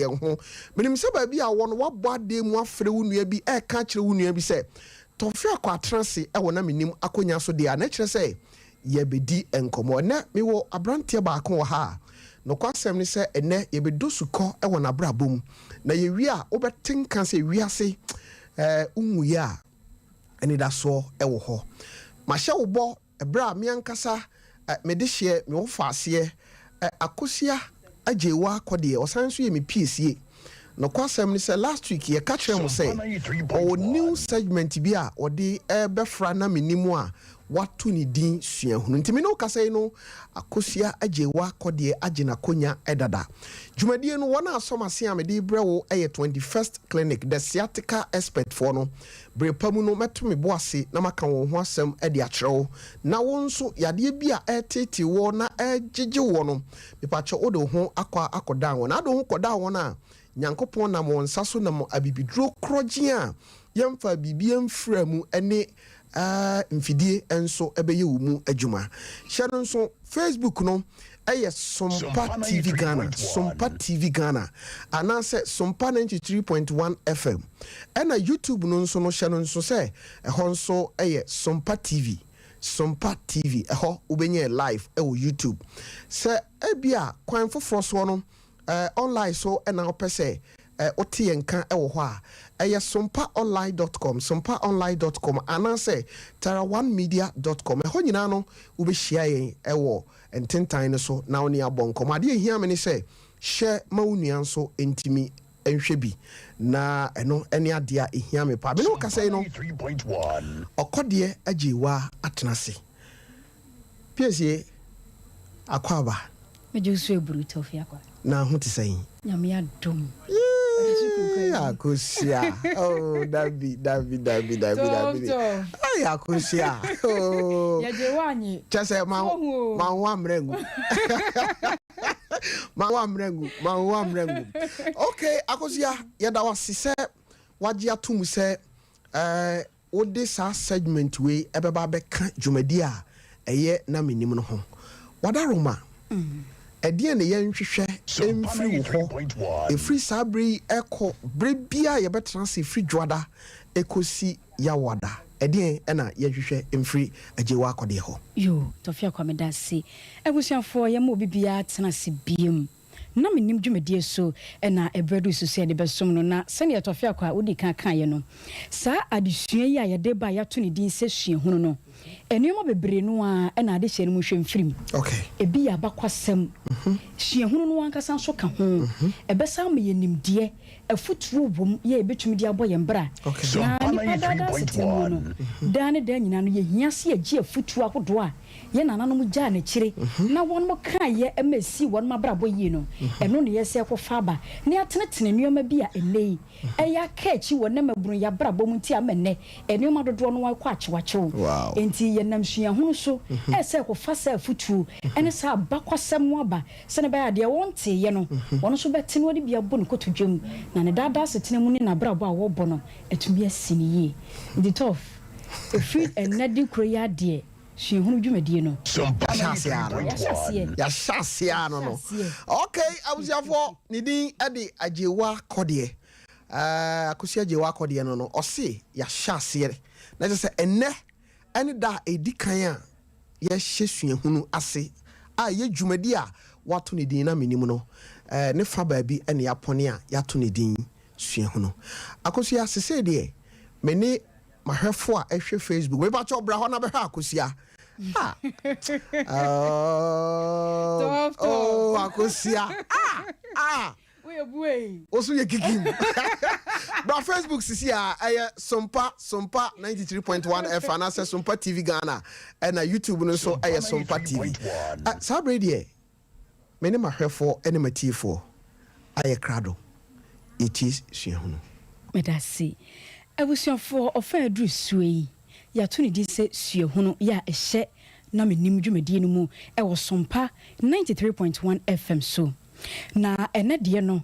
yɛn ho. Menim sɛ baabi a wɔ no, woabɔ adeɛ mu afrɛ wo nua bi, ɛreka akyerɛ wo nua bi sɛ Tɔfe akɔ atena ase wɔ na menim akonnwa so deɛ a, na ɛkyerɛ sɛ yɛbɛdi nkɔmmɔ. Ɛnnɛ mewɔ aberanteɛ baako wɔ ha a, nokwasɛm ne sɛ ɛnnɛ yɛbɛdɔ sukɔ wɔ n'abrabɔ mu. Na yɛwie a, wobɛte nka sɛ wiase eh, wonwuiɛ a, anidasoɔ wɔ hɔ. Mahyɛ wo bɔ Ɛberɛ a me ankasa me dehyeɛ me wɔfaaseɛ Akosua Agyeiwaa Kɔdeɛ ɔsan nso yɛ me piesie. Nokwasɛm ne sɛ last week yɛka kyerɛɛ mo sɛ ɔwɔ new segment bi a ɔde rebɛfra na mennim a wato ne din Suahunu. Nti me ne wo kasa yi no Akosua Agyeiwaa Kɔdeɛ agye n'akonya dada. Dwumadie no wɔn a asɔ m'ase a mede rebrɛ wo yɛ 21st Clinic, the sciatica expert foɔ no. Bere pa mu no, mɛto me bo ase na maka wɔn ho asɛm de akyerɛ wo. Na wo nso, yadeɛ bi a ɛreteetee woɔ na ɛregyegye woɔ no, mepakyɛ wode wo ho akɔ akɔdan wɔn. Na wode wo ho kɔdan wɔn a, Nyankopɔn nam wɔn nsa so nam abibiduro korɔgyenn a yɛmfaa biribiara mfiraa mu ne mfidie nso bɛyɛ wo mu adwuma. Hyɛ no nso, Facebook no yɛ Sompa TV Ghana, Sompa TV Ghana, anaasɛ Sompa 93.1 FM. Ɛna YouTube no nso no, hyɛ no nso sɛ ɛhɔ nso yɛ Sompa TV, Sompa TV, ɛhɔ wobɛnya yɛ live wɔ YouTube. Sɛ ebia kwan foforɔ soɔ no, Online so na wopɛ sɛ wote yɛn nka wɔ hɔ a, ɛyɛ sompaonline dot com, sompaonline dot com, anaasɛ taraonemedia dot com. Ɛhɔ nyinaa no, wobɛhyia yɛn wɔ ntentan no so na wo ne yɛn abɔ nkɔmmɔ. Adeɛ a ɛhia me ne sɛ, hyɛ ma wo nua nso ntumi nhwɛ bi, na ɛno ne adeɛ a ɛhia me paa. Me ne wo kasa yi no, ɔkɔdeɛ agyeewaa atena ase. Piesie, akwaaba. Megye wo so aburu Tofi akwa. Na ho te sɛn? Nyame adom. Yee, Akosua. Oh, dabi, dabi, dabi, dabi, dabi. Ay, Akosua. Oh. Yɛgye wo anye. Kyɛ sɛ ma ma ho ammerɛ ngu. Ma ho ammerɛ ngu. Ma ho ammerɛ ngu. Okay, Akosua, yɛda wo ase sɛ wagye atom sɛ eh, Wode saa segment wei bɛba abɛka dwumadi a ɛyɛ na mennim no ho. Wadaroma, ɛdeɛn na yɛnhwehwɛ mfiri wo hɔ ɛfiri saa berɛ yi rekɔ berɛ biara a yɛbɛtena ase firi Dwoada kɔsi Yawoada? Ɛdeɛn na yɛnhwehwɛ mfiri Agyewa Akɔdeɛ hɔ? Yoo, Tɔfia Kwame dase. Abusuafoɔ yɛma obi biara tena ase biom. Na mennim dwumadie so na ɛberɛ aduru so sɛ yɛde bɛsom no, na sɛdeɛ Tɔfeako a wodii kan kaeɛ no, saa adesua yi a yɛde reba a yɛato ne din sɛ Suahunu no, nneɛma bebree no ara na adehyɛ no mu hwɛ mfiri mu. Ebi yɛ abakwasɛm, suahunu no ankasa nso ka ho, ɛbɛsan ama yɛn nimdeɛ, afotuo wom yɛ yɛbɛtumi de abɔ yɛn bra, na nnipa daa daa asetena mu no, daa ne daa nyinaa no yɛhia sɛ yɛgye afotuo ahodoɔ a yɛn nananom gyaa no akyire na wɔn kaeɛ ma ɛsii wɔn abrabɔ yie no, ɛno na yɛsɛ kɔfa aba na yɛatenetene nneɛma bi a ɛnnɛ yi ɛyɛ aka akyi wɔ nnɛ mmabunu yɛn abrabɔ mu nti ama nnɛ nneɛma dodoɔ no ara kɔ akyewakyew. Enti yɛnam suahunu so ɛsɛ kɔfa saa afutuo ne saa abakwasɛm no aba sɛdeɛ ɛbɛyɛ a deɛ wɔnteeɛ no wɔn nso bɛte na wɔde bi abɔ ne kotodwe mu na ne daadaa asetena mu ne n'abrabɔ a wɔrebɔ no atumi asi no yie. Nti Toph, ɛfiri ɛnnɛ de kuro yi adeɛ Suahunu dwumadie no. Yɛahyɛ aseɛ ara no no. Yɛahyɛ aseɛ. Yɛahyɛ aseɛ ara no no. Ok, abusuafoɔ, ne din de Agyewa Kɔdeɛ. Ɛɛ, Akosua Agyewa Kɔdeɛ no no, ɔse yɛahyɛ aseɛ. Na kyerɛ sɛ ɛnnɛ ɛne da a ɛdi kan a yɛhyɛ suahunu ase a ɛyɛ dwumadie a wɔato ne din na menim no, ɛɛ, ne fa baabi na yɛapɔne a yɛato ne din suahunu. Akosua, sesei deɛ me ne Mahwɛfo a ɛhwɛ Facebook. Mepa kyɛw bra hɔ na bɛhwɛ Akosia. Ah. Oh, oh Akosia. Ah, ah. Wo so yɛ kikim. Bra Facebook sisi a ɛyɛ Sompa Sompa 93.1 F anaasɛ Sompa TV Ghana ɛna YouTube no nso ɛyɛ Sompa TV. Eh, saa bere deɛ Me ne m'ahwɛfoɔ ne m'atiefoɔ ayɛ krado, yɛtie suahunu. Medase. Abusuafoɔ, ɔfa a aduru soɔ yi, yɛato ne din sɛ Suahunu yɛ a ɛhyɛ Na Menim dwumadie no mu wɔ Sompa 93.1 FM so. Na ɛnnɛ deɛ no,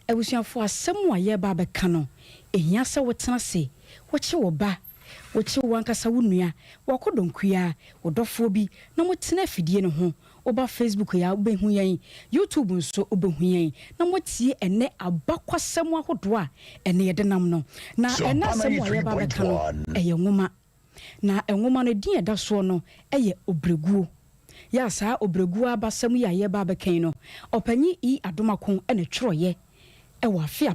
abusuafoɔ, asɛm a yɛreba abɛka no, ɛhia sɛ wotena ase, wokye wo ba, wokye wo ankasa wo nua, w'akɔdɔnkuaa, wo dɔfoɔ bi na motena afidie no ho. Woba Facebook yi a, wobɛhu yɛn. YouTube nso, wobɛhu yɛn. Na moatie ɛnnɛ abakwasɛm ahodoɔ a ɛnnɛ yɛde nam no. Na ɛnnɛ asɛm a yɛreba abɛka no, ɛyɛ nwoma. Na nwoma no, edin a ɛda soɔ no yɛ Obrɛguo. Yɛ a saa Obrɛguo abasɛm yi a yɛreba abɛka yi no, Ɔpanyin E. Adomako na ɛtwerɛeɛ wɔ afe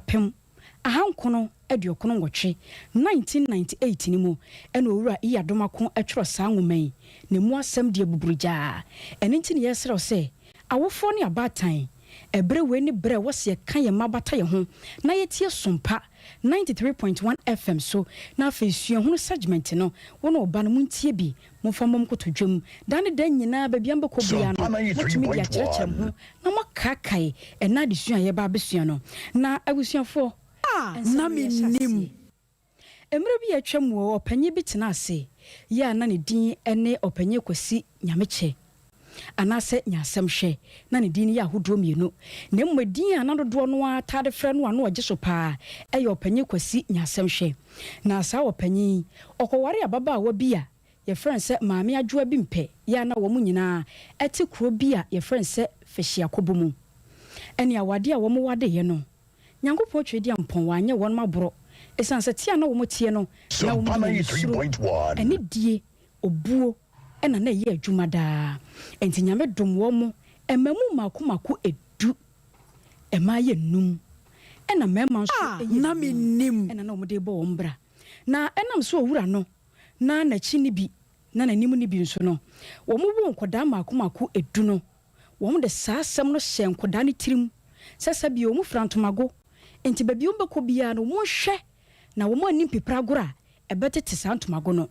1998, 1998 no mu na Owura E. Adomako twerɛ saa nwoma yi, na ɛmu asɛm deɛ buburugyaa. Ɛno nti na yɛresrɛ wo sɛ, awofoɔ ne abaatan, ɛberɛ wei ne berɛ a ɛwɔ sɛ yɛka yɛn mma bata yɛn ho na yɛtie Sompa 93.1 FM so, na afei Suahunu segment no, wo ne wo ba no montie bi, momfa mmɔ mo kotodwam. Da ne da nyinaa, baabi a mobɛkɔ biara no, motumi de akyerɛkyerɛ mo ho na moakaakae ɛnnɛ adesua a yɛreba abɛsua no. Na abusuafoɔ, A nsɛm na no yɛhyɛ mennim. aseɛ. Mmerɛ bi a atwam wɔ, ɔpanyin bi tenaa ase yɛ a na ne din ne Ɔpanyin Kwasi Nyamekyɛ, anaasɛ Nyansɛmhwɛ, na ne din no yɛ ahodoɔ mmienu, na mmom edin a na dodoɔ no ara taa de frɛ no a na ɔgye so pa ara yɛ Ɔpanyin Kwasi Nyansɛmhwɛ. Na saa ɔpanyin yi, ɔkɔwaree ababaawa bi a yɛfrɛ no sɛ Maame Adwoa Bimpɛ yɛ a na wɔn nyinaa te kuro bi a yɛfrɛ no sɛ Fehyiakobo mu. Ɛne awadeɛ a wɔwadeeɛ no, Nyankopɔn Tweediampɔn wanyɛ wɔn aborɔ ɛsiane sɛ teɛ a na wɔn teɛ no na wɔn de Nyamesuro, anidie, obuo na na ɛyɛ adwuma daa. Enti Nyame dom wɔn mmamu mmaako mmaako du, mmaa yɛ nnum ɛna mmarima nso A yɛ na nnum mennim. ɛna na wɔde rebɔ wɔn bra. Na ɛnam sɛ owura no na n'akyi nni bi na n'anim nni bi nso no, wɔwoo nkwadaa mmaako mmaako du no, wɔde saa asɛm no hyɛɛ nkwadaa no tirim sɛ sɛbio wɔfira ntomago nti baabi a wɔbɛkɔ biara no wɔnhwɛ na wɔn anni mpipragorɔ a ɛbɛtete saa ntomago no.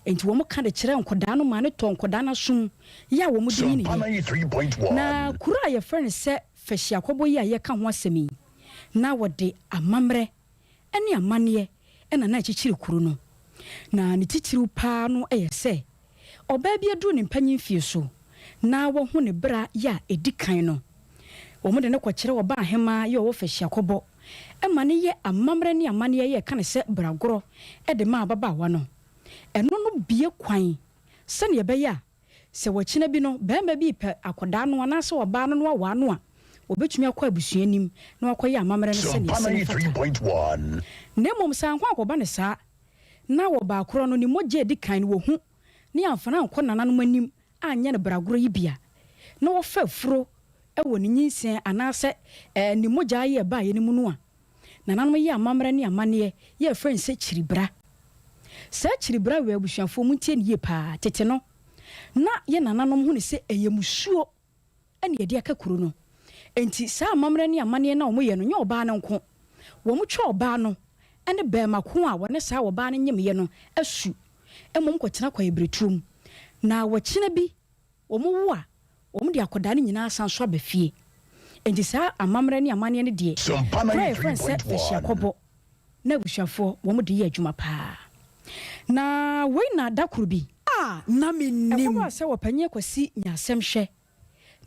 Enti wɔka de kyerɛɛ nkwadaa no maa no tɔɔ nkwadaa no asom yɛ a wɔde nyiniiɛ. Na kuro a yɛfrɛ no sɛ Fahyiakɔbɔ yi a yɛreka ho asɛm yi, na wɔde amammerɛ ne amanneɛ na na ɛkyekyere kuro no. Na ne titiriw pa ara no yɛ sɛ, ɔbaa bi aduru ne mpanyin mfie so na wahu ne bra yɛ a ɛdi kan no, wɔde no kɔkyerɛ ɔbaa ahemaa yɛ ɔwɔ fahyiakɔbɔ ma no yɛ amammerɛ ne amanneɛ yɛ ɛka no sɛ bragorɔ de ma ababaawa no. Ɛno no bue kwan sɛdeɛ ɛbɛyɛ a Sɛ ɔkyena bi no, barima bi repɛ akwadaa no anaasɛ ɔbaa no na wawaa no a, wɔbɛtumi akɔ abusua anim na wɔakɔyɛ amammerɛ no sɛdeɛ ɛsɛ na ɛfata. Na mmom sɛ anko ankɔba no saa, na ɔbaa korɔ no ne mogya a ɛdi kan no wɔhu, ne amfa no ankɔ nananom anim anyɛ no bragorɔ yi bi a, na wɔfa afuro wɔ ne nyinsɛn anaasɛ ne mogya a ɛbaeɛ no mu no a, Nananom yɛ amammerɛ ne amanneɛ yɛ frɛ no sɛ kyiribra. Saa kyiribra wei abusuafoɔ montie no yie paa, tete no na yɛ nananom hu no sɛ ɛyɛ musuo na yɛde aka kuro no. Enti saa amammerɛ ne amanneɛ no a wɔyɛ no nyɛ ɔbaa no nko. Wɔtwa ɔbaa no ne barima ko a wɔne saa ɔbaa no nyemeeɛ no asu mmom kɔtena kwaeɛbiretuo mu. Na wɔkyena bi Wɔwo a, wɔde akwadaa no nyinaa san so aba fie. Enti saa amammerɛ ne amanneɛ no deɛ, kuro a yɛfrɛ no sɛ Fahyiakɔbɔ na abusuafoɔ wɔde yɛ adwuma pa ara. Na wei na da koro bi, A na mennim. ɛkɔbaa sɛ ɔpanyin Kwasi Nyansɛm hwɛ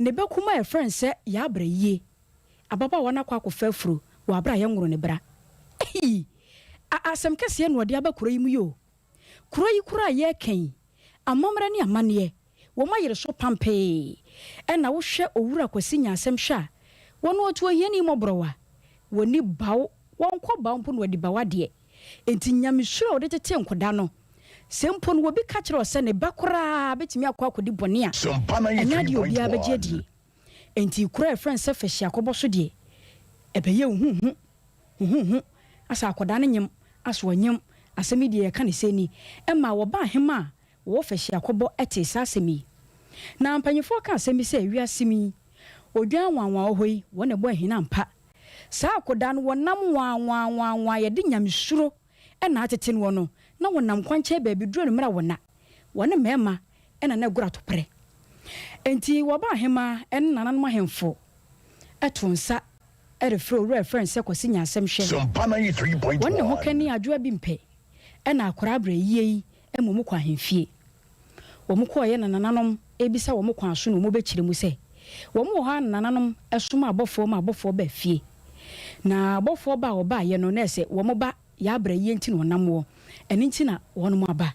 ne ba kumaa a yɛfrɛ no sɛ Yaa Brayie, ababaawa no akɔ akɔfa afuro wɔ aberɛ a yɛnworo ne bra. Ei! A asɛm kɛseɛ na ɔde aba kuro yi mu yi o! Kuro yi koraa a yɛreka yi, amammerɛ ne amanneɛ, wɔn ayere so pampee. Ɛna wohwɛ Owura Kwasi Nyansɛm hwɛ a, wɔn ɔto ohiani mmɔborɔwa. Wɔnni baw, wɔnkɔ baw mpo na wɔadi baw adeɛ. Enti nyamesuro a wɔde tetee nkwadaa no, sɛ mpo no obi ka kyerɛ wo sɛ ne ba koraa bɛtumi akɔ akɔdi bɔne a, ɛnyɛ adeɛ a obiara bɛgye adie. Enti kuro a yɛfrɛ no sɛ Fahyiakɔbɔ so deɛ, ɛbɛyɛ huhu. Huhuhu, asɛ akɔdaa no nyem, asɛ ɔnyem, asɛm yi deɛ yɛka no sɛ ni, ɛmaa wɔbaa hema a wɔwɔ fahyiakɔbɔ tee saa asɛm yi. Na mpanyimfoɔ ka asɛm bi sɛ, wiase mu yi, odwan nwanwa wɔ hɔ yi, wɔn na ɛbɔ ahina ampa. Saa akɔdaa no, wɔnam nwanwanwanwa a yɛde nyamesuro na atete noɔ no, na wɔnam kwankyɛn baabi duru anwummerɛ a wɔna, wɔne mmarima na na ɛgoro atoprɛ. Enti wɔbaa hema ne nananom ahemfo too nsa refrɛ owura a yɛfrɛ no sɛ Kwasi Nyansɛm hwɛ. Wɔne ne hokani Adwoa Bimpɛ na akwadaa berɛ yie yi mmom kɔ ahemfie. Wɔn kɔeɛ na nananom rebisa wɔn kwan so na wɔbɛkyerɛ mu sɛ wɔn wɔ hɔ ara na nananom somaa abɔfoɔ ma abɔfoɔ baa fie. Na abɔfoɔ ba a wɔbaeɛ no na ɛsɛ wɔn ba Yaa berɛ yie nti na wɔnam woɔ, ɛno nti na wɔnom aba.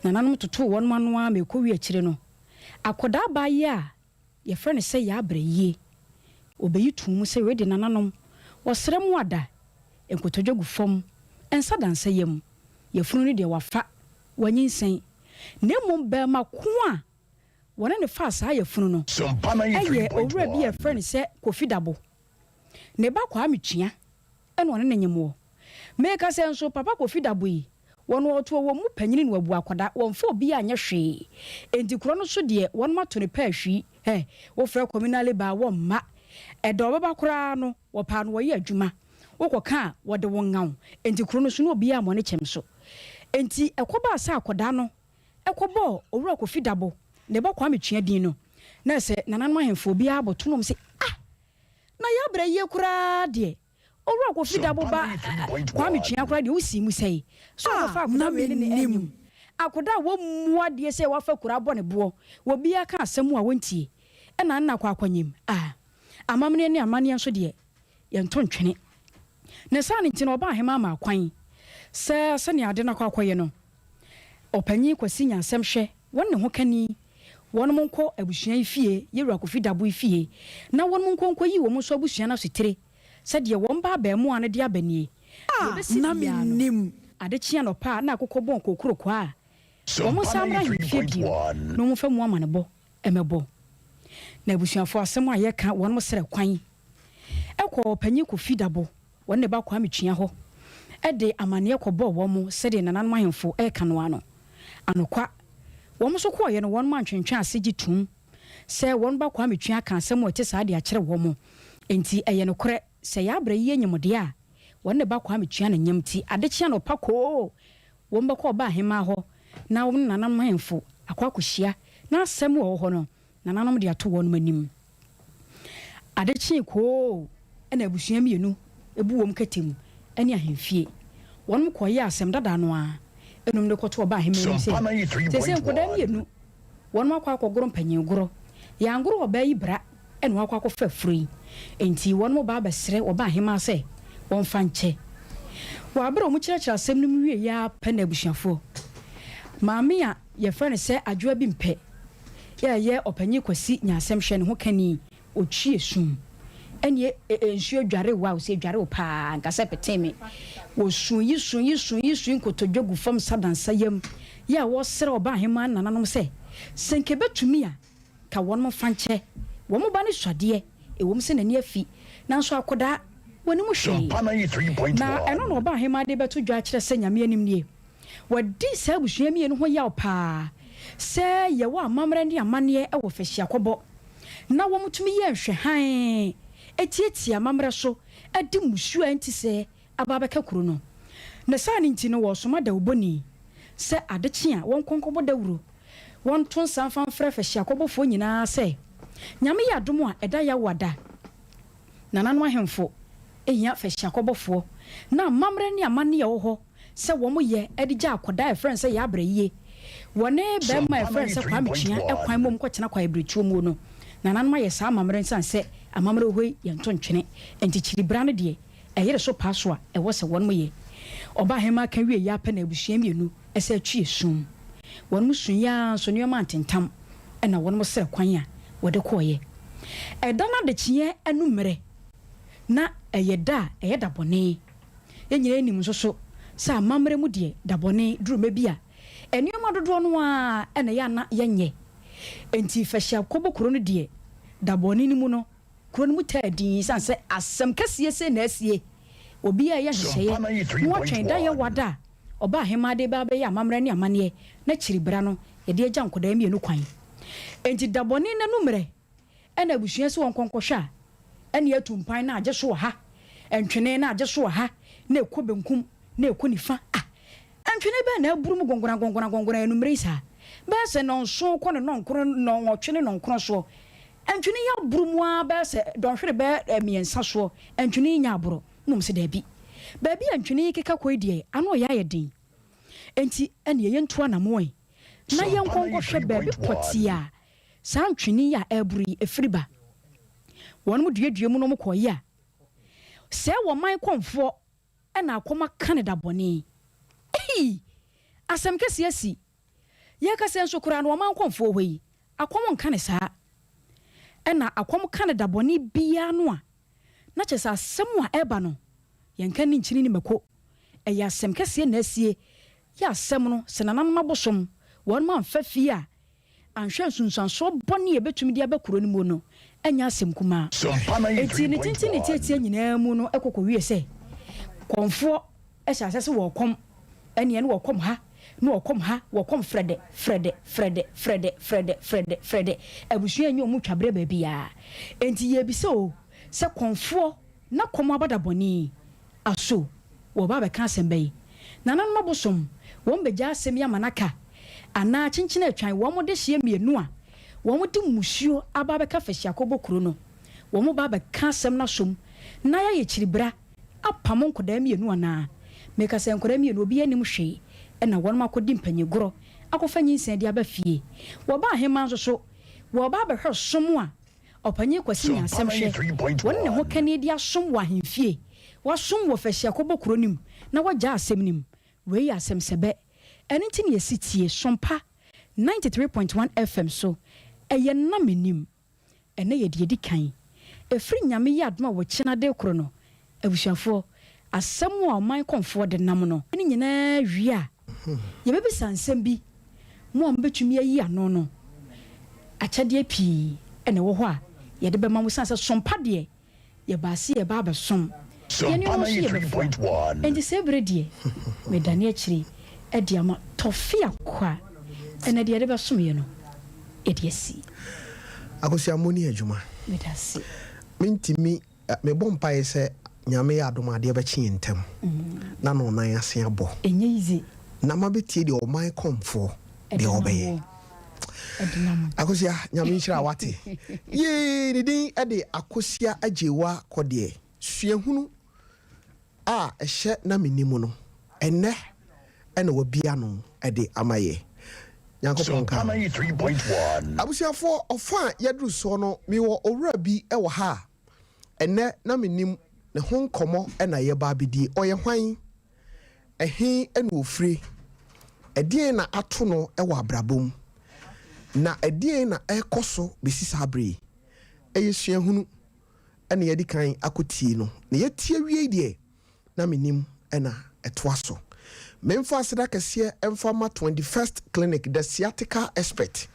Nananom totoo wɔnom ano ara ma ɛkɔwie akyire no, akwadaa baa yi a. yɛfrɛ no sɛ Yaa Brɛyie, ɔbɛyi too mu sɛ wei de nananom, wɔsrɛ mo ada, nkotodwe gu fam, nsa da nsa yam, yafunu no deɛ wafa, wanyinsɛn, na mmom barima ko a wɔne no faa saa yafunu no yɛ owura bi a yɛfrɛ no sɛ Kofi Dabo, ne ba Kwame Tua na ɔne no nyem wɔ. Meka sɛ nso Papa Kofi Dabo yi, wɔn ɔtoɔ wɔn mu panyini na wabu akwadaa, wɔmfa obiara nyɛ hwee, enti kuro no so deɛ wɔnom ato no paahwii, hɛ, wofrɛ Communale ba a wɔmma, ɛda ɔbɛba koraa no wɔpaa no wɔyɛ adwuma, wokɔka a wɔde wo ngaw, enti kuro no so na obiara mmɔ ne kyɛm so. Enti ɛkɔbaa sɛ akwadaa no kɔbɔɔ Owura Kofi Dabo ne ba Kwame Twea din no, na ɛsɛ nananom ahemfo obiara bɔ to nom se, Ah! Na yɛabrɛ yie koraa deɛ, Owura Kofi Dabo ba Kwame Twea koraa deɛ wosii mu sɛe? Sɛ Ah! ɔbɛfa Na akoda wei ne ne mennim. anyim. Akoda a wɔmmu adeɛ sɛ wafa kuro abɔ ne boɔ, obiara ka asɛm a wɔntie, ɛna nna akɔ akɔnyim. Ah! Amammerɛ ne amanneɛ nso deɛ, yɛnto ntwene. Ne saa no nti no, ɔbaa ahemaa maa kwan sɛ sɛnea ade no akɔ akɔyɛ no, Ɔpanyin Kwasi Nyansɛm hwɛ wɔn ne ho kani, wɔnom nkɔ abusua yi fie, Yɛwura Kofi Dabo yi fie, na wɔnom nkɔ nkɔyi wɔn nso abusua no asotire sɛ deɛ wɔn ba abɛɛmoa no de aba nie. Deɛ A ɛbɛsi na biara no, mennim. ade kye anɔpa a na akokɔ bɔn kookorokwaa a, wɔn nsan mmra ahemfie bio na wɔmfa mu amanebɔ mmɛbɔ. Na abusuafoɔ asɛm a yɛka wɔnom srɛ kwan kɔ Ɔpanyin Kofi Dabo wɔne ne ba Kwame Twea hɔ de amaneɛ kɔbɔɔ wɔn sɛdeɛ nananom ahemfo reka no ara no. Anokwa, wɔn nso kɔeɛ no wɔnom antwentwɛn ase gye toom sɛ wɔn ba Kwame Twea aka asɛm a ɛte saa de akyerɛ wɔn. Enti ɛyɛ nokorɛ sɛ Yɛabrɛ yi yɛ nyem deɛ a, wɔne ne ba Kwame Twea na nyem nti adekye anɔpa koo wɔbɛkɔ ɔbaa ahemaa hɔ na wɔne nananom ahemfo akɔ akɔhyia na asɛm a ɛwɔ hɔ no Nananom de ato wɔnom anim. Ade kyee koo na abusua mienu bu wɔm kɛtɛ mu ne ahemfie. Wɔnom kɔɔ yɛɛ asɛm dada no ara nom de kɔto ɔbaa ahemaa anim sɛ, Seesei nkɔdaa mienu wɔnom akɔ akɔgoro mpanyin gorɔ. Yɛangoro ɔbaa yi bra na wakɔ akɔfa afuro yi. Enti wɔnom ba abɛsrɛ ɔbaa ahemaa sɛ wɔmfa nkyɛ. Wɔ abere a wɔkyerɛkyerɛ asɛm no mu wieɛ ara pɛ na abusuafoɔ maame a yɛfrɛ no sɛ Adwoa Bimpɛ Yɛ yɛ ɔpanyin Kwasi nyansɛm hwɛ ne ho kani otwie sum ɛneɛ e nsuo dware wo a ɔsɛ dware wo paa nka sɛ petee me wɔ su yi su yi su yi su yi nkotodwe gu fam sa dansa yam yɛ a wɔsrɛ ɔbaa ahemaa ne nananom sɛ sɛ nka ɛbɛtumi a ka wɔnom mfa nkyɛ wɔn ba no suadeɛ ɛwom sɛ n'ani afi nanso akɔdaa wɔnim hwee na ɛno na ɔbaa ahemaa de bɛto dwa akyerɛ sɛ Nyame anim nie. Wɔadi saa abusua mienu ho yaw paa sɛ yɛwɔ amammerɛ ne amanneɛ wɔ fahyiakɔbɔ na wɔtumi yɛ nhwɛhann tiatia amammerɛ so de mmusuo a ɛnte sɛɛ aba abɛka kuro no. Ne saa no nti no wɔresoma dawubɔni sɛ ade kye a wɔnkɔ nkɔbɔ dawuro, wɔnto nsa mfa mfrɛ fahyiakɔbɔfoɔ nyinaa sɛ Nyame yɛ adom a ɛda Yawoada Nananom ahemfo hia fahyiakɔbɔfoɔ na amammerɛ ne amanneɛ a ɛwɔ hɔ sɛ wɔyɛ de gya akwadaa a yɛfrɛ no sɛ Yaa Brɛyie wɔ ne barima a yɛfrɛ no sɛ Kwame Kyea kwan mmom kɔtena kwaebiretuo muo no. Nananom ayɛ saa amammerɛ no sane sɛ amammerɛ wɔ hɔ yi yɛnto ntwene nti kyiribra no deɛ ɛyere so paa so a ɛwɔ sɛ wɔnom yɛ. Ɔbaahemaa ka wieeɛ ara pɛ na abusua mienu sɛ atwi esum. Wɔnom suiɛ ara nso nneɛma antentam na wɔnom srɛ kwan a wɔde kɔeɛ. Ɛda no adekyeɛ anummerɛ na ɛyɛ da a ɛyɛ da bɔne. Yɛn nyinaa nim nso so sɛ amammerɛ mu deɛ da bɔne duru mɛ bi a, nneɛma dodoɔ no ara na ɛyɛ a na yɛnyɛ. Enti Fɛhyɛ kɔbɔ kuro no deɛ, da bɔne no mu no, kuro no mu taa dinn esiane sɛ asɛm kɛseɛ sei na asie. Obiara reyɛ nhyehyɛeɛ na watwɛn da yɛwa da a ɔbaa ahemaa de reba abɛyɛ amammerɛ ne amanneɛ na kyiri bra no yɛde agya nkwadaa mienu kwan. Enti da bɔne no anummerɛ ɛna abusua sɛ wɔnkɔ nkɔhwɛ a, ɛne atu mpan na agye so wɔ ha, ntwene na agye so wɔ ha, na ɛkɔ benkum na ɛkɔ nifa. Ah! Ntwene bɛn na aburu mu gongona gongona gongona anummerɛ yi saa? Bɛyɛ sɛ nnɔnson kɔ ne nnɔnkron, nnɔnwɔtwe ne nnɔnkron soɔ. Ntwene yi aboro mu ara bɛyɛ sɛ dɔnhwere bɛyɛ mmiɛnsa soɔ, ntwene yi nya aboro. Na wɔn sɛ, Daabi. Baabi a ntwene yi keka kɔ yi deɛ, ano reyɛ ayɛ den. Enti ɛnneɛ yɛntu anammɔn yi na yɛnkɔ nkɔhwɛ baabi pɔtee a saa ntwene yi a ɛreboro yi firi ba. Wɔn duadua mu na wɔkɔeɛ a, sɛɛ wɔn man kɔmfoɔ na akɔm aka no da bɔne. Ei! Asɛm kɛseɛ asi. Yɛrekasa yi nso koraa no, wɔn man kɔmfoɔ hɔ yi, akɔm nka no saa. Ɛna akɔm ka no da bɔne biara no a, na kyerɛ sɛ asɛm a ɛreba no, yɛnka ne nkyini ne mako. Ɛyɛ asɛm kɛseɛ na asie. Yɛ asɛm no, sɛ nananom abosom, wɔnom amfa fie a, anhwɛ nsunsuansoɔ bɔne a ɛbɛtumi de aba kuro no mu no, ɛnyɛ asɛm kumaa. Enti ne tenten ne tiatia nyinaa mu no ɛkɔ kɔwie sɛ, kɔmfoɔ hyɛ aseɛ sɛ wɔrekɔm, ɛneɛ ne wɔkɔm ha, ne wɔkɔm ha, wɔkɔm frɛdɛ, frɛdɛ, frɛdɛ, frɛdɛ, frɛdɛ, frɛdɛ, frɛdɛ, abusua nyɛ wɔn twaberɛ baabiara. Enti yɛrebisa o, sɛ kɔmfoɔ na kɔm abada bɔne yi, Aso wɔreba abɛka asɛm bɛn? Nananom abosom, wɔn bɛgya asɛm yi ama no aka? Anaa kyenkyen atwan wɔn dehyeɛ mmienu a wɔde mmusuo aba abɛka Fasiakɔbɔ kuro no, wɔn ba abɛka asɛm no asom na yɛayɛ kyiribra apamo nkwadaa mmienu anaa? Meka sɛ nkwadaa mmienu, obiara nnim hwee na wɔnom akɔdi mpanyigorɔ akɔfa nyinsɛn de aba fie. Wɔba ahemaa nso so, wɔreba abɛhwɛ som a Ɔpanyin Kwasi nya asɛm hwɛ, wɔne ne ho kani de asom wɔ ahemfie, wasom wɔ Fasiakɔbɔ kuro no mu na wagyaa asɛm no mu. Wei yɛ asɛm sɛbɛ. Ɛno nti na yɛsi tie Sompa 93.1 FM so, ɛyɛ na mennim. Ɛnnɛ yɛ deɛ ɛdi kan. Ɛfiri Nyame yɛ adom a wɔkyena de rekoro no, abusuafoɔ, asɛm a ɔman kɔmfoɔ de nam no, ne nyinaa wie a, yɛbɛbisa nsɛm bi, mo a mobɛtumi ayi ano no, akyɛdeɛ pii na ɛwɔ hɔ a yɛde bɛma mo, ɛsiane sɛ som pa deɛ, yɛbaa se yɛreba abɛsom, yɛne wɔn nso yɛbɛfoa. Enti saa berɛ deɛ, medane akyire de ama Tɔfea kwa, ɛnɛ deɛ yɛde bɛsom yɛ no, yɛde asi. Akosua moni adwuma. Meda ase. Mentumi Mebɔ mpaeɛ sɛ Nyame yɛ adom a adeɛ bɛkye yɛn ntɛm na na ɔnan ase abɔ. Ɛnyɛ easy. Na mabɛtie deɛ ɔman kɔmfoɔ deɛ ɔbɛyɛ. Akosua Nyame nhyira wo wate. Yee ne din de Akosua Agyewa Kɔdeɛ. Suahunu a ɛhyɛ na menni mu no, ɛnnɛ na wabue ano de ama yɛ. Nyankopɔn nka ho. Abusuafoɔ, ɔfa a yɛaduru soɔ no, mewɔ owura bi wɔ ha a ɛnnɛ na mennim ne ho nkɔmmɔ na yɛreba abɛdie. Ɔyɛ hwan? Ɛhe na ɔfire? Ɛdeɛn na ato no wɔ abrabɔ mu? Na ɛdeɛn na ɛrekɔ so bɛsi saa berɛ yi? Ɛyɛ suahunu. na yɛadi kan akɔtie no, na yɛatie awie yi deɛ, na mennim na ɛtoa so. Memfa aseda kɛseɛ mfa mma 21st Clinic, the sciatica expert.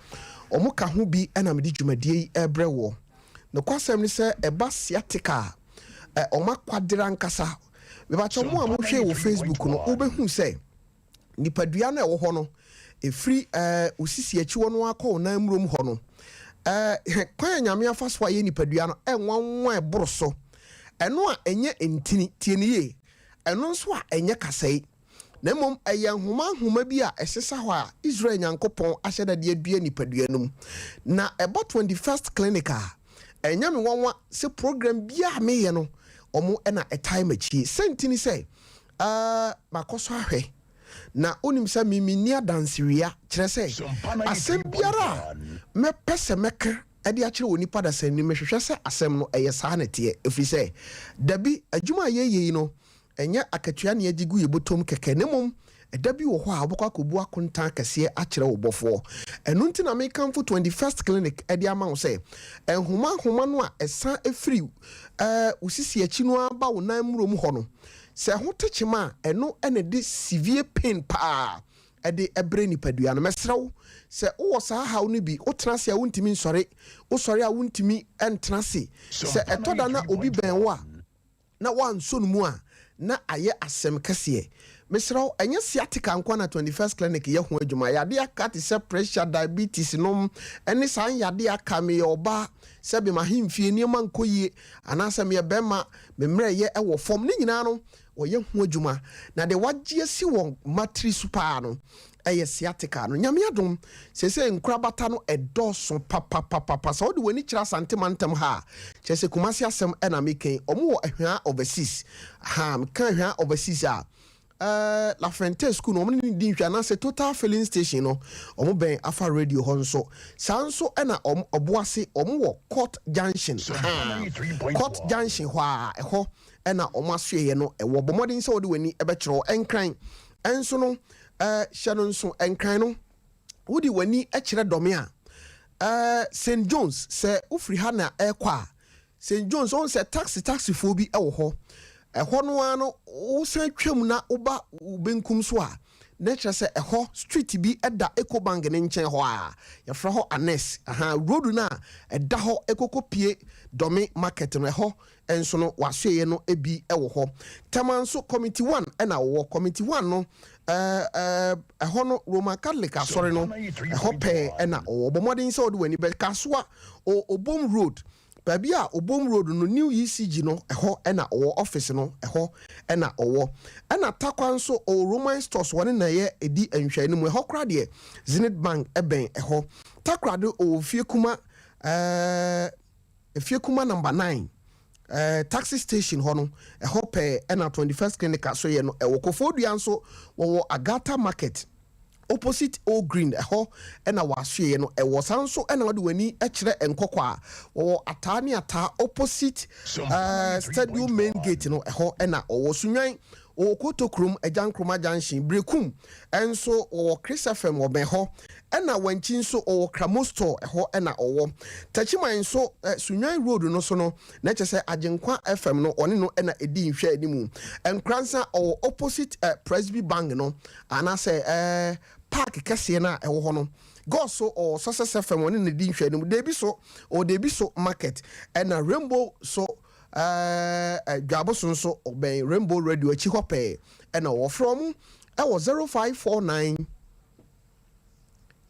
Wɔn ka ho bi na mede dwumadie yi rebrɛ woɔ. Nokwasɛm ne sɛ ɛba sciatica a, wɔn akwadere ankasa. Mepakyɛw mo a mohwɛ wɔ Facebook no, wobɛhu sɛ Nipadua no a ɛwɔ hɔ no, ɛfiri wo sisi akyi hɔ no ara kɔ wo nan murom hɔ no, kwan a Nyame afa so ayɛ nipadua no, ɛnwanwa ɛboro so. Ɛno a ɛnyɛ ntini, tie no yie, ɛno nso a ɛnyɛ kasɛe, na mmom ɛyɛ nhoma nhoma bi a ɛsesa hɔ a Israel Nyankopɔn ahyɛ da de adua nipadua no mu. Na ɛba 21st Clinic a, ɛnyɛ me nwanwa sɛ program biara a meyɛ no, wɔn na ɛtae m'akyi. Sɛnti ne sɛ, Ɛɛ, makɔ so ahwɛ. Na wonim sɛ me menni adansewia, kyerɛ sɛ, asɛm biara a mɛpɛ sɛ mɛka de akyerɛ onipa dasani no, mehwehwɛ sɛ asɛm no, ɛyɛ saa na ɛteɛ. Ɛfiri sɛ, dabi, adwuma a yɛreyɛ yi no, ɛnyɛ akatua na yɛgye gu yɛn bɔtɔm kɛkɛ, na mmom ɛda bi wɔ hɔ a wobɛkɔ akɔbu akontaa kɛseɛ akyerɛ wo Bɔfoɔ. Ɛno nti na mekamfo 21st Clinic de ama wo sɛ, nhoma nhoma no a ɛsan firi wo sisi akyi no ara ba wo nan mmrom hɔ no, Sɛ ɛho te kyema a, ɛno na ɛde severe pain paa de brɛ nipadua no. Mɛsrɛ wo, sɛ wowɔ saa haw no bi, wotena ase a wontumi nsɔre, wosɔre a wontumi ntena ase, sɛ ɛtɔ da na obi bɛn wo a na woansɔ no mu a, na ayɛ asɛm kɛseɛ. Mesrɛ wo, ɛnyɛ sciatica nko ara na 21st Clinic yɛ ho adwuma. Yadeɛ aka te sɛ pressure, diabetes nom ne saa nyadeɛ aka, meyɛ ɔbaa, sɛbe m'ahemfie nneɛma nkɔ yie, anaasɛ meyɛ barima, Me mmerɛyɛ wɔ fam. Ne nyinaa no, wɔyɛ ho adwuma. Na deɛ wɔagye asi wɔn mma tiri so paa no yɛ sciatica no. Nyame adom, seesei nkorabata no ɛdɔɔso papapapapa. Sɛ wode w'ani kyerɛ Asante mantam ha a, kyerɛ sɛ Kumasi asɛm na meka yi, wɔn wɔ Ahwea Overseas. Ahaa, meka Ahwea Overseas a, Eh, La Fuente School no, wɔn ne no di nhwɛ anaasɛ Total Filling Station no, wɔn bɛn Afa Radio hɔ nso. Saa nso na wɔn Ɔboase, wɔn wɔ Court Junction, ahaa, Court Junction hɔ a, ɛhɔ na wɔn asoɛeɛ no wɔ. Bɔ mmɔden sɛ wode w'ani bɛkyerɛ hɔ. Nkran nso no, eh, hyɛ no nso, Nkran no, wode w'ani kyerɛ Dɔme a, St John's, sɛ wofiri ha na ɛrekɔ a, St John's, wohu sɛ taxi taxifoɔ bi wɔ hɔ. Ɛhɔ no ara no, wosan twam na woba wo benkum so a, na kyerɛ sɛ ɛhɔ street bi da Ecobank no nkyɛn hɔ a, yɛfrɛ hɔ Anes. Aha, road no a ɛda hɔ ɛkɔkɔ pie Dome market no, ɛhɔ nso no wɔasoɛeɛ no bi wɔ hɔ. Tema nso, Committee One na wɔwɔ. Committee One no, ɛɛ, ɛhɔ no Roman Catholic asɔre no, ɛhɔ pɛɛ na ɔwɔ. Bɔ mmɔden sɛ wode w'ani bɛ Kasoa, o, Obom Road, baabi a Obom Road no, New ECG no, ɛhɔ na ɔwɔ. Office no, ɛhɔ na ɔwɔ. Ɛna Tarkwa nso, ɔwɔ Roman Stores, wɔne na ɛyɛ ɛdi nhwɛanimu. Ɛhɔ koraa deɛ, Zenith Bank bɛn ɛhɔ. Takoradi, ɔwɔ Fie Kuma, ɛɛ, Efie Kuma number 9, taxi station hɔ no, ɛhɔ pɛɛ ɛna 21st Clinic asoyɛ no ɛwɔ. Koforidua nso, wɔwɔ Agata Market, opposite Old Green, ɛhɔ ɛna wɔasoyɛ no ɛwɔ. Saa nso ɛna wɔde w'ani kyerɛ Nkɔkɔ a, wɔwɔ Ataa ne Ataa, opposite stadium main gate no, ɛhɔ ɛna ɔwɔ. Sunyani, wɔwɔ Koto Kurom, Agyankroma Junction. Berekum ɛnso wɔwɔ Chris FM, wɔbɛn hɔ. Ɛna Wankyi nso ɔwɔ Kramo Store, ɛhɔ ɛna ɔwɔ. Takyiman nso, Sunyani Road no so no, na kyerɛ sɛ Agyenkwa FM no, ɔne no ɛna ɛdi nhwɛ anim. Nkoransa, ɔwɔ opposite Presby Bank no, anaasɛ park kɛseɛ no a ɛwɔ hɔ no. Goaso, ɔwɔ Success FM, ɔne no di nhwɛ anim. Deebi so, ɔwɔ Deebi so Market. Ɛna Rainbow so, Dwaboso nso, ɔbɛn Rainbow Radio akyi hɔ pɛɛ ɛna ɔwɔ. Frɛ ɔmo ɛwɔ 0549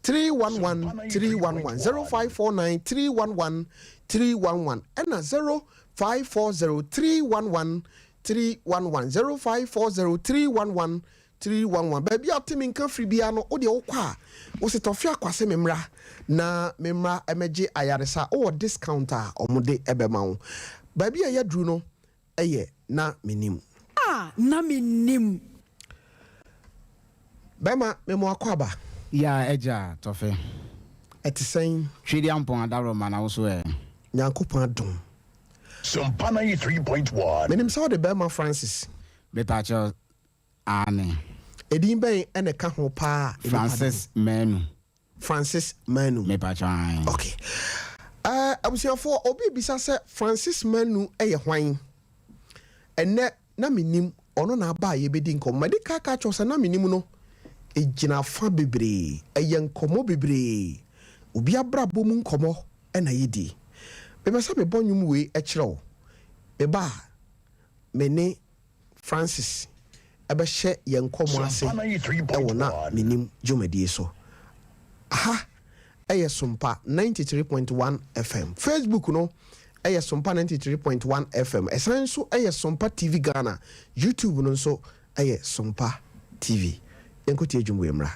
311 311, 0549 311 311, ɛna 0540 311 311, 0540 311 311. Baabi a wotemi nka firi bia no, wodeɛ wokɔ a, wosi Tɔfe Akwase, me mmra na me mmra ɛmɛgye ayaresa. Wowɔ discount a ɔmode ɛbɛma wo. Baabi a yɛduru no ɛyɛ Na Menim. A na menim. Bɛma memo akɔ aba. Ya, agya Tɔfe. Ɛte sɛn? Twedi ampɔn adaworoma na wo so ɛ? Nyankopɔn adom. Sompa 93.1. Menim sɛ wode bɛrima Francis. Mepakyɛw, aane. Edin bɛn ɛna ɛka ho paa a nnipa de hu? Francis Manu. Francis Manu. Mepakyɛw, aane. Okay. Abusuafoɔ, obi bisa sɛ Francis Manu yɛ hwan? Ɛnnɛ na menim ɔno na aba a yɛbɛdi nkɔmmɔ. Madi ka ka kyerɛ sɛ na menim no ɛgyina fa bebree, ɛyɛ nkɔmmɔ bebree. Obi abrabɔ mu nkɔmmɔ ɛna yɛdi. Mepɛ sɛ mebɔ nnwom wei kyerɛ wo. Meba a, me ne Francis ɛbɛhyɛ yɛn nkɔmmɔ ase Sompa ɛwɔ Na 93.1. Menim dwumadie so. Aha ɛyɛ Sompa 93.1 FM. Facebook no ɛyɛ Sompa 93.1 FM. Ɛsan nso ɛyɛ Sompa TV Ghana. YouTube no nso ɛyɛ Sompa TV. Yɛnkɔtie dwom wei mmra.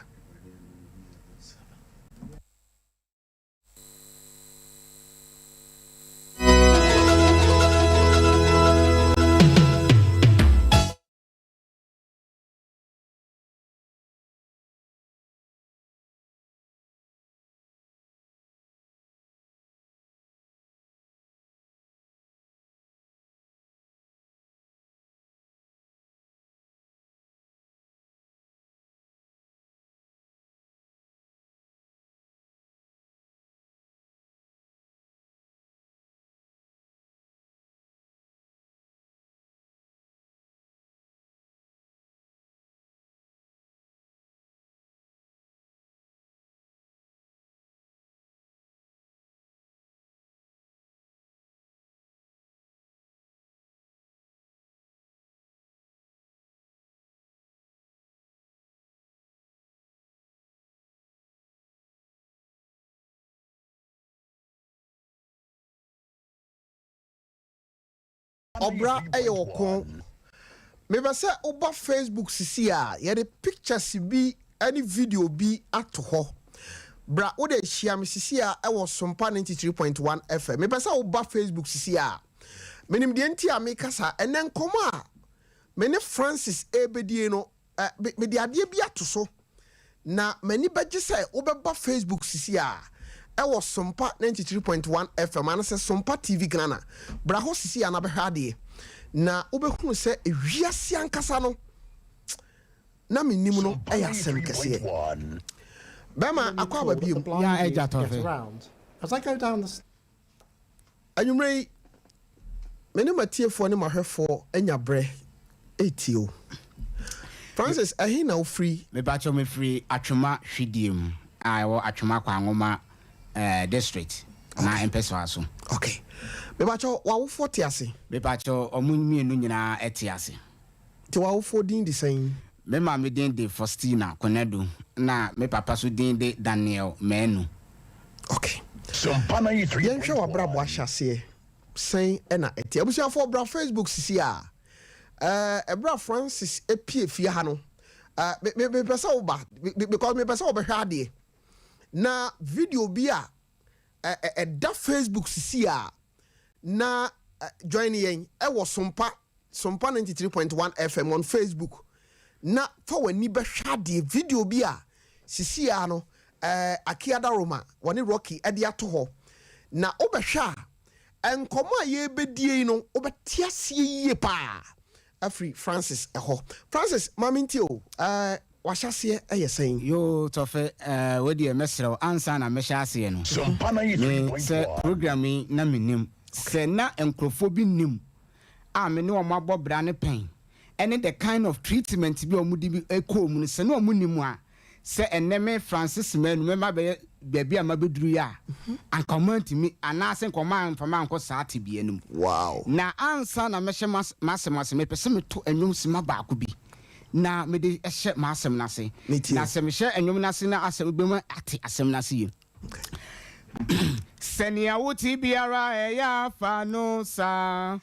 Ɔbra ɛyɛ ɔko. Mepɛ sɛ woba Facebook sisi a, yɛde pictures bi ne video bi ato hɔ. Bra wode ahyia me sisi a ɛwɔ Sompa 93.1 FM. Mepɛ sɛ woba Facebook sisi a. Menim deɛ nti a meka saa. Ɛnɛ nkɔmmɔ a me ne Francis ɛrebɛdie no, mede adeɛ bi ato so na m'ani bɛgye sɛ wobɛba Facebook sisi a ɛwɔ Sompa 93.1 FM anasɛ Sompa TV Ghana. Bra hɔ sisi a na bɛhwɛ adeɛ na wobɛhunu sɛ ewiase ankasa no na menim no Sompa ɛyɛ asɛm kɛseɛ. 93.1. Bɛrima, akɔ aba biom. Ya, agya Tɔfe. As I go down the Anwummerɛ yi, me ne m'atiefoɔ ne m'ahwɛfoɔ anya berɛ retie wo. Francis, ɛhe na wofiri? Mepakyɛw mefiri Atwoma Hwidie mu a ɛwɔ Atwoma Kwanwoma eh, district na mpɛsoa so. Okay. Mepakyɛw, w'awofoɔ te ase? Mepakyɛw, ɔmo mmienu nyinaa ɛte ase. Nti w'awofoɔ din de sɛn? Me maame din de Faustina Konadu na me papa so din de Daniel Manu. Okay. Sompa Yɛnhwɛ w'abrabɔ 93.1. ahyɛaseɛ sɛn na ɛte. Abusuafoɔ bra Facebook sisi a. Ɛɛ ɛberɛ a Francis pie fie ha no, ɛɛ me me mepɛ sɛ woba because mepɛ sɛ wɔbɛhwɛ adeɛ. Na video bi a ɛ ɛda Facebook sisi a na join yɛn ɛwɔ Sompa Sompa 93.1 FM on Facebook na fa w'ani bɛhwɛ adeɛ video bi a sisi a no ɛɛ Akiada Roma wɔne Rocky ɛde ato hɔ na wobɛhwɛ a nkɔmɔ a yɛrebɛdie yi no wobɛte aseɛ yie paa afiri Francis ɛhɔ. Francis maame ntie o ɛɛ wahyɛ ɛyɛ sɛn? Yoo Tɔfe, ɛɛ wo deɛ mɛsrɛ wo ansa na mɛhyɛ aseɛ no. Sompa Me sɛ 93.1. program yi na menim sɛ na nkurɔfoɔ bi nim a me ne wɔn abɔ bra ne pɛn ɛne the kind of treatment bi a wɔn de bi kɔɔ mu no sɛ ne wɔn nim a sɛ ɛnɛ me Francis Manu mɛma bɛyɛ baabi a mabɛduru yi a anka wɔn antumi anaasɛ nka wɔn amfa ma ankɔ saa tebea no mu. Na ansa na mɛhyɛ m'asɛm ase, mepɛ sɛ meto nnwom sima baako bi na mede hyɛ m'asɛm no ase. Metie. Na sɛ mehyɛ nnwom no ase na asɛm bɛmu ate asɛm no ase yie. Sɛnea wote biara ɛyɛ afa no saa.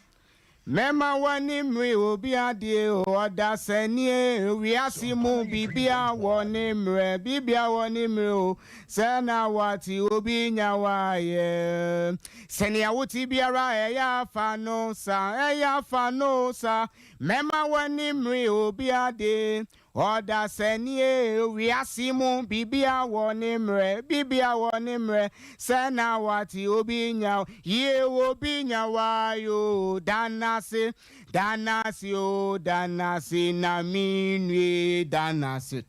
Mɛma w'ani mmere obi adeɛ o ɔda sɛnie wiase mu bibia wɔ ne mmerɛ bibia wɔ ne mmerɛ o sɛ na wate obi nya wayɛ. Sɛnea wote biara ɛyɛ afa no saa ɛyɛ afa no saa. Mɛma w'ani mmere obi adeɛ ɔda sɛnie wiase mu bibia wɔ ne mmerɛ bibia wɔ ne mmerɛ sɛ na wate obi nya yie obi nya wayo danase danase o danase na minue danase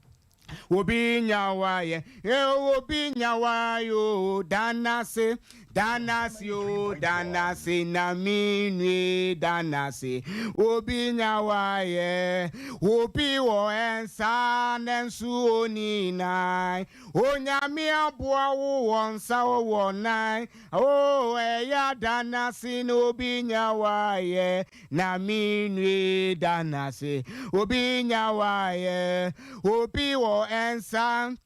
obi nya wayɛ e obi nya wayo danase danase o danase na minue danase obi nya wayɛ obi wɔ ɛnsa nanso oni nan onyame aboa wo wɔ nsa wɔ nan o ɛyɛ danase na obi nya wayɛ na minue danase obi nya wayɛ obi wɔ ɛnsa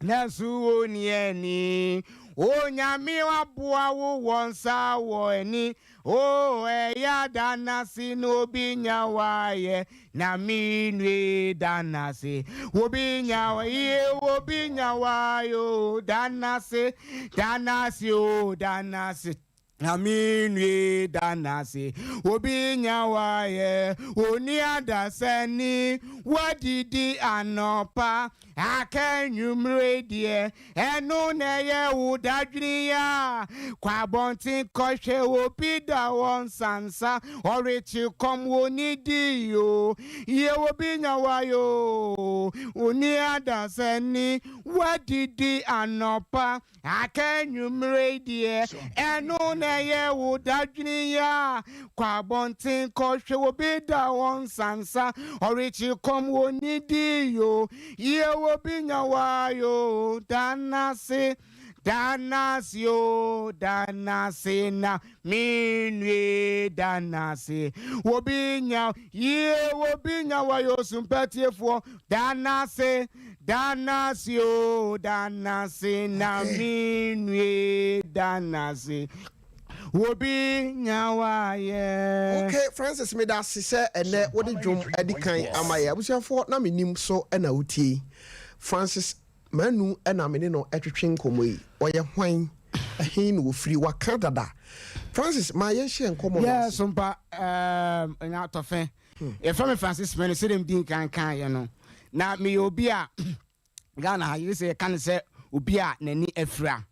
nanso oni ani onyame aboa wo wɔ nsa wɔ ani o ɛyɛ danase na obi nya wayɛ na minue danase obi nya yie obi nya wayo danase danase o danase na minue danase obi nya wayɛ oni adasani wadidi anɔpa aka nwumire deɛ ɛno na ɛyɛ wo dadwene a kɔ abɔnten kɔhwɛ obi da wɔ nsansa ɔrekye kɔm wɔ ni di o yie obi nya wayo oni adasani wadidi anɔpa aka nwumire deɛ ɛno na ɛyɛ wo dadwene a kɔ abɔnten kɔhwɛ obi da wɔ nsansa ɔrekye kɔm wɔ ni di o yie obi nya wayo danase danase o danase na minue danase obi nya yie obi nya wayo sumpɛtiefoɔ danase danase o danase na minue danase obi nya wayɛ. Okay, Francis, meda ase sɛ ɛnɛ wode dwom adi kan ama yɛ. Abusuafoɔ, na menim so ɛna wotie Francis Manu ɛna mene no ɛtwetwe nkɔmmɔ yi. Ɔyɛ hwan, ɛhe na wɔfiri? Waka dada. Francis, ma yɛnhyɛ nkɔmmɔ no yɛ ase. Sompa ɛnya Tɔfɛ yɛfrɛ me Francis Manu sɛdeɛ medi nkan kaeɛ no na meyɛ obi a Ghana ha yɛde sɛ yɛka no sɛ obi a n'ani afira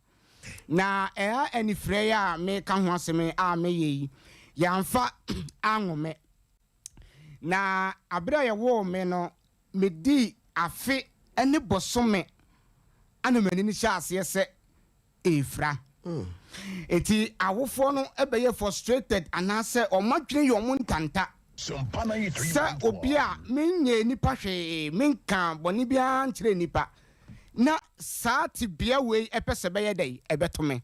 na ɛha anifira yi a meka ho asɛm a meyɛ yi yɛamfa anwome na abere a yɛwoo me no medii afe ne bɔsome ana m'ani no hyɛ aseɛ sɛ ɛfira. Eti awofoɔ no bɛyɛ frustrated anaasɛ wɔn adwene yɛ wɔn ntanta sɛ obi a menyɛ nipa hwee, menka bɔne biara nkyerɛ nipa, na saa tebea wei ɛpɛ sɛ bɛyɛ dɛn ɛbɛto me.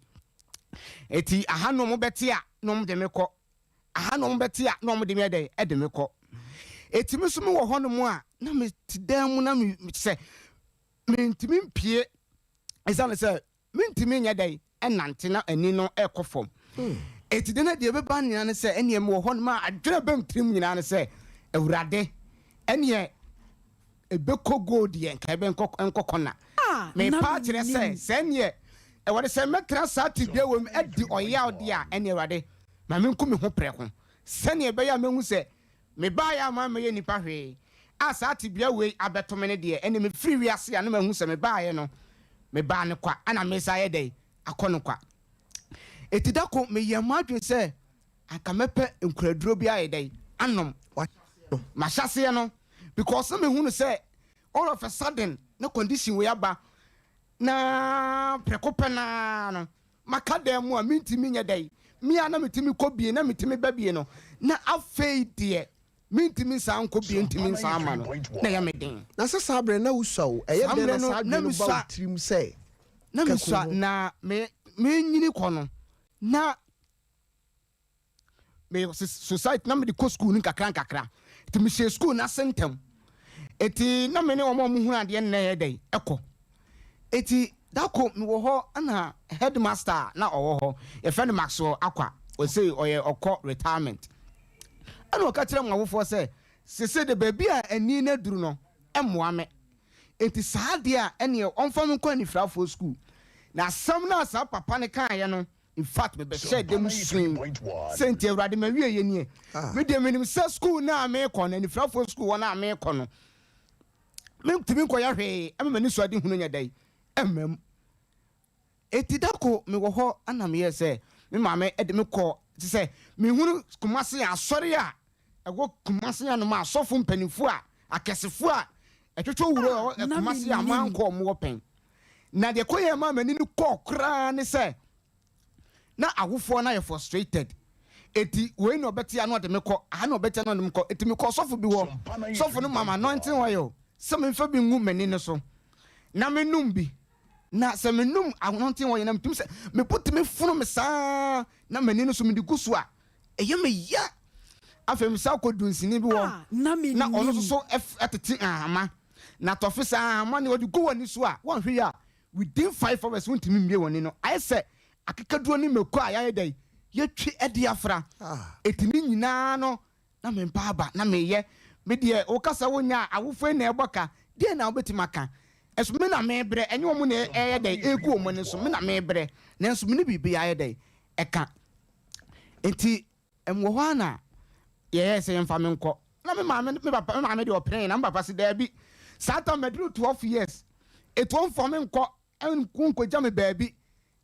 Eti aha na wɔn bɛte a na wɔn de me kɔ, aha na wɔn bɛte a na wɔn de me yɛ dɛn ɛde me kɔ. Eti me nso me wɔ hɔnom a na me te dan mu na me sɛ mentumi mpie, ɛsiane sɛ mentumi nyɛ dɛn ɛnante na ani no ɛkɔ fam. Eti de na deɛ ɛbɛba nyinaa ne sɛ ɛneɛ mewɔ hɔnom a adwene bɛm tirim nyinaa ne sɛ, Awurade, ɛneɛ ɛbɛkɔ gold deɛ nka ɛbɛnkɔ nkɔkɔ na mepa kyerɛ sɛ sɛ ɛneɛ Awurade sɛ mɛtena saa tebea wɔ mu adi ɔyaw deɛ a, ɛneɛ Awurade ma menku me ho prɛko sɛneɛ ɛbɛyɛ a mɛhu sɛ mebaeɛ a mammɛyɛ nnipa hwee a saa tebea wei abɛto me no deɛ, ɛne mefiri wiase a na mahu sɛ mebaeɛ no, mebaa no kwa, ɛna mesa yɛ dɛn akɔ no kwa. Eti da ko meyɛ m'adwene sɛ anka mɛpɛ nkuraduro bi ayɛ dɛn anom. Mahyɛseɛ no because na mehu no sɛ all of a sudden na condition wei aba na prɛko pɛ naa no maka dan mu a mentumi nyɛ dɛn, me a na metumi kɔ bie na metumi ba bie no, na afei deɛ mentumi nsan nkɔ bie, ntumi nsan ama no na ɛyɛ me den. Na sɛ saa berɛ na wosua o, ɛyɛ dɛn na saa adwene no ba wo tirim sɛ na mesua na me menyini kɔ no na me society na mede kɔ school no nkakra nkakra, nti mehyɛ school no ase ntɛm, eti na me ne wɔn a wɔhunu adeɛ no na ɛyɛ dɛn ɛkɔ. Eti dako mewɔ hɔ ɛna headmaster na ɔwɔ hɔ, yɛfrɛ no Maxwell Akwa, ɔsɛ ɔyɛ ɔkɔ retirement, ɛna ɔka kyerɛ mo awofoɔ sɛ sese de baabi a ani no aduru no ɛmmoa me, eti saa adeɛ a ɛneɛ ɔmfa me nkɔ anifirafoɔ school. Na asɛm no a saa papa no kaeɛ no, in fact, mebɛhyɛ dɛm sui sɛ, nti Awurade, mawie yɛ nie. Me deɛ menim sɛ school no a meekɔ no, anifirafoɔ school hɔ no a meekɔ no, mentumi nkɔyɛ hwee ɛma m'ani so ade hunu nyɛ dɛn ɛmma mu. Eti dako mewɔ hɔ ana meyɛ sɛ me maame de me kɔ te sɛ mehunu Kumase asɔre a ɛwɔ Kumase anom a asɔfo mpanimfoɔ a akɛsefoɔ a ɛtwitwe wuro ɛwɔ Kumase a mankɔ ɔmo wɔ pɛn. Na deɛ kɔyɛ ma m'ani no kɔɔ koraa ne sɛ na awofoɔ no ayɛ frustrated, eti wei na ɔbɛte ano ɔde me kɔ aha, na ɔbɛte ano ɔde me kɔ. Eti me kɔ sɔfo bi hɔ, sɔfo no mama anointing oil sɛ memfa bi ngu m'ani no so na menum bi, na sɛ menum anointing oil na metum sɛ mebotumi fono me saa na m'ani no so mede gu so a ɛyɛ me ya. Afei mesa kɔ dunsini bi hɔ na ɔno nso so ɛtete ahama na tɔfe saa ahama ne ɔde gu w'ani so a wɔnhwɛ yi a within 5 hours wontumi mmie w'ani no, ayɛ sɛ akekaduro ne mako a yɛayɛ dɛ yɛtwi ɛde afra. Eti ne nyinaa no na mempa aba na meyɛ me deɛ wokasa wonya a awofoɔ yi na ɛbɔ ka deɛ na wobɛtumi aka ɛso me na mebrɛ, ɛnyɛ wɔn na ɛyɛ dɛ ɛgu wɔn ani so, me na mebrɛ, nanso me ne biribi ayɛ dɛ ɛka. Nti ɛmwɔ hɔ a na yɛyɛ sɛ yɛmfa me nkɔ na me maame, me papa, me maame deɛ ɔpene na me papa sɛ daabi, saa time maduru 12 years, etu ɔmfa me nkɔ nkɔgya me baabi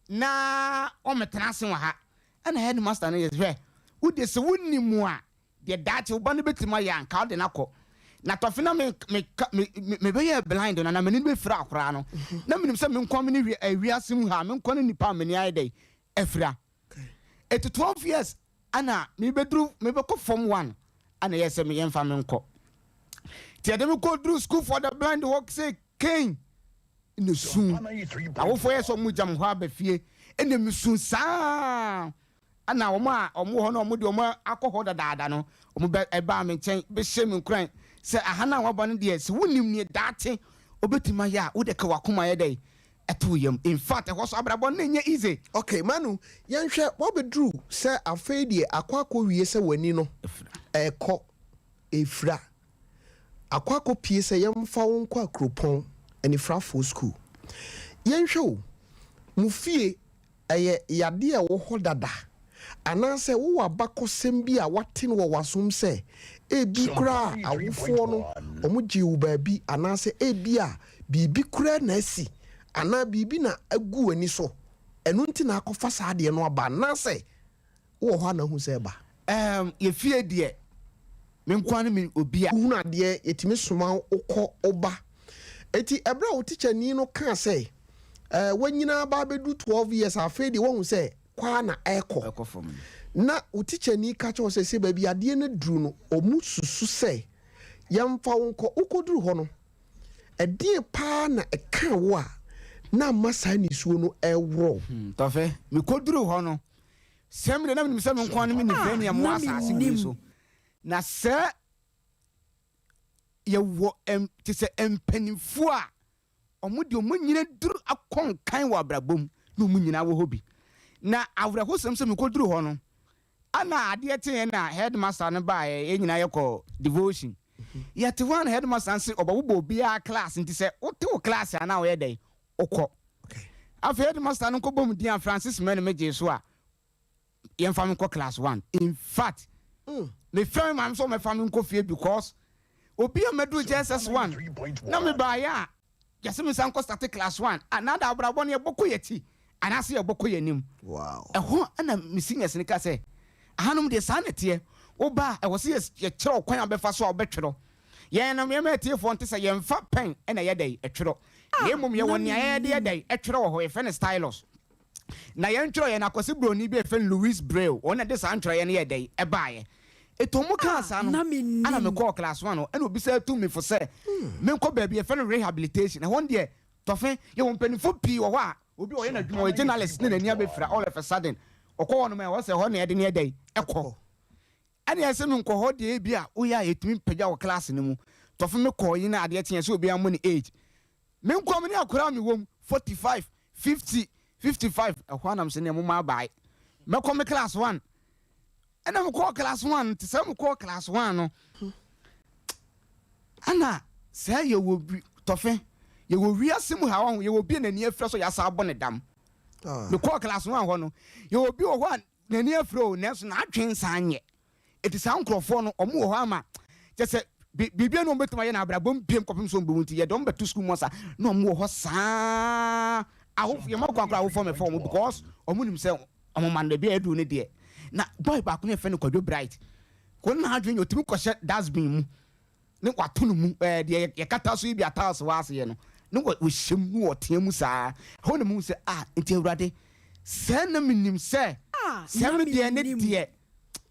na ɔmɛtena ase wɔ ha. Ɛna headmaster no yɛ hwɛ wode sɛ wonim a deɛ daakye wo ba no bɛtumi ayɛ anka wode no akɔ na tɔfe na me me me mebɛyɛ blind no na m'ani bɛfira koraa no, na menim sɛ menkɔ me ne wiase mu ha, menkɔ ne nipa a m'ani ayɛ dɛ afira. Ɛti 12 years ana mebɛduru mebɛkɔ form one ana yɛ sɛ meyɛmfa me nkɔ, nti yɛde me kɔ duru school for the blind hɔ sɛ kɛn na su awofoɔ yɛ sɛ ɔmo gya me hɔ aba fie, ɛna mesu saa ɛna wɔn a wɔn wɔ hɔ na wɔn de wɔn akɔ hɔ dadaada no, wɔn bɛ ɛbaa me nkyɛn bɛhyɛ me nkuran sɛ aha na waba no deɛ, sɛ wonim nie daakye obɛtumi ayɛ a wode ka wakoma yɛ dɛ ɛto yam. In fact, ɛhɔ so abrabɔ no nyɛ easy. Okay, Manu, yɛnhwɛ wabɛduru sɛ afei deɛ akɔ wie sɛ w'ani no ɛkɔ ɛfira akɔ pie sɛ yɛmfa wo nkɔ Akuropɔn anifrafoɔ school. Yɛnhwɛ o, mo fie ɛyɛ yadeɛ a ɛwɔ hɔ dada anaasɛ wowɔ abakɔsɛm bi a wate no wɔ w'asom sɛ ebi koraa awofoɔ no ɔmo gye wo baabi anaasɛ ebi a biribi koraa na asi anaa biribi na agu w'ani so, ɛno nti na akɔfa saa adeɛ no aba, anaasɛ wowɔ hɔ a na hu sɛ ɛba? Yɛfie deɛ, me nkoa ne me obi a wohunu adeɛ yɛtumi soma wokɔ woba. Eti ɛberɛ a wo tikyani no kaa sɛ Wanyina ba bɛdu 12 years, afei deɛ wahu sɛ kwaa na ɛkɔ. Ɛkɔ fam. Na wo tikyani ka kyerɛ wo sɛ baabi adeɛ no duru no, ɔmu susu sɛ yɛmfa wo nkɔ. Wokɔduru hɔ no, ɛdeɛ paa na ɛka wo a na ama saa nisuo no ɛworɔ? Tɔfɛ, mekɔduru hɔ no, sɛm de na menim sɛ me nko no me nifrɛ ne ɛmo Na asase mennim. wei so na sɛ yɛwɔ te sɛ mpanimfoɔ a ɔmo de ɔmo nyina duru akɔ nkan wɔ abrabɔ mu na ɔmo nyinaa wɔ hɔ bi. Na awerɛhosɛm sɛ mekɔduru hɔ no, ana adeɛ teɛ na headmaster no baeɛ, yɛn nyinaa yɛkɔ devotion. Yɛte hɔ a, na headmaster no se ɔbɛwobɔ obiara class, nti sɛ wote wo class a, na woyɛ dɛn wokɔ. Afei headmaster no nkɔbɔ mu din a Francis Mɛne megye so a yɛmfa me nkɔ class one. In fact, mefrɛ me maame sɛ ɔmɛfa me nkɔ fie because obi a mɛduru JSS one na mebaeɛ a, yɛsɛ me nsa nkɔ start class one a, na da abrabɔ no yɛbɔkɔ yɛkyi anaasɛ yɛbɔkɔ yɛnim. Ɛhɔ ɛna me seniors no ka sɛ ahanom deɛ, saa na teɛ. Woba a, ɛwɔ sɛ yɛkyerɛ wo kwan a wobɛfa so a wobɛtwerɛ. Yɛn no, yɛma atiefoɔ nte sɛ yɛmfa pen ɛna yɛdɛn ɛtwerɛ, na mmom yɛwɔ nea yɛde yɛdɛn ɛtwerɛ wɔ hɔ, yɛfrɛ no stylus. Na yɛn twerɛ yɛn Akwasi Buroni bi a yɛfrɛ no Louis Braille, ɔno na de saa ntwerɛeɛ no yɛdɛn ɛbaeɛ. Ɛtɔ mu kaa saa no. Na mennim. Ana mekɔɔ class one no, ɛna obi sɛ tu me fo sɛ menkɔ baabi yɛfrɛ no rehabilitation. Ɛhɔ no deɛ, tɔfe, yɛwɔ mpanimfoɔ pii wɔ hɔ a obi a ɔyɛ n'adwuma, ɔyɛ journalist, ne n'ani abɛfira, all of a sudden ɔkɔ hɔ nom a, ɛwɔ sɛ ɛhɔ na yɛde ne yɛdɛn ɛkɔ. Ɛne ɛsɛ me nkɔ hɔ deɛ bi a woyɛ a yɛtumi mpagya wɔ class no mu. Tɔfe, me kɔɔ yi na adeɛ kyeɛ sɛ obiara mmɔ ne age. Me nkɔ me ne akwaraa mi wɔm 45, 50, 55. Ɛhɔ anam sɛ nea mo ma abae mɛkɔ me class one. Ɛna mekɔɔ class one. Nti sɛ mekɔɔ class one no, ana sɛ yɛwɔ bi, tɔfe, yɛwɔ wiase mu ha wɔ ho, yɛwɔ bi a n'ani afira so yɛasa abɔ ne dam. Mekɔɔ class one hɔ no, yɛwɔ bi wɔ hɔ a n'ani afira o, nanso n'adwen nsan nyɛ. Eti saa nkurɔfoɔ no, ɔmo wɔ hɔ ama kyɛ sɛ biribi a na ɔmo bɛtumi ayɛ na abrabɔ mpiem kɔpem so ɔmo bɛwu, nti yɛde ɔmo bɛto sukuu mu asa na ɔmo wɔ hɔ saa. Awofo yɛn mɔ kwan koraa, awofoɔ mɛfa ɔmo because ɔmo nim sɛ ɔmo ma no baabi a ɛduru ne deɛ. Na boy baako ne yɛfrɛ no Kwadwo Bright kò na adwene yɛ otumi kɔhyɛ dustbin mu ne wato no mu, deɛ yɛkata so yi bi ataase wɔ aseɛ no, ne wɔhyɛ mu ne wɔteɛ mu saa. Hɔ na mu sɛ, ah, nti Awurade, sɛ na menim sɛ sɛ na me deɛ ne mennim. Deɛ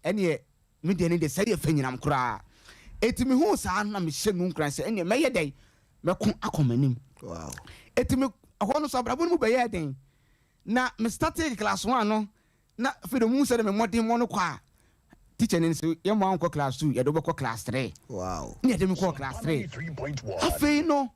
ɛneɛ me deɛ ne deɛ sɛ yɛ fɛ nyinam koraa. Eti mehu saa na mehyɛ mu nkuran sɛ ɛneɛ mɛyɛ dɛn, mɛko akɔ m'anim. Eti me ɛhɔ no so abrabɔ no mu bɛyɛ den na me started class one no, na afei de mu sɛ de me mmɔden mmɔ no kɔ a, teacher ne sɛ yɛn mo ankɔ class two, yɛde wobɛkɔ class three. Ne yɛde me kɔɔ class three. 3.1. Afei no,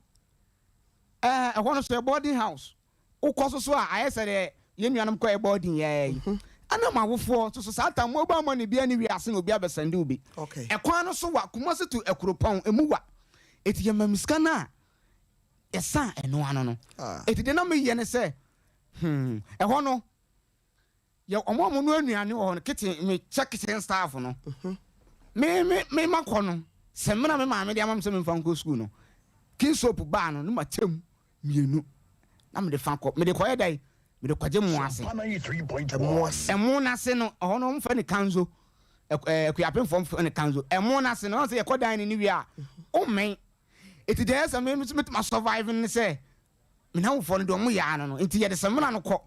ɛhɔ no so yɛ boarding house. Wokɔ so a, ayɛ sɛ deɛ yɛn nuanom kɔ yɛ boarding yɛɛ yi. Ɛna ma awofoɔ so saa time mobile money bi ne wiase na obi abɛsɛnde wo bi. Ɛkwan no so wa Kumasi to Akuropɔn emu wa, eti yɛ ma sika no a yɛsan ɛno ano no. Eti deɛ na meyɛ ne sɛ, ɛhɔ no yɛ ɔmo a ɔmo no anuane wɔ hɔ no kitchen, me kyɛ kitchen staff no. Me ma kɔ no sɛ mena me maame de ama me sɛ memfa nkɔ school no, King Soap baa no ne ma kyɛm mmienu na mede fa kɔ, mede kɔyɛ dɛn, mede kɔgye mo ase. 93.1. Ɛmo ase. Ɛmo n'ase no, ɛhɔ no ɔmfɛ ne kanzo, akuapemfoɔ mfɛ ne kanzo. Ɛmo n'ase no, ɔn sɛ yɛkɔ dan ne ne wie a ɔmmɛn. Eti deɛ ɛyɛ sɛ me nso metuma survive ne sɛ me nanfoɔ no deɛ ɔmo yɛ ano no, nti yɛde sɛmina no kɔ.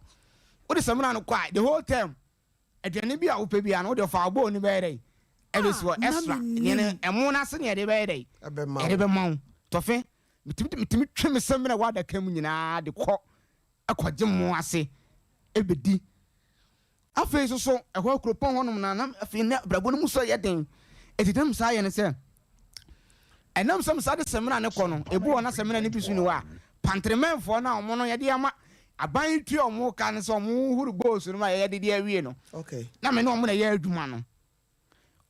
Wode sɛmina no kɔ a, the whole term aduane bi a wopɛ bi a no, wode ɔfa ɔbɔɔ ni bɛyɛ dɛ ɛbɛsi hɔ. Na extra mennim. neɛ no ɛmo n'ase ne yɛde bɛyɛ dɛ ɛbɛma yɛde wo. bɛma wo. Tɔfe, metumi twe me sɛmina wɔ adaka mu nyinaa de kɔ ɛkɔgye mo ase ɛbɛdi. Afei nso so ɛhɔ kuropɔn hɔnom na afei na abrabɔ no mu so yɛ den. Eti dɛm saa yɛ ne sɛ ɛnam sɛ saa de sɛmina ne kɔ no, ebi wɔ na sɛmina ne bi so ni hɔ a, pantremɛnfoɔ no a ɔmo no yɛde ama aban tua ɔmo ka ne sɛ ɔmo huru bowls no mu a yɛde de awie no, na me ne ɔmo na ɛyɛ adwuma no.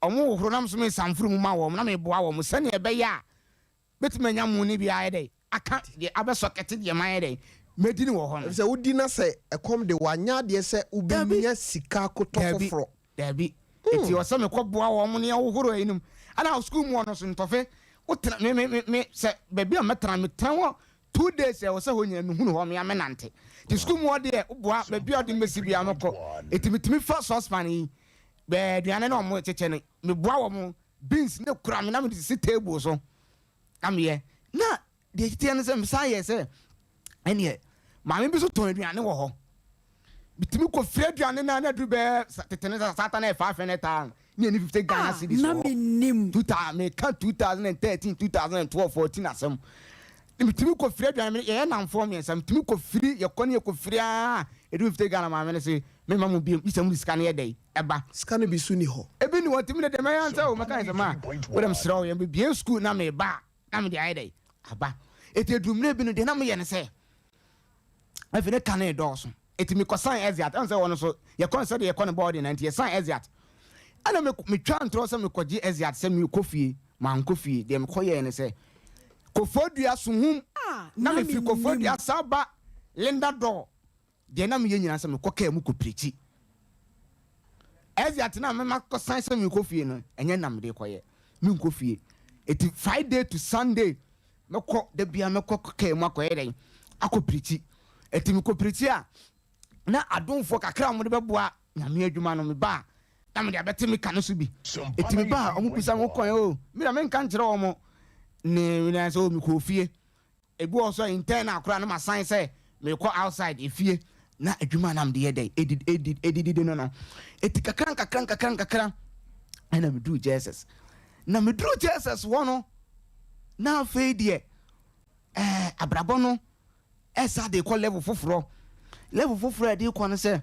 Ɔmo hohoro nam so, me nsamforo mu ma wɔn na meboa wɔn sɛnea ɛbɛyɛ a bɛtumi anya mu ne bi ayɛ dɛ aka deɛ abɛsɔ kɛte deɛ mayɛ dɛ mɛdi ne wɔ hɔ no. Sɛ wodi na sɛ ɛkɔm de wanyɛ adeɛ sɛ wobɛnya sika akotɔ Dabi. foforɔ. Daabi, eti ɔsɛ mekɔ boa wɔn ne ahohoro ayinom. Ɛna sukuu mu hɔ no so, ntɔfe, wotena me sɛ baabi a mɛtena, metena hɔ 2 days, ɛwɔ sɛ hɔ nyina mehunu hɔ mea menante. Nti sukuu mu hɔ deɛ, woboa baabi a ɔde mbɛsi bia mɛkɔ. Eti metumi fa saucepan yi bɛɛ aduane na ɔmo kyekyɛ no, meboa wɔn beans ne kura me na mede sisi table so na meyɛ. Na deɛ titeɛ no sɛ mesan yɛ sɛ ɛneɛ Maame bi nso tɔn aduane wɔ hɔ. Metumi kɔfiri aduane no a na aduru bɛyɛ tete no saa ta na ɛyɛ 500 thousand ne ɛni 50 Ghana Ah, cedis na wɔ hɔ. mennim. Meka 2013, 2012, 14 asɛm. Metumi kɔfiri aduane no, yɛyɛ nnamfoɔ mmiɛnsa, metumi kɔfiri, yɛkɔ ne yɛkɔfiri aa, ɛdu 50 Ghana maame no se, memma mo biom, gye sɛ mode sika no yɛ dɛn, ɛba. Sika no bi so ni hɔ. Ebi ni hɔ, nti mede deɛ mɛyɛ ne sɛ o, mɛka ne sɛ ma, wode mesrɛ wo, yɛbɛbue sukuu na meba a, na mede ayɛ dɛn, aba. Enti ɛduru mmerɛ bi no, deɛ na meyɛ ne sɛ, afei ne ka no redɔɔso, enti mekɔsan Exiat, ɛhu sɛ hɔ no nso, yɛkɔ no sɛdeɛ yɛkɔ no boarding na nti yɛsan Exiat. Ɛna metwaa ntorɔ sɛ mekɔgye Exiat sɛ merekɔ fie, mankɔ fie, deɛ mekɔyɛɛ ne sɛ, Koforidua Suhum, Ah, na na mefiri mennim. Koforidua san ba Linda Dor, Deɛ na meyɛ nyinaa sɛ mekɔ kaa mu kɔpirikyi. Ɛsɛ ate na mema kɔsan sɛ merekɔ fie no, ɛnyɛ na mede kɔyɛ. Menkɔ fie. Eti Friday to Sunday, mɛkɔ, da biara mɛkɔ kaa mu akɔyɛ dɛn? Akɔpirikyi. Eti mekɔpirikyi a, na adomfoɔ kakra a wɔde bɛboa Nyame adwuma no, meba a, na mede abɛte me ka no so bi. Eti meba a, wɔbisa me, wokɔɛ o? Me deɛ menka nkyerɛ wɔn. Ne nyinaa sɛ o, mekɔɔ fie. Ebi wɔ hɔ nso a internal koraa na masan sɛ merekɔ outside efie na adwuma a na mede yɛ dɛn edi edi edididi no no. Eti kakra nkakra nkakra nkakra ɛna meduru JSS. Na meduru JSS hɔ no na afei deɛ ɛɛ abrabɔ no ɛsa de kɔ level foforɔ. Level foforɔ a ɛde kɔ no sɛ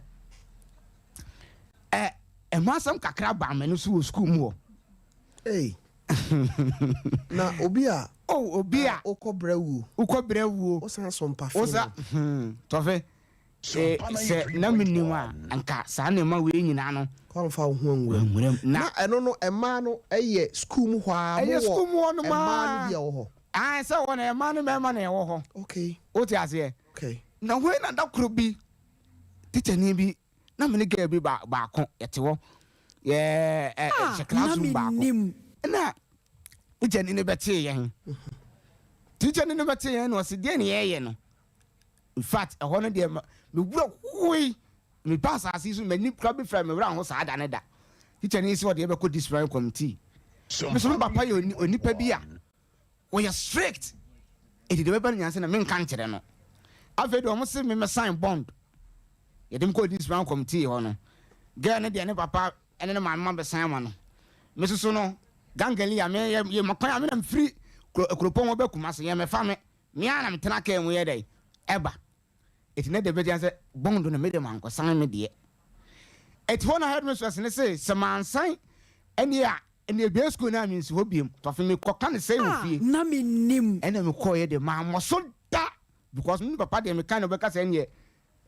ɛ ɛho asɛm kakra baa m'ani so wɔ sukuu mu hɔ. Ei. Na obi a. Oh, obi a. Wokɔ brɛ wuo. Wokɔ brɛ wuo. Wosan so mpa fi no. Hmm, tɔfe. Eh, sɛ na menim a, anka saa nneɛma wei nyinaa no. Kɔmfa wo ho anwuram. Na ɛno no, mmaa no yɛ sukuu mu hɔ ara. Ɛyɛ sukuu mu hɔ nom ara. Mmaa no bi a ɛwɔ hɔ. Ah, sɛ hɔ no, mmaa ne mmarima na ɛwɔ hɔ. Okay. Wote aseɛ? Okay. Na wei na da koro bi, tikyani bi Na me ne girl bi baako yɛte hɔ yɛ ɛ Ah, hyɛ na classroom baako mennim. ɛna teacher ni no bɛtee yɛn teacher ni no bɛtee yɛn na ɔsi deɛ ne yɛyɛ no in fact ɛhɔ no deɛ me wura hoe me ba asase yi so m'ani kura bi fira me wura ho saa da ne da teacher ni sɛ ɔde yɛbɛkɔ disciplinary committee me so me papa yɛ onipa bi a Wɔyɛ strict. Enti deɛ ɛbɛba no nyinaa sɛ na menka nkyerɛ no. Afei deɛ wɔn se me mɛsign bond. Yɛde me kɔɔ discipline committee hɔ no, girl no deɛ ne papa ne ne maame ma bɛsign ama no. Me soso no, gangali a me yɛ yɛ kwan a me na mfiri kuropɔn hɔ bɛ Kumasi yɛ mɛfa me. Me ara na metena kaa mu yɛ dɛ ɛba. Eti na deɛ bɛgya sɛ bond no me deɛ mankɔsan me deɛ. Eti hɔ na headmistress no se sɛ mansan ɛneɛ a Ɛnna ebien sukuu no a minsi hɔ biom. Tɔfe me kɔ ka no sɛɛ wɔ Ah, fie. na mennim. Ɛnna me kɔɔ yɛ deɛ mammɔ so da because me papa deɛ me ka no ɔbɛka sɛ ɛnneɛ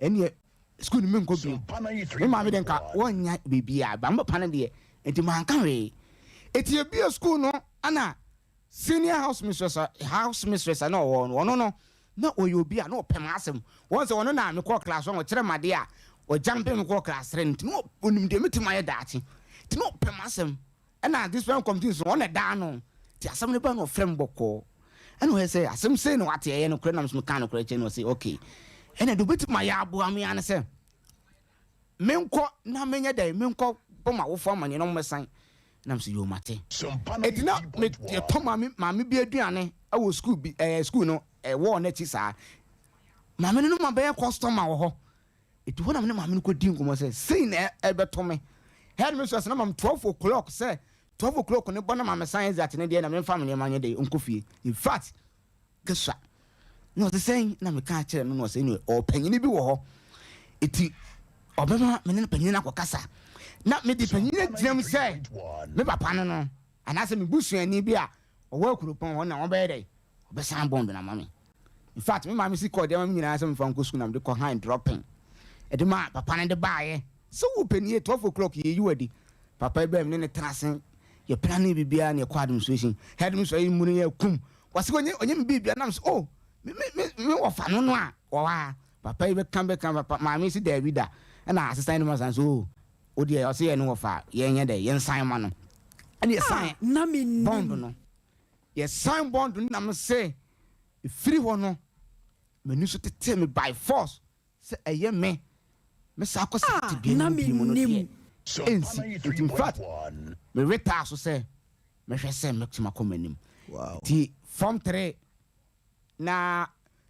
ɛnneɛ sukuu no menkɔ biom. Me maame deɛ nka wɔnnya biribiara ba me papa no deɛ nti manka hwee. Eti yɛbue sukuu no ɛna Senior house mistress a house mistress a na ɔwɔ hɔ no, ɔno no, na ɔyɛ obi a na ɔpɛ m'asɛm. Wɔn sɛ ɔno na mekɔɔ class one, ɔkyerɛ me adeɛ a, ɔjumpe me kɔɔ class three no, nti na ɔnim deɛ mɛtumi ayɛ daakye. Nti na ɔpɛ m'asɛm. Ɛna disciplinary committee nso, ɔno na ɛda ano. Nti asɛm no bae na ɔfrɛ me bɔkɔɔ. Ɛna ɔyɛ sɛ, asɛm sei na wate, ɛyɛ nokorɛ? Na me nso mekaa nokorɛ kyerɛ no, ɔse okay. Ɛna deɛ ɔbɛtumi ayɛ aboa me ara ne sɛ, Menkɔ na menyɛ dɛn? Menkɔ bɔ m'awofo amanneɛ na wɔmmɛsan. Na mese, Yoo, mate. Enti na me yɛtɔ maame maame bi aduane wɔ sukuu bi ɛɛ sukuu no ɛɛ wɔɔ no akyi saa. Maame no no ma bɛyɛ kɔstɔma wɔ hɔ. Eti hɔ na me ne maame no kɔdi nkɔmmɔ sɛ sei na ɛbɛto me. Headmistress no ma me 12 o'clock sɛ 12 o'clock no bɔ na maame san exit no deɛ na memfa me nneɛma nyɛ dɛn nkɔ fie. In fact, Kesua. Na ɔse sɛn? Na meka kyerɛ no na ɔse ɛneɛ ɔwɔ panyini bi wɔ hɔ eti ɔbɛma me ne panyini no akɔkasa. Na mede panyini no agyina mu sɛ me papa no no anaasɛ me busuani bi a ɔwɔ akuropɔn hɔ na ɔbɛyɛ dɛn? Ɔbɛsan bond no ama me. In fact me maame si kɔɔ de ama me nyinaa sɛ memfa nkɔ sukuu na mede kɔ han dropping ɛde maa papa no de baeɛ. Sɛ wo pɛ nie, 12 o'clock yɛyi wo adi. Papa yi bae me ne no tena ase yɛ planning biribiara na yɛkɔ administration. Headmistress yi mu no yɛ kum. Wɔse ɔnyɛ ɔnyɛ me biribia nam sɛ oh me me me me wɔfa no no a wɔwɔ ha. Papa yi bɛka bɛka papa maame yi se daabi da. Ɛna assistant headmaster nso oh wo deɛ ɔse yɛne wɔfa a yɛnyɛ dɛ yɛnsan ma no. Ɛna Ah, yɛsan na bond mennim. no. Yɛsan bond no na me se ɛfiri hɔ no m'ani so tetee me by force Sɛ ɛyɛ me, me saa kɔ saa Ah, tebea na no mu bio mu no deɛ, mennim. ɛnsi. Nti in fact, me we taa so sɛ mɛhwɛ sɛ mɛtumi akɔ m'anim. Wow. Nti form 3 na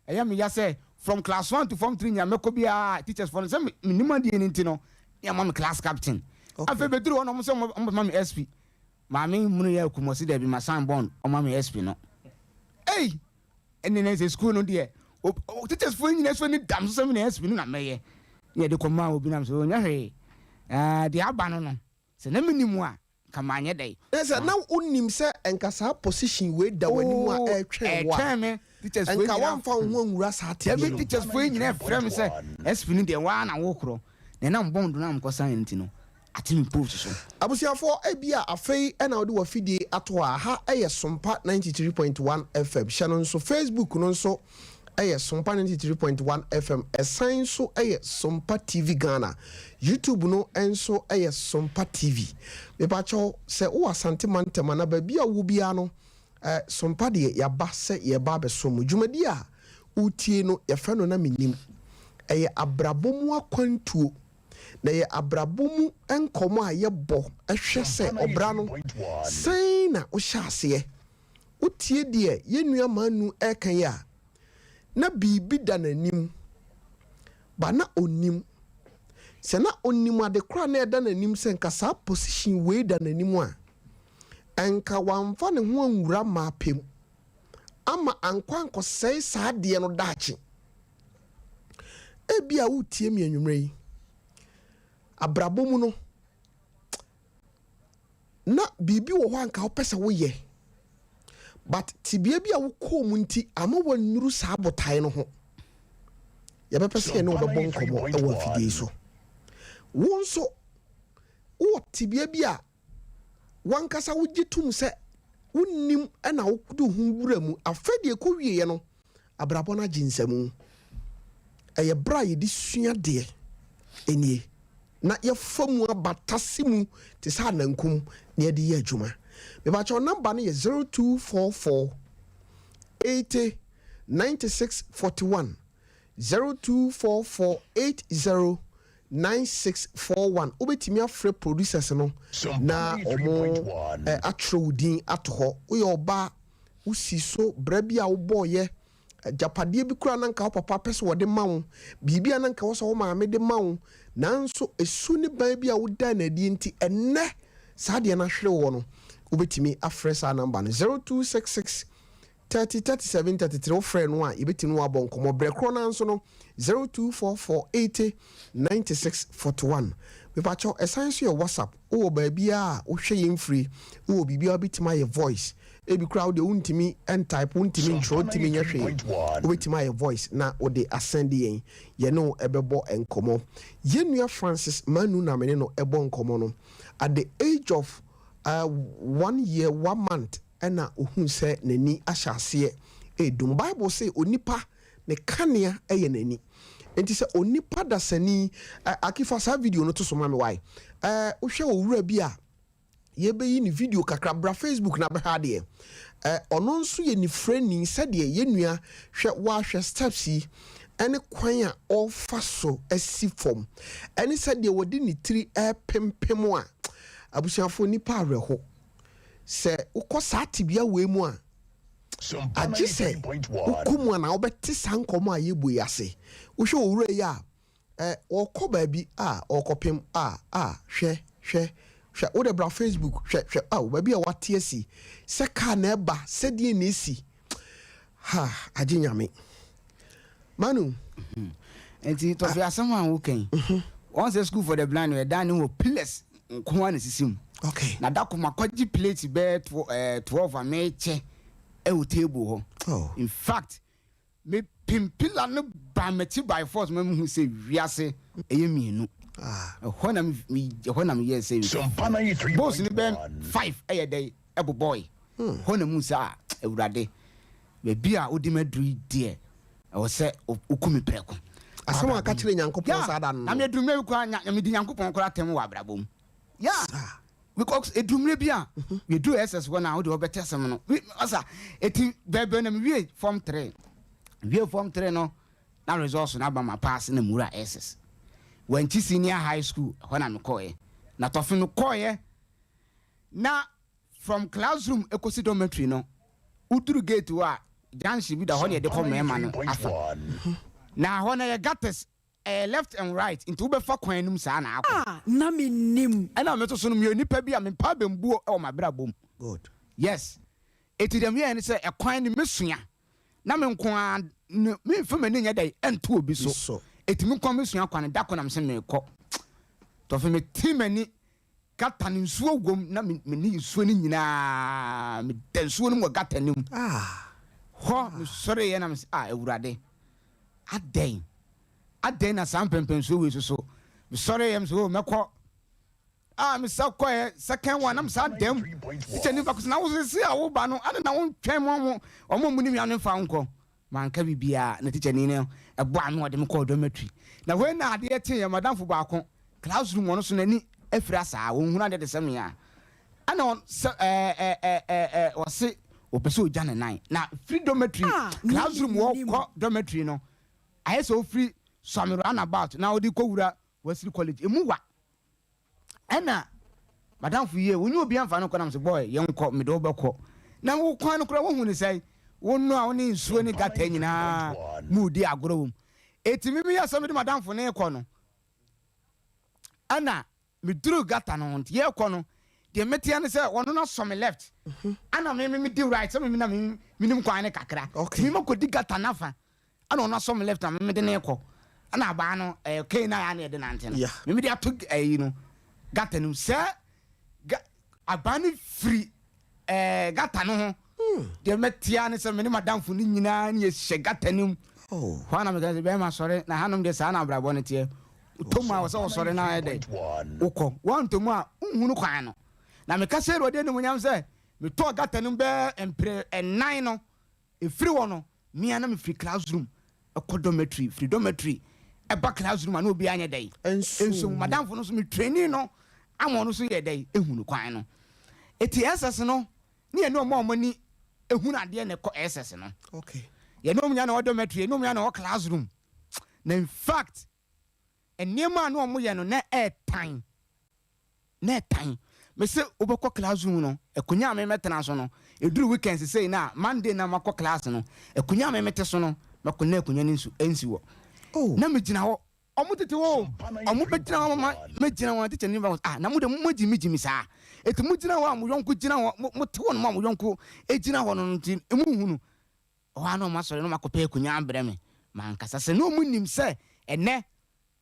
ɛyɛ me ya sɛ From class one to form three nyinaa mɛkɔ biara, teachers foɔ no sɛ menim adeɛ no nti no, ne ama me class captain. Afei bɛduru hɔ no, ɔmo sɛ ɔmo bɛma me SP. Maame munu yɛ akum, ɔsi dɛbi, ma sign bond, ɔma me SP no. Ei, ɛne ne sɛ school no deɛ, teachers foɔ nyinaa so ni dam so sɛ me na SP no na mɛyɛ. Ne yɛde kɔmaa obi nam sɛ ɔnyɛ hwee. Ɛɛ, deɛ aba no, sɛ na menim a, nka maanyɛ dɛ. Na sɛ na wonim sɛ nka saa position wei da w'anim a ɛretwɛn wo a, ɛtwɛn me, teachers foɔ nka nyinaa woamfa wo ho anwura saa tebea Dabi no. Teachers foɔ nyinaa frɛ me sɛ SP no deɛ, waa na wokorɔ na ɛnam bond no a mekɔ nti no, ate me post so. Abusuafoɔ, ebi a afei ɛna wode wafidie ato a ha, ɛyɛ Sompa 93.1 FM. Hyɛ no nso, Facebook no nso ɛyɛ Sompa 93.1 FM, ɛsan nso ɛyɛ Sompa TV Ghana, YouTube no nso ɛyɛ Sompa TV. Mepakyɛw, sɛ wowɔ Asante mantam anaa baabi a wo biara no, Sompa deɛ, yɛaba sɛ yɛba abɛso mu. Dwumadi a wotie no, yɛfrɛ no Na Menim. Ɛyɛ abrabɔ mu akwantuo na ɛyɛ abrabɔ mu nkɔmmɔ a yɛbɔ ɛhwɛ sɛ ɔbra no sɛn na wohyɛ aseɛ. Wotie deɛ yɛn nua Manu ɛreka yi a, na biribi da n'anim ba na onim sɛ na onim ade koraa na ɛda n'anim sɛ nka saa position wei da n'anim a, nka wamfa ne ho anwura maa pɛm ama ankɔ ankɔsɛe saa adeɛ no daakye. Ebi a wotie mi anwummerɛ yi, abrabɔ mu no na biribi wɔ hɔ a nka wopɛ sɛ woyɛ, but tibea bi a wokɔɔ mu nti ama wannuru saa botae no ho. Yɛbɛpɛ sɛ yɛne wobɛbɔ nkɔmmɔ ɛwɔ afidie yi so. Wo nso wowɔ tibea bi a wankasa wogye tom sɛ wonnim ɛna wode wo ho wura mu, afei deɛ ɛkɔ wieɛ no, abrabɔ no agye nsamu. Ɛyɛ berɛ a yɛde sua deɛ ɛnie na yɛfa mu abatase mu te sɛ anankum na yɛde yɛ adwuma. Mebakyɛw, number no yɛ 0244 80 96 41, 0244 80 9641. Wobɛtumi afrɛ producers no na ɔmo atwerɛ wo din ato hɔ. Woyɛ ɔbaa, wosi so berɛ bi a wobɔɔyɛ agyapadeɛ bi koraa na nka wo papa pɛ sɛ wɔde ma wo, biribi a na nka wɔ sɛ wo maame de ma wo, nanso esu ne ban bi a woda n'adi nti ɛnnɛ saa deɛ no ahwere wɔ no, wobɛtumi afrɛ saa number no, 0266 30 37 33. Wofrɛ no a, yɛbɛtumi wabɔ nkɔmmɔ. Berɛ korɔ no nso no, 0244 80 96 41. Mepakyɛw, ɛsan so yɛ WhatsApp. Wowɔ baabi a wohwɛ yɛn firi, wowɔ biribi a wobɛtumi ayɛ voice. Ebi koraa wode wontumi ntype, wontumi ntwerɛ, wontumi nyɛ hwee, wobɛtumi ayɛ voice na wode asɛnde yɛn, yɛne wo ɛbɛbɔ nkɔmmɔ. Yɛn nua Francis Manu na mene no ɛbɔ nkɔmmɔ no. At the age of 1 year 1 month ɛna ohun sɛ n'ani ahyɛ aseɛ edum. Bible sɛ onipa ne kanea ɛyɛ n'ani, nti sɛ onipa dasani akifa saa video no to so ma me wae. Wohwɛ owura bi a yɛbɛyi ne video kakra bra Facebook na bɛhwɛ adeɛ. Ɔno nso yɛ nifrani sɛdeɛ yɛn nua. Hwɛ, wahwɛ steps yi ɛne kwan a ɔrefa so asi fam ɛne sɛdeɛ wɔde ne tiri ɛrepempem a. Abusuafoɔ, nipa awerɛho sɛ wokɔ saa tibia wei mu a, agye sɛ wokɔ mu a na wobɛte saa nkɔmmɔ a yɛbu yi ase. Wohwɛ owura yi a ɔkɔ baabi a ɔrekɔpem a hwɛ, hwɛ, hwɛ. Wode bra Facebook, hwɛ, hwɛ aw, baabi a wate asi sɛ kaa na ɛba, sɛdeɛ na esi ha, agye Nyame Manu. Nti tɔfe asɛm a wokan wɔn sɛ School for the Blind ɛdan ne wɔ pillars nko a na sisi mu. Na da koma kɔgye plate bɛɛ 12 a mekyɛ ɛwɔ table hɔ. In fact, me pim pillar no ba m'akyi by force ma mehu sɛ wiase ɛyɛ mmienu. Ɛhɔ na ɛhɔ na meyɛɛ sɛ bowls no bɛɛ five ɛyɛ dɛ ɛbobɔe. Hɔ na mu sɛ a, Awurade, baabi a wode ma duru yi deɛ, ɛwɔ sɛ woku me prɛko. Asɛm a aka kyerɛ Nyankopɔn saa da no. Na meduru mmerɛ bi koraa mede Nyankopɔn koraa tɛm wɔ abrabɔ mu ya, because eduru mmerɛ bi a yɛduru SS hɔ na wode wɔbɛte asɛm no. Ɔsa eti bɛɛbɛ na mewie form three, wie form three no na results no aba, ma pass na mura SS Wankyi Senior High School. Ɛhɔ na mekɔɔɛ na tɔfe no kɔɔyɛ na from classroom ekosi dormitory no, woduru gate hɔ a, junction bi da hɔ ne yɛde kɔ mmarima no afa. Na hɔ no ɛyɛ gutters, ɛyɛ left and right, nti wobɛfa kwan no mu saa na akɔ. A na mennim. Ɛna me nso so no meyɛ onipa bi a mempɛ abɛmbuo wɔ m'abrabɔ mu. Good. Yes. Enti deɛ meyɛɛ ne sɛ ɛkwan no mɛsua na me nko ara no memfa m'ani nyɛ dɛn ɛnto obi so. So. Enti me nko ara mɛsua kwan no, da koro na mese merekɔ. Tɔfe metee m'ani Gutter no nsuo wom na me me ne nsuo no nyinaa meda nsuo no mu wɔ gutter no mu hɔ mesɔreeɛ na mese ah Awurade adɛn adɛn na saa mpɛmpɛnsuo wei soso mesɔreeɛ mese oh mɛkɔ ah mesa kɔɛ second one na mesa dɛm teacher nipa kɔsɛ na wo sese a woba no adɛn na wontwɛn mo ɔmo ɔmo mu ne wia no mfa wo nkɔ Manka biribiara, na tikyani no boaa me ma ɔde me kɔɔ dormitory. Na wei na adeɛ kyeeɛ, m'adamfo baako, classroom ɔno nso n'ani afira saa, ɔnhunu adeɛ te sɛ me a, ɛna ɔn sɛ ɛɛ ɛɛ ɛɛ ɔse ɔpɛ sɛ ɔgya ne nan. Na firi dormitory, A na classroom hɔ mennim. kɔ dormitory no, ayɛ sɛ ɔfiri Suame roundabout na ɔde kɔwura Wesley College, ɛmu wa. Ɛna madamfo yi wonye obi amfa no nkɔ na mese boy yɛnkɔ mede wo bɛkɔ na wo kwan no koraa wohu ne sɛn wo no a wo ne nsuo ne gata nyinaa mu di agorɔ wɔ mu eti me meyɛ sɛ mede madamfo no rekɔ no ɛna meduru gata no ho nti yɛrekɔ no deɛ meteɛ ne sɛ ɔno no asɔ me left ɛna me me medi right sɛ me na me menim kwan no kakra Okay. nti me makɔdi gata no afa Ɛna ɔno asɔ me left na me mede no rekɔ. Ɛna abaa no ɛyɛ cane no a na yɛde nante no. Yeah. Me mede ato ɛyi no gutter no mu. Sɛ ga abaa no firi ɛɛ gutter no ho. Deɛ mɛtea ne sɛ me ne madamfo no nyinaa ne yɛhyɛ gutter no mu. Oh. Hɔ a na meka sɛ bɛrima sɔre na hanom deɛ saa na abrabɔ no teɛ. Wotɔ mu a wɔ sɛ wosɔre na ayɛ dɛ wokɔ. Woantɔ mu a wonhunu kwan no. Na meka hyɛ Awurade animuonyam sɛ metɔɔ gutter no mu bɛyɛ mprɛ nnan no. Ɛfiri hɔ no, me ara na mefiri classroom kɔ dormitory, firi dormitory ba classroom a na obiara nyɛ dɛn? Nso. Nso. M'adamfo no nso me trainee no ama ɔno nso yɛ dɛn? Ehunu kwan no. Eti SS no, ne yɛne wɔn a wɔn ani ehunu adeɛ na ɛkɔ SS no. Okay. Yɛne wɔn nyinaa na ɛwɔ dormitory, yɛne wɔn nyinaa na ɛwɔ classroom. Na in fact, nneɛma a na wɔyɛ no na ɛɛtan. Na ɛtan. Mese wobɛkɔ class room no, akonya a me mɛtena so no, ɛduru weekends sei no a, Monday na makɔ class no, akonya a me mete so no, mɛkɔ na akonya no nsu ɛnsi hɔ. Oh. Na megyina hɔ, ɔmo tete hɔ o, ɔmo bɛgyina hɔ ma mɛgyina hɔ, teacher no ba hɔ, ah, na mo deɛ mo gyimi gyimi saa, eti mo gyina hɔ a mo yɔnko gyina hɔ, mo mo te hɔ nom a mo yɔnko gyina hɔ no nti, mo nhunu. Ɛhɔ ara na ɔmo asɔre na ɔmo akɔpɛ akonya abrɛ me, mankasa sɛ na ɔmo nim sɛ ɛnɛ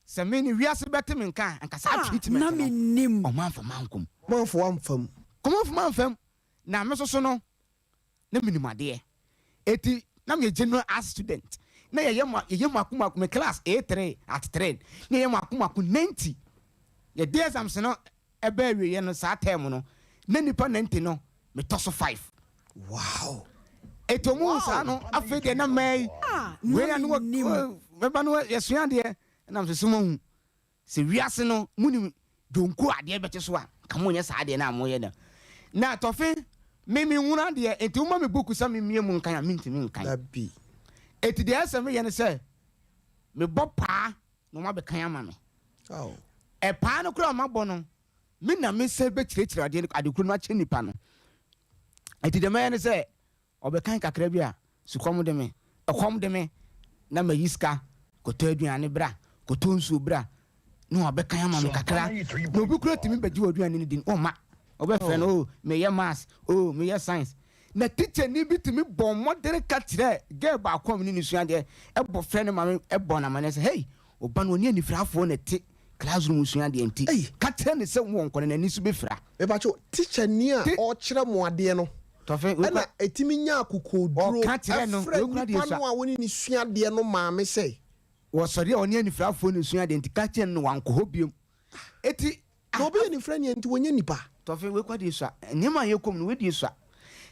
Sɛ me ne wiase bɛte me nka a, anka saa A na treatment no, mennim. ɔmanfo mankɔ mu. Ɔmanfo amfa mu. Ɔmanfo mamfa mu. Na me nso so no, na menim adeɛ. Enti na meyɛ general arts student. Na yɛyɛ ma yɛyɛ mmaako mmaako, me class A3 at 3, na yɛyɛ mmaako mmaako 90. Yɛde exams no ɛbaa awieeɛ no, saa term no, na nnipa 90 no, metɔ so 5. Wow! Enti wɔn hu saa no, afei deɛ na mmaa yi, A na wei a na mennim. mɛba no yɛsua adeɛ, ɛna mesɛ sɛ moahu sɛ wiase no monim dwonku a adeɛ bɛkye so a, nka monyɛ saa adeɛ no a moyɛ no. Na tɔfe, me menhunu adeɛ, enti woma me buku sɛ memmie mu nkan a, mentumi nkan. Dabi. Enti deɛ ɛsɛ meyɛ ne sɛ, mebɔ paa na wɔabɛkan ama me. Oh. Ɛpaa no koraa a wɔabɔ no, me na mesɛ bɛkyerɛkyerɛ adeɛ no adekoro no akyerɛ nipa no. Enti deɛ mɛyɛ ne sɛ, ɔbɛkan kakra bi a, sukɔm de me, ɛkɔm de me, na mayi sika kɔtɔ aduane bra, kɔtɔ nsuo bra, na wabɛkan ama me kakra. Na obi koraa tumi bɛgye w'aduane no di no, ɔmma. Ɔbɛfrɛ no, oh, meyɛ maths, oh, meyɛ science. Na tikyani bi tumi bɔ mmɔdene ka kyerɛ girl baako a me ne no sua adeɛ, ɛbɔ frɛ ne maame, ɛbɔ no amanneɛ sɛ, hey, wo ba no ɔne anifirafoɔ na ɛte classroom sua adeɛ nti, Ei! ka kyerɛ no sɛ wɔnkɔ na n'ani so bɛfira. Mepakyɛw, tikyani a Ti. ɔrekyerɛ mo adeɛ no Tɔfe, wei ɛna kura. ɛtumi nya akokoɔduro Ɔka kyerɛ no, frɛ wei kura deɛ nipa sua. no a wo ne no sua adeɛ no maame sɛ. Wɔsɔre a ɔne anifirafoɔ na ɛsua adeɛ nti, ka kyerɛ no na wankɔ hɔ bio. Enti, Na obi yɛ nifrani nti wɔnyɛ nipa. Tɔfe wei kɔ deɛ sua nneɛma a yɛkɔ mu no wei deɛ sua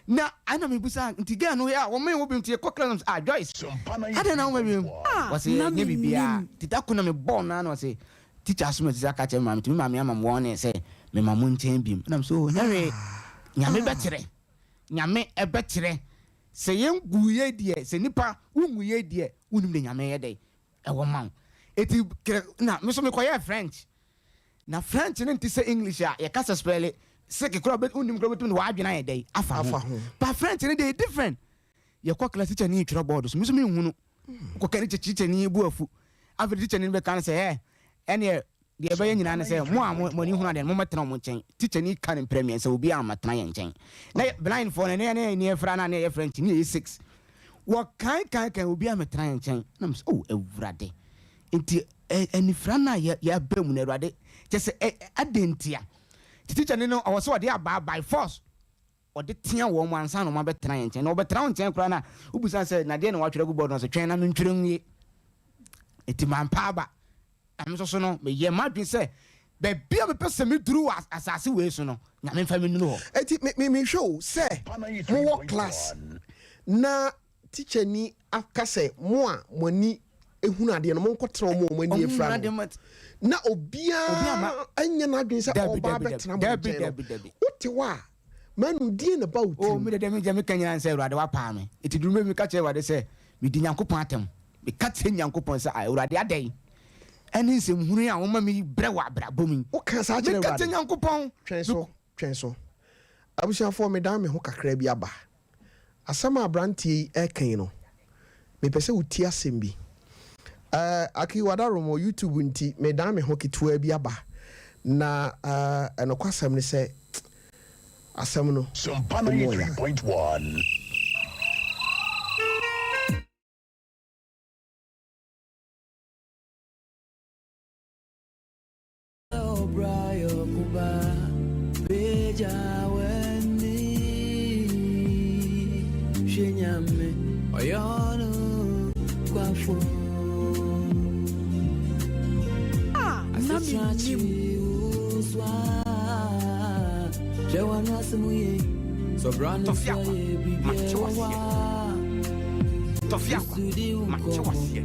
na ɛna mebusa nti girl no yɛ a wɔn wɔ bi nti yɛkɔ class no ah Joyce adɛn na wɔn bi Ah, wɔsi na nyɛ biribiara mennim. nti da ko na mebɔɔ no na wɔsi teacher asoma ti sɛ aka kyerɛ me maame nti me maame ama me wɔn ne sɛ mema mo nkyɛn bi mu ɛna so nyɛ hwee Nyame bɛkyerɛ Nyame ɛbɛkyerɛ sɛ yɛn gu yɛ deɛ sɛ nipa wongu yɛ deɛ wonim de Nyame yɛ dɛ ɛwɔ ma wo eti kere na me so mekɔyɛɛ French. Na French no nte sɛ English a yɛka sɛ spɛle sick koraa wobɛ wonnim koraa wobɛtumi de w'adwene ayɛ dɛn afa ho. Afa ho. But French no deɛ ɛyɛ different. Yɛkɔ class teacher no retwerɛ board so me nso menhunu. Wokɔka ne tikyani bu afu. Afei tikyani no bɛka no sɛ, ɛ, ɛneɛ deɛ ɛbɛyɛ nyinaa ne sɛ mo a mo ani hunu adeɛ no mommɛtena wɔn nkyɛn. Tikyani ka no mprɛ mmiɛnsa, obiara ammɛtena yɛn nkyɛn. Na blindfoɔ no, ne ne ne yɛfra no a ne yɛyɛ French, ne yɛyɛ six. Wɔkan kan kan, obiara ammɛtena yɛn nkyɛn. Na mesɛ, oh, Awurade. Nti anifira no a yɛaba mu no, Awurade, kyɛ sɛ adɛn ntia? Nti tikyani no, ɔwɔ sɛ ɔde abaa by force. Ɔde tea wɔn ansa na wɔabɛtena yɛn nkyɛn. Na wɔbɛtena wo nkyɛn koraa no a, wobisa no sɛ, Na deɛn na woatwerɛ agu bɔɔdo no so? Twɛn na mentwerɛ nwie. Enti mampa aba. Na me nso so no, meyɛɛ m'adwene sɛ, baabi a mepɛ sɛ meduru wɔ asase wei so no, Nyame mfa me nnuru hɔ. Enti me me mehwɛ o sɛ mowɔ class na Tikyani aka sɛ mo a mo ani hunu adeɛ no monkɔtena wɔn a wɔn ani afira no na obiara nyɛ n'adwene sɛ ɔreba abɛtena mo nkyɛn no, wote hɔ a, Manu, deɛn na ɛba wo tirim? Oh, me deɛ, deɛ meka nyinaa ne sɛ Awurade wapaa me. Enti duru mmerɛ bi meka kyerɛɛ Awurade sɛ, medi Nyankopɔn atɛm. Meka kyerɛ Nyankopɔn sɛ, Ah, Awurade adɛn ɛne nsɛmhunu yi a woma me brɛ wɔ abrabɔ mu yi? Wokaa saa kyerɛɛ Meka kyerɛ Awurade? Nyankopɔn. Twɛn so, twɛn so. Abusuafoɔ, medan me ho kakra bi aba. Asɛm a aberanteɛ yi reka yi no, mepɛ sɛ wotie asɛm bi. Eh, Aki Wadarom wɔ YouTube nti, medan me ho ketewaa bi aba. Na eh, nokwasɛm ne sɛ, asɛm no, Sompa emu ɔya. 93.1. A na minnim. Tɔfiakwa, mate waseɛ. Tɔfiakwa, mate waseɛ.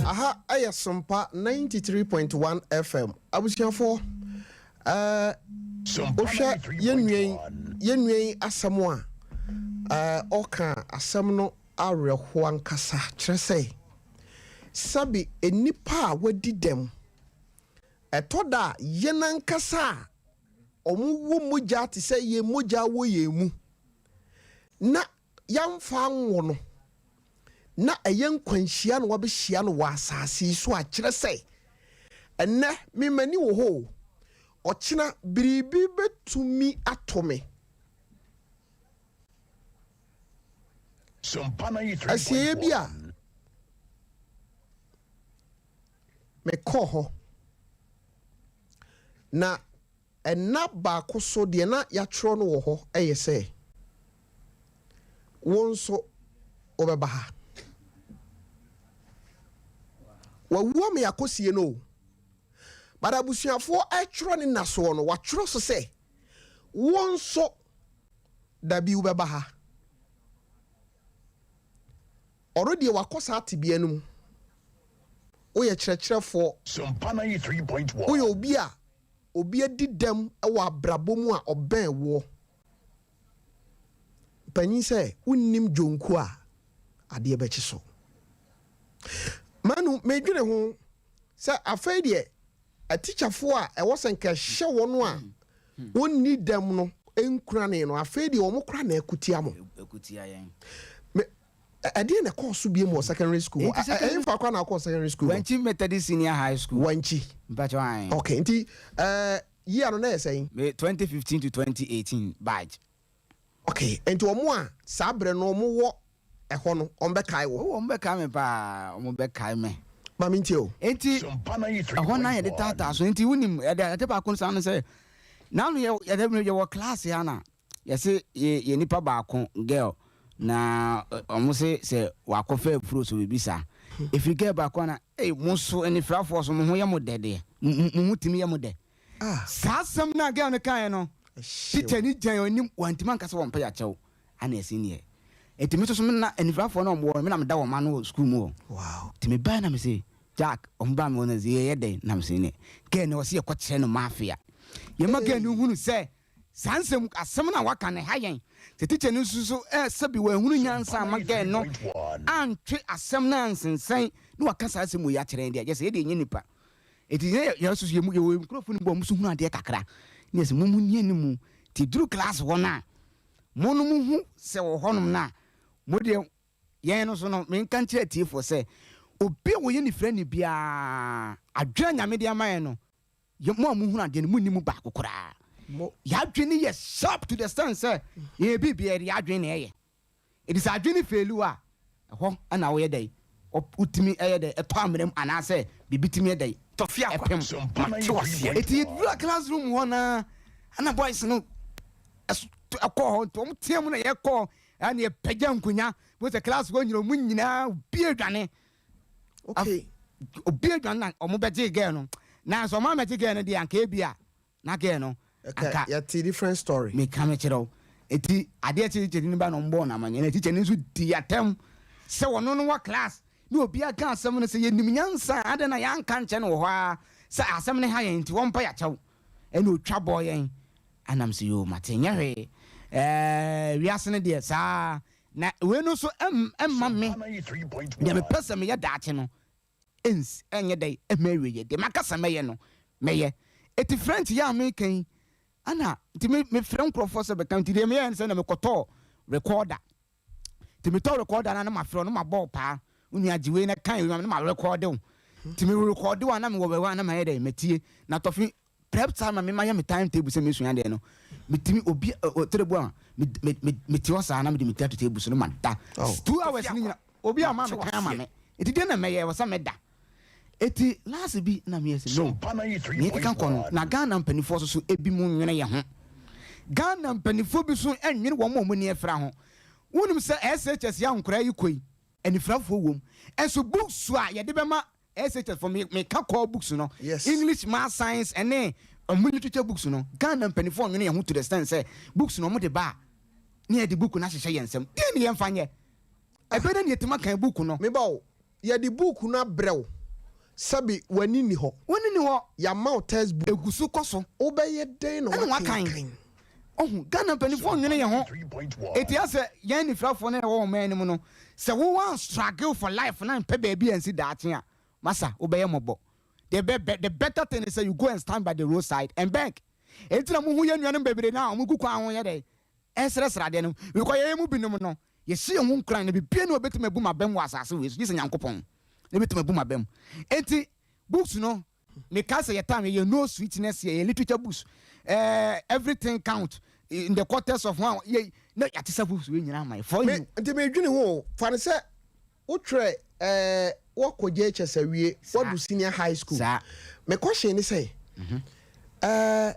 Aha yɛ Sompa 93.1 FM. Abusuafoɔ, eh, wohwɛ yɛn nua yi, yɛn nua yi asɛm a eh, ɔka asɛm no awerɛhoɔ ankasa kyerɛ sɛ sɛbe nnipa a wɔadi dɛm ɛtɔ da a yɛn ankasa a wɔwɔ mogya te sɛ yɛn mogya wɔ yɛn mu na yɛamfa anwo no, na ɛyɛ nkwanhyia na wabɛhyia no wɔ asase yi so a, kyerɛ sɛ, ɛnnɛ me m'ani wɔ hɔ o, ɔkyena biribi bɛtumi ato me. Asieeɛ bi a mekɔɔ hɔ, na Nna baako so deɛ na yɛatwerɛ no wɔ hɔ yɛ sɛ, Wo nso wobɛba ha. Wawu ama yɛakɔsie no o. But abusuafoɔ retwerɛ ne nna soɔ no, wɔatwerɛ so sɛ, Wo nso da bi wobɛba ha. Ɔno deɛ wakɔ saa tebea no mu. Woyɛ kyerɛkyerɛfoɔ. Woyɛ obi a obi adi dɛm wɔ abrabɔ mu a ɔbɛn woɔ. Panyin sɛ wonnim dwonku a, adeɛ bɛkye so. Manu, medwene ho sɛ afei deɛ atikyafoɔ a ɛwɔ sɛ nka ɛhyɛ wɔn a wɔnni dɛm no nkurane no, afei deɛ wɔn koraa na akutia mo. Me, Ɛdeɛn na ɛkɔɔ so biom wɔ secondary school hɔ? Ɛhefa koraa na wokɔɔ secondary school no? Wankyi Methodist Senior High School. Wankyi. Mpakyɛw ae. Okay, nti ɛɛ year no na ɛyɛ sɛn? Me 2015 to 2018 batch. Okay, nti wɔn a saa berɛ no wɔn wɔ ɛhɔ no wɔn bɛkae wo? Oh, wɔn bɛkae me paa, wɔn bɛkae me. Ma me ntie o. Nti ɛhɔ na yɛde taataa so, nti wonim ɛde ade baako saa no sɛ, nano yɛ yɛde yɛwɔ class ha na Yɛse yɛ yɛ nipa baako girl na ɔmo se sɛ wakɔ fɛ afuro so biribi saa. Efiri girl baako ana ei mo so anifirafoɔ so mo ho yɛ mo dɛ deɛ mo ho tumi yɛ mo dɛ. Saa asɛm no a girl no kaeɛ no. Teacher ni gyina yɛn anim, wantumi anka sɛ wɔmpɛ yɛ akyɛw. Ana ɛsi neɛ. Enti me nso so me na anifirafoɔ na wɔn wɔ me na meda wɔn ano wɔ sukuu mu hɔ. Nti mebae na mese, "Jack," wɔn baa me hɔ na sɛ yɛyɛ dɛn? Na mese ne girl no ɔse yɛkɔkyerɛ no mafia. Yɛma girl no hunu sɛ saa nsɛm asɛm no a waka no ɛha yɛn. Sɛ teacher no nso so eh, sɛbi wanhunu nyansa amma girl no antwe asɛm no ansensɛn na waka saa asɛm wei akyerɛ yɛn deɛ, kyerɛ sɛ yɛdeɛ yɛnyɛ nipa. Enti yɛn yɛn nso yɛn mu yɛwɔ nkurɔfoɔ no bi a wɔn nso hunu adeɛ kakra. Ne yɛsɛ mo mu ni anim. Nti duru class hɔ no a, mo no mo hu sɛ wɔ hɔnom no a, mo deɛ yɛn no so no, menka nkyerɛ atiefoɔ sɛ, obi a wɔyɛ nifirani biara, adwene a Nyame de ama yɛn no, yɛ mo a mohunu adeɛ no, monni mu baako koraa. Yɛn adwene no yɛ sharp to the extent sɛ yɛyɛ biribiara yɛde yɛn adwene na ɛyɛ. Enti sɛ adwene feeli wo a, ɛhɔ na woyɛ dɛn? Wotumi yɛ dɛn? Ɛtɔ amena mu anaasɛ biribi tumi yɛ dɛn? Ɛpem. Mate wo aseɛ. Enti yɛdura classroom hɔ no ara, ɛna boys no kɔɔ hɔ, nti wɔn teɛ mu na yɛkɔɔ, ɛna yɛpagya nkonya, bohu sɛ class hɔ nyina, wɔn nyinaa obi adwane. Obi adwane na wɔn bɛgyee girl no. Na sɛ wɔn ammɛgye girl no deɛ, anka ebia Na girl no anka. Yɛte different story. Meka me kyerɛ wo. Eti adeɛ kye teacher ni ba na ɔmo bɔɔ no amaneɛ na teacher ni nso dii atɛm sɛ ɔno no wɔ class na obiara ka asɛm no sɛ yɛnim nyansa a adɛn na yɛanka ankyɛ no wɔ hɔ ara sɛ asɛm no ha yɛn nti wɔmpa yɛn akyɛw ɛna otwa bɔɔ yɛn ɛna mese yoo mate nyɛ hwee ɛɛ wiase no deɛ saa na wei no nso ɛmma me deɛ mepɛ sɛ meyɛ daakye no Ens ɛnyɛ dɛn ɛmma awieɛ, deɛ maka sɛ mɛyɛ no, mɛyɛ. Eti French yi a meka yi, ɛna nti me mefrɛ nkurɔfoɔ sɛ bɛka, nti deɛ meyɛɛ ne sɛ na mekɔtɔɔ recorder. Nti metɔɔ recorder no a na mafrɛ wo, na mabɔ wo paa, wo nua gye wei na kan wei ma me, na marekɔɔde wo. Nti me rekɔɔde wo a na mewɔ baabi a na mayɛ dɛn, matie. Na tɔfe Prep time a me mayɛ me time table sɛ mesua adeɛ no, metumi obi ɔtɛrɛbu a me me me mete hɔ saa na mede me ti ato table so no ma da. 2 hours ne nyina obi a ɔma me kan ama me. Eti deɛ na mɛyɛ ɛwɔ sɛ meda. Eti last bi na meyɛ sɛ no. Nea ɛkeka kɔ no na Ghana mpanimfoɔ so so ebi mu nwene yɛ ho. Ghana mpanimfoɔ bi so nwene wɔn a wɔn ani afira ho. Wonim sɛ SHS yɛ a nkwadaa yi kɔ yi anifirafoɔ wom. Nso books a yɛde bɛma SHS fo me meka core books no, English, Maths, Science ɛne ɔmo literature books no, Ghana mpaninfoɔ nnwene yɛn ho to the extent sɛ books no ɔmo de ba a ne yɛde book no ahyehyɛ yɛn nsam. Deɛn ne yɛnfa nyɛ? Ɛbɛyɛ dɛn ne yɛtumi akan book no? Me ba o, yɛde book no abrɛ wo, sɛbe w'ani nni hɔ. W'ani nni hɔ. Yɛama wo text book. Egu so kɔ so. Wobɛyɛ dɛn na Ɛna wakan. woakenkan? Ohu, Ghana mpaninfoɔ nnwene yɛn ho. Eti asɛ yɛn anifirafoɔ no a yɛwɔ ɔman no mu no, sɛ wo wan struggle for life na mpɛ baabi ansi daakye a, masa, wobɛyɛ mmɔbɔ. The be the better thing is sɛ you go and stand by the road side and beg. Enti na mohu yɛn nuanom bebree no a wɔn gu kwan ho yɛ dɛn? Ɛresrɛsrɛ adeɛ no. Because yɛn mu binom no, yɛhyɛ yɛn ho nkuran na biribiara nni hɔ a ɛbɛtumi abu m'abam wɔ asase wei so gye sɛ Nyankopɔn na ɛbɛtumi abu m'abam. Enti books no, Mekae sɛ yɛ time yɛyɛ no sweetness yɛyɛ literature books eh, everything count in the quarters of one yɛ na yɛate sɛ books wei nyinaa ama yɛ for Me, you. nti medwene ho o, fa no sɛ wotwerɛ eh, woakɔ JHS awie, Saa. woadu senior high school. Saa. Me question ne sɛ, eh,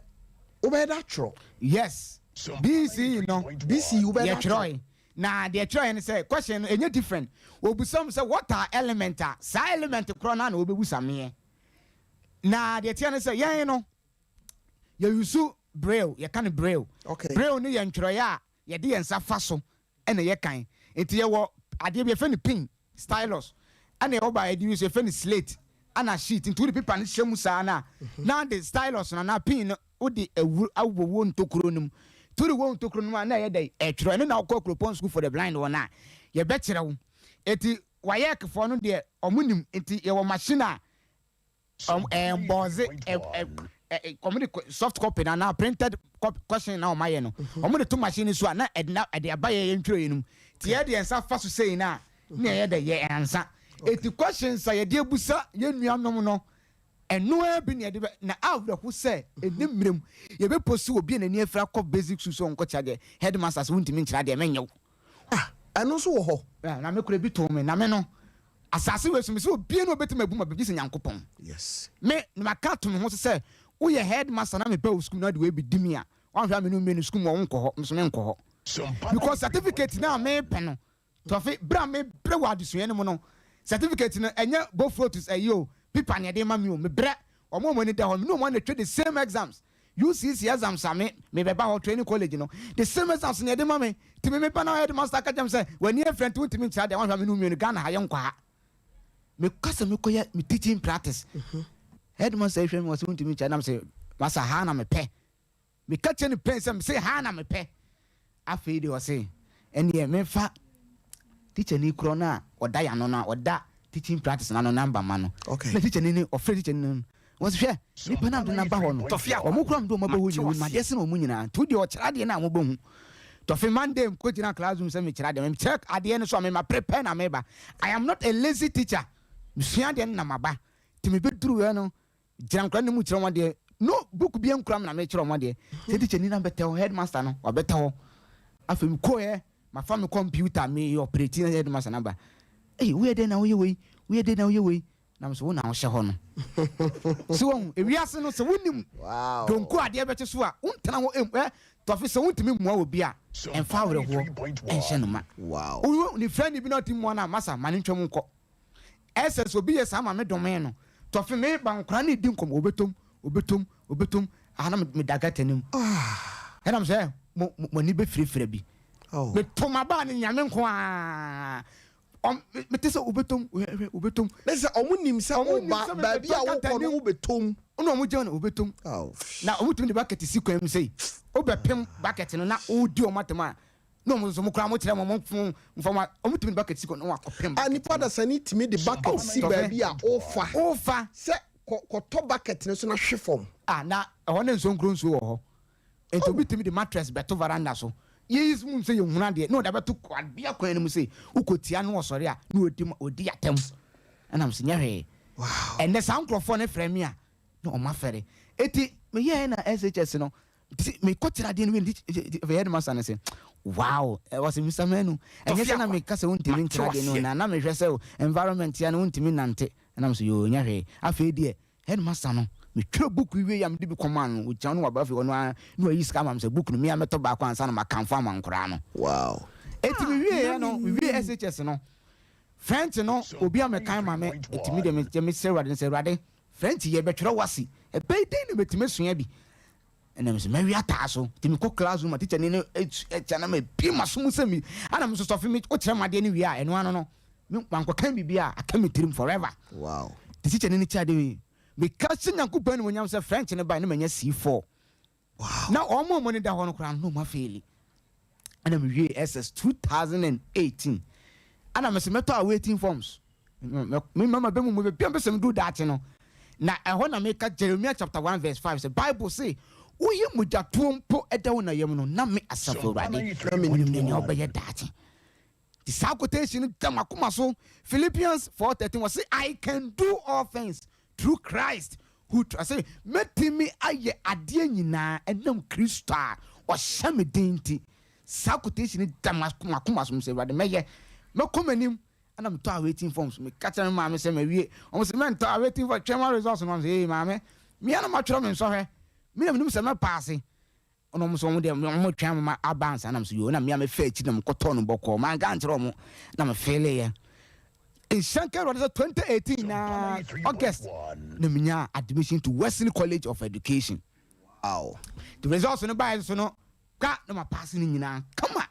wobɛyɛ dɛ atwerɛ? Yes, BCE no BCE wobɛyɛ dɛ atwerɛ? yɛtwerɛe na deɛ ɛtwerɛeɛ ne sɛ question no ɛnyɛ different. Wɔbisa mu sɛ what are element a, saa element korɔ no ara na wɔbɛbusa meɛ. Na deɛ ɛteɛ ne sɛ yɛn no yɛ use braille, yɛka no braille. Braille no yɛ ntwerɛeɛ a yɛde yɛn nsa fa so na yɛkan. Nti yɛwɔ adeɛ bi yɛfrɛ no pin, stylus, ɛna yɛwɔ ba yɛde use yɛfrɛ no slate ɛna sheet. Nti wode paper no hyɛ mu saa no a na de stylus no anaa pin no wode awur awɔ wo ntokuro no mu. Nti wode wɔ wo ntokuro no mu a na ɛyɛ dɛn? Ɛtwerɛ. Ɛno na wokɔ Kuropɔn School for the Blind hɔ no a yɛbɛkyerɛ wo. Nti WAEC foɔ no deɛ ɔmo nim nti yɛwɔ machine a ɔmo ɛmbɔɔze ɛ ɛ ɔmo de soft copy no anaa printed copy question na ɔmo ayɛ no ɔmo de to machine no so a na ɛde na ɛde aba yɛ yɛn ntwerɛeɛ no mu nti yɛde yɛn nsa fa so sei no a na yɛyɛ dɛ yɛ ansa eti questions a yɛde abusa yɛn nuanom no ɛno ara bi na yɛde bɛ na awerɛho sɛ ɛnɛ mmerɛ mu yɛbɛ post obi a n'ani afira kɔ basic school sɛ ɔnkɔkyerɛ adeɛ headmaster sɛ wontumi nkyerɛ adeɛ menyɛ wo. Ah, ɛno nso wɔ hɔ. Ah, na me kora bi too me, na me no, asase wei so, me sɛ obia ni obetumi abu ma gye sɛ Nyankopɔn. Yes. Me, na maka ato me ho so sɛ, woyɛ headmaster na meba wo sukuu na wode wei bedi me a, woanhwɛ a me ne wo mmienu sukuu mu hɔ, wonkɔ hɔ, me nso menkɔ hɔ. Because certificate no a mepɛ no, Tɔfe, bere a mebrɛ wɔ adesua no mu no, certificate no, ɛnyɛ bofrot ayi o, paper na yɛde ma me o, mebrɛ, wɔn a wɔn ani da hɔ no, me ne wɔn na ɛtwa the same exams. UCC exams a me mebɛba hɔ training college no, the same exams na yɛde ma me. Nti me meba na headmaster ka kyerɛ me sɛ w'ani afira nti wontumi nkyerɛ adeɛ, woanhwɛ a me ne wo mmienu Ghana ha yɛnkɔ ha. Meka sɛ mekɔyɛ me teaching practice. Headmaster hwɛ me, ɔse wontumi nkyerɛ, na mese masa ha na mepɛ. Meka kyerɛ no pɛn sɛ mese ha na mepɛ. Afei deɛ ɔse ɛneɛ memfa tikyani korɔ no a ɔda yɛn ano no a ɔda teaching practice no ano number ma no. Okay. Na tikyani no ɔfrɛ tikyani no, ɔse hwɛ nipa no a mede no aba hɔ no, wɔn koraa mede wɔn aba hɔ nyinaa wɔnim adeɛ sene wɔn nyinaa, nti wodeɛ ɔkyerɛ adeɛ no a mobɛhu. Tɔfe Monday mekɔgyina classroom sɛ mekyerɛ adeɛ, mekyerɛ adeɛ no so a mema prepare na meba. I am not a lazy teacher, mesua adeɛ no na maba. Nti mebɛduruiɛ no, gyina nkwadaa no mu kyerɛ wɔn adeɛ, no book bia nkura me na mekyerɛ wɔn adeɛ. Sɛ teacher ni na bɛtɛ hɔ, headmaster no wabɛtɛ hɔ. Afei mekɔɛ, mafa me computer me operate na headmaster no aba. Ei, woyɛ dɛn na woyɛ wei? Woyɛ dɛn na woyɛ wei? Na me so wo na wohyɛ hɔ no. So wahu, ewiase no sɛ wonim donko adeɛ bɛkye so a, wontena hɔ em ɛ tɔfe sɛ wontumi mmoa obi a, ɛmfa awerɛhoɔ ɛnhyɛ no ma. Woyɛ onifirani bi na ɔtumi mmoa no a, masa ma no ntwam nkɔ. Ɛsɛ sɛ obi yɛ saa ma me dome no. Tɔfe me ba nkwadaa no redi nkɔmmɔ, obetom, obetom, obetom, ah na meda gutter no mu. Ɛna me sɛ mo mo ani bɛfirafira bi. Meto m'abaa no Nyame nko ara. Ɔm mete sɛ obetom, hwɛ hwɛ obetom. Ne sɛ ɔmo nim sɛ woba baabi a wokɔ no wobɛtom. Ɛna ɔmo gyina na obetom. Na ɔmo tumi de bucket si kwan mu sei. Wobɛpem bucket no na wodi ɔmo atɛm a, Na wɔn nso, wɔn koraa wɔkyerɛ wɔn wɔn mfa wɔn a wɔtumi de bucket si kɔ na wɔakɔpem bucket. A nipa dasani tumi de bucket si baabi a ɔrefa. Ɔrefa. Sɛ kɔ kɔtɔ bucket no so na hwe fam. A na ɛhɔ no nsuo nkuro nsuo wɔ hɔ. Nti obi tumi de mattress bɛto veranda so. Yɛyi mu sɛ yɛhunu adeɛ na ɔde abɛto abea kwan no mu sei. Wokɔtia no ɔsɔre a na ɔdi ɔdi atɛm. Ɛna mese nyɛ hwee. Ɛnnɛ saa nkurɔfoɔ no frɛ me a na wɔn afɛre. Eti meyɛɛ na SHS no Nti mekɔkyerɛ adeɛ no wie no, afei headmaster no se, Wow! Ɔse, Mister Manu, ɛnyɛ sɛ na meka sɛ wontumi nkyerɛ adeɛ no o, na na mehwɛ sɛ environment ya no wontumi nnante. Ɛna mese, Yoo, ɛnyɛ hwee. Afei deɛ, headmaster no, metwerɛ book yi wieeɛ a mede bi kɔmaa no, ɔgyina hɔ na waba afei ɔno ara na wayi sika ama me sɛ book no me ara mɛtɔ baako ansa na makamfo ama nkwadaa no. Wow! Enti mewieeɛ no, mewie SHS no, French no, obi ammɛkan ma me, enti me deɛ mesrɛ Awurade no sɛ, Awurade, French yɛ bɛtwerɛ wase, ɛbɛyɛ dɛn na mɛtumi asua bi? Ɛna mese mɛwe ataa so. Nti mekɔ class room a teacher ni no kyɛ na mabie m'aso mu sɛ mi ana me nso sɔfe me wokyerɛ m'adeɛ no wie a ɛno ano no me mankɔka biribi a aka me tirim forever. Wow. Nti teacher ni no kyɛ adeɛ mi meka hyɛ Nyankopɔn animuonyam sɛ French no bae na manya C4. Wow. Na wɔn a wɔn ani da hɔ no koraa no na wɔn afeeli. Ɛna mewie SS 2018. Ɛna mese mɛtɔ awaiting forms. Me mama bɛ mu mu baabi a mpɛ sɛ medu daakye no. Na ɛhɔ na meka Jeremiah chapter 1 verse 5 sɛ Bible se woyɛ mogyatoɔ mpo ɛda wo na yam no na me asafo Awurade menim nea wobɛyɛ daakye. Nti saa quotation no da m'akoma so. Philippians 4:13 wɔse I can do all things through Christ who ɔse mɛtumi ayɛ adeɛ nyinaa ɛnam Kristo a ɔhyɛ me den nti. Saa quotation no da m'akoma so. Mesɛ Awurade mɛyɛ, mɛkɔ m'anim. Ɛna metɔ awaiting forms. Meka kyerɛ me maame sɛ mawie. Wɔn sɛ mɛntɔ awaiting forms, twɛn ma results no. Wɔn sɛ ee maame, mea na matwerɛ me nsɔhwɛ. Me na menim sɛ mɛpaase. Ɛna wɔn nso wɔn deɛ wɔn twɛn ama aba ansa na nso yoo na mmea mefɛ akyi na mekɔtɔɔ no bɔkɔɔ manka ankyerɛ wɔn na mefeeleeɛ. Nhyira nka Awurade sɛ 2018 na August na menya admission to Wesley College of Education. Wow. The results no baeɛ nso no ka na ma paase no nyinaa kama.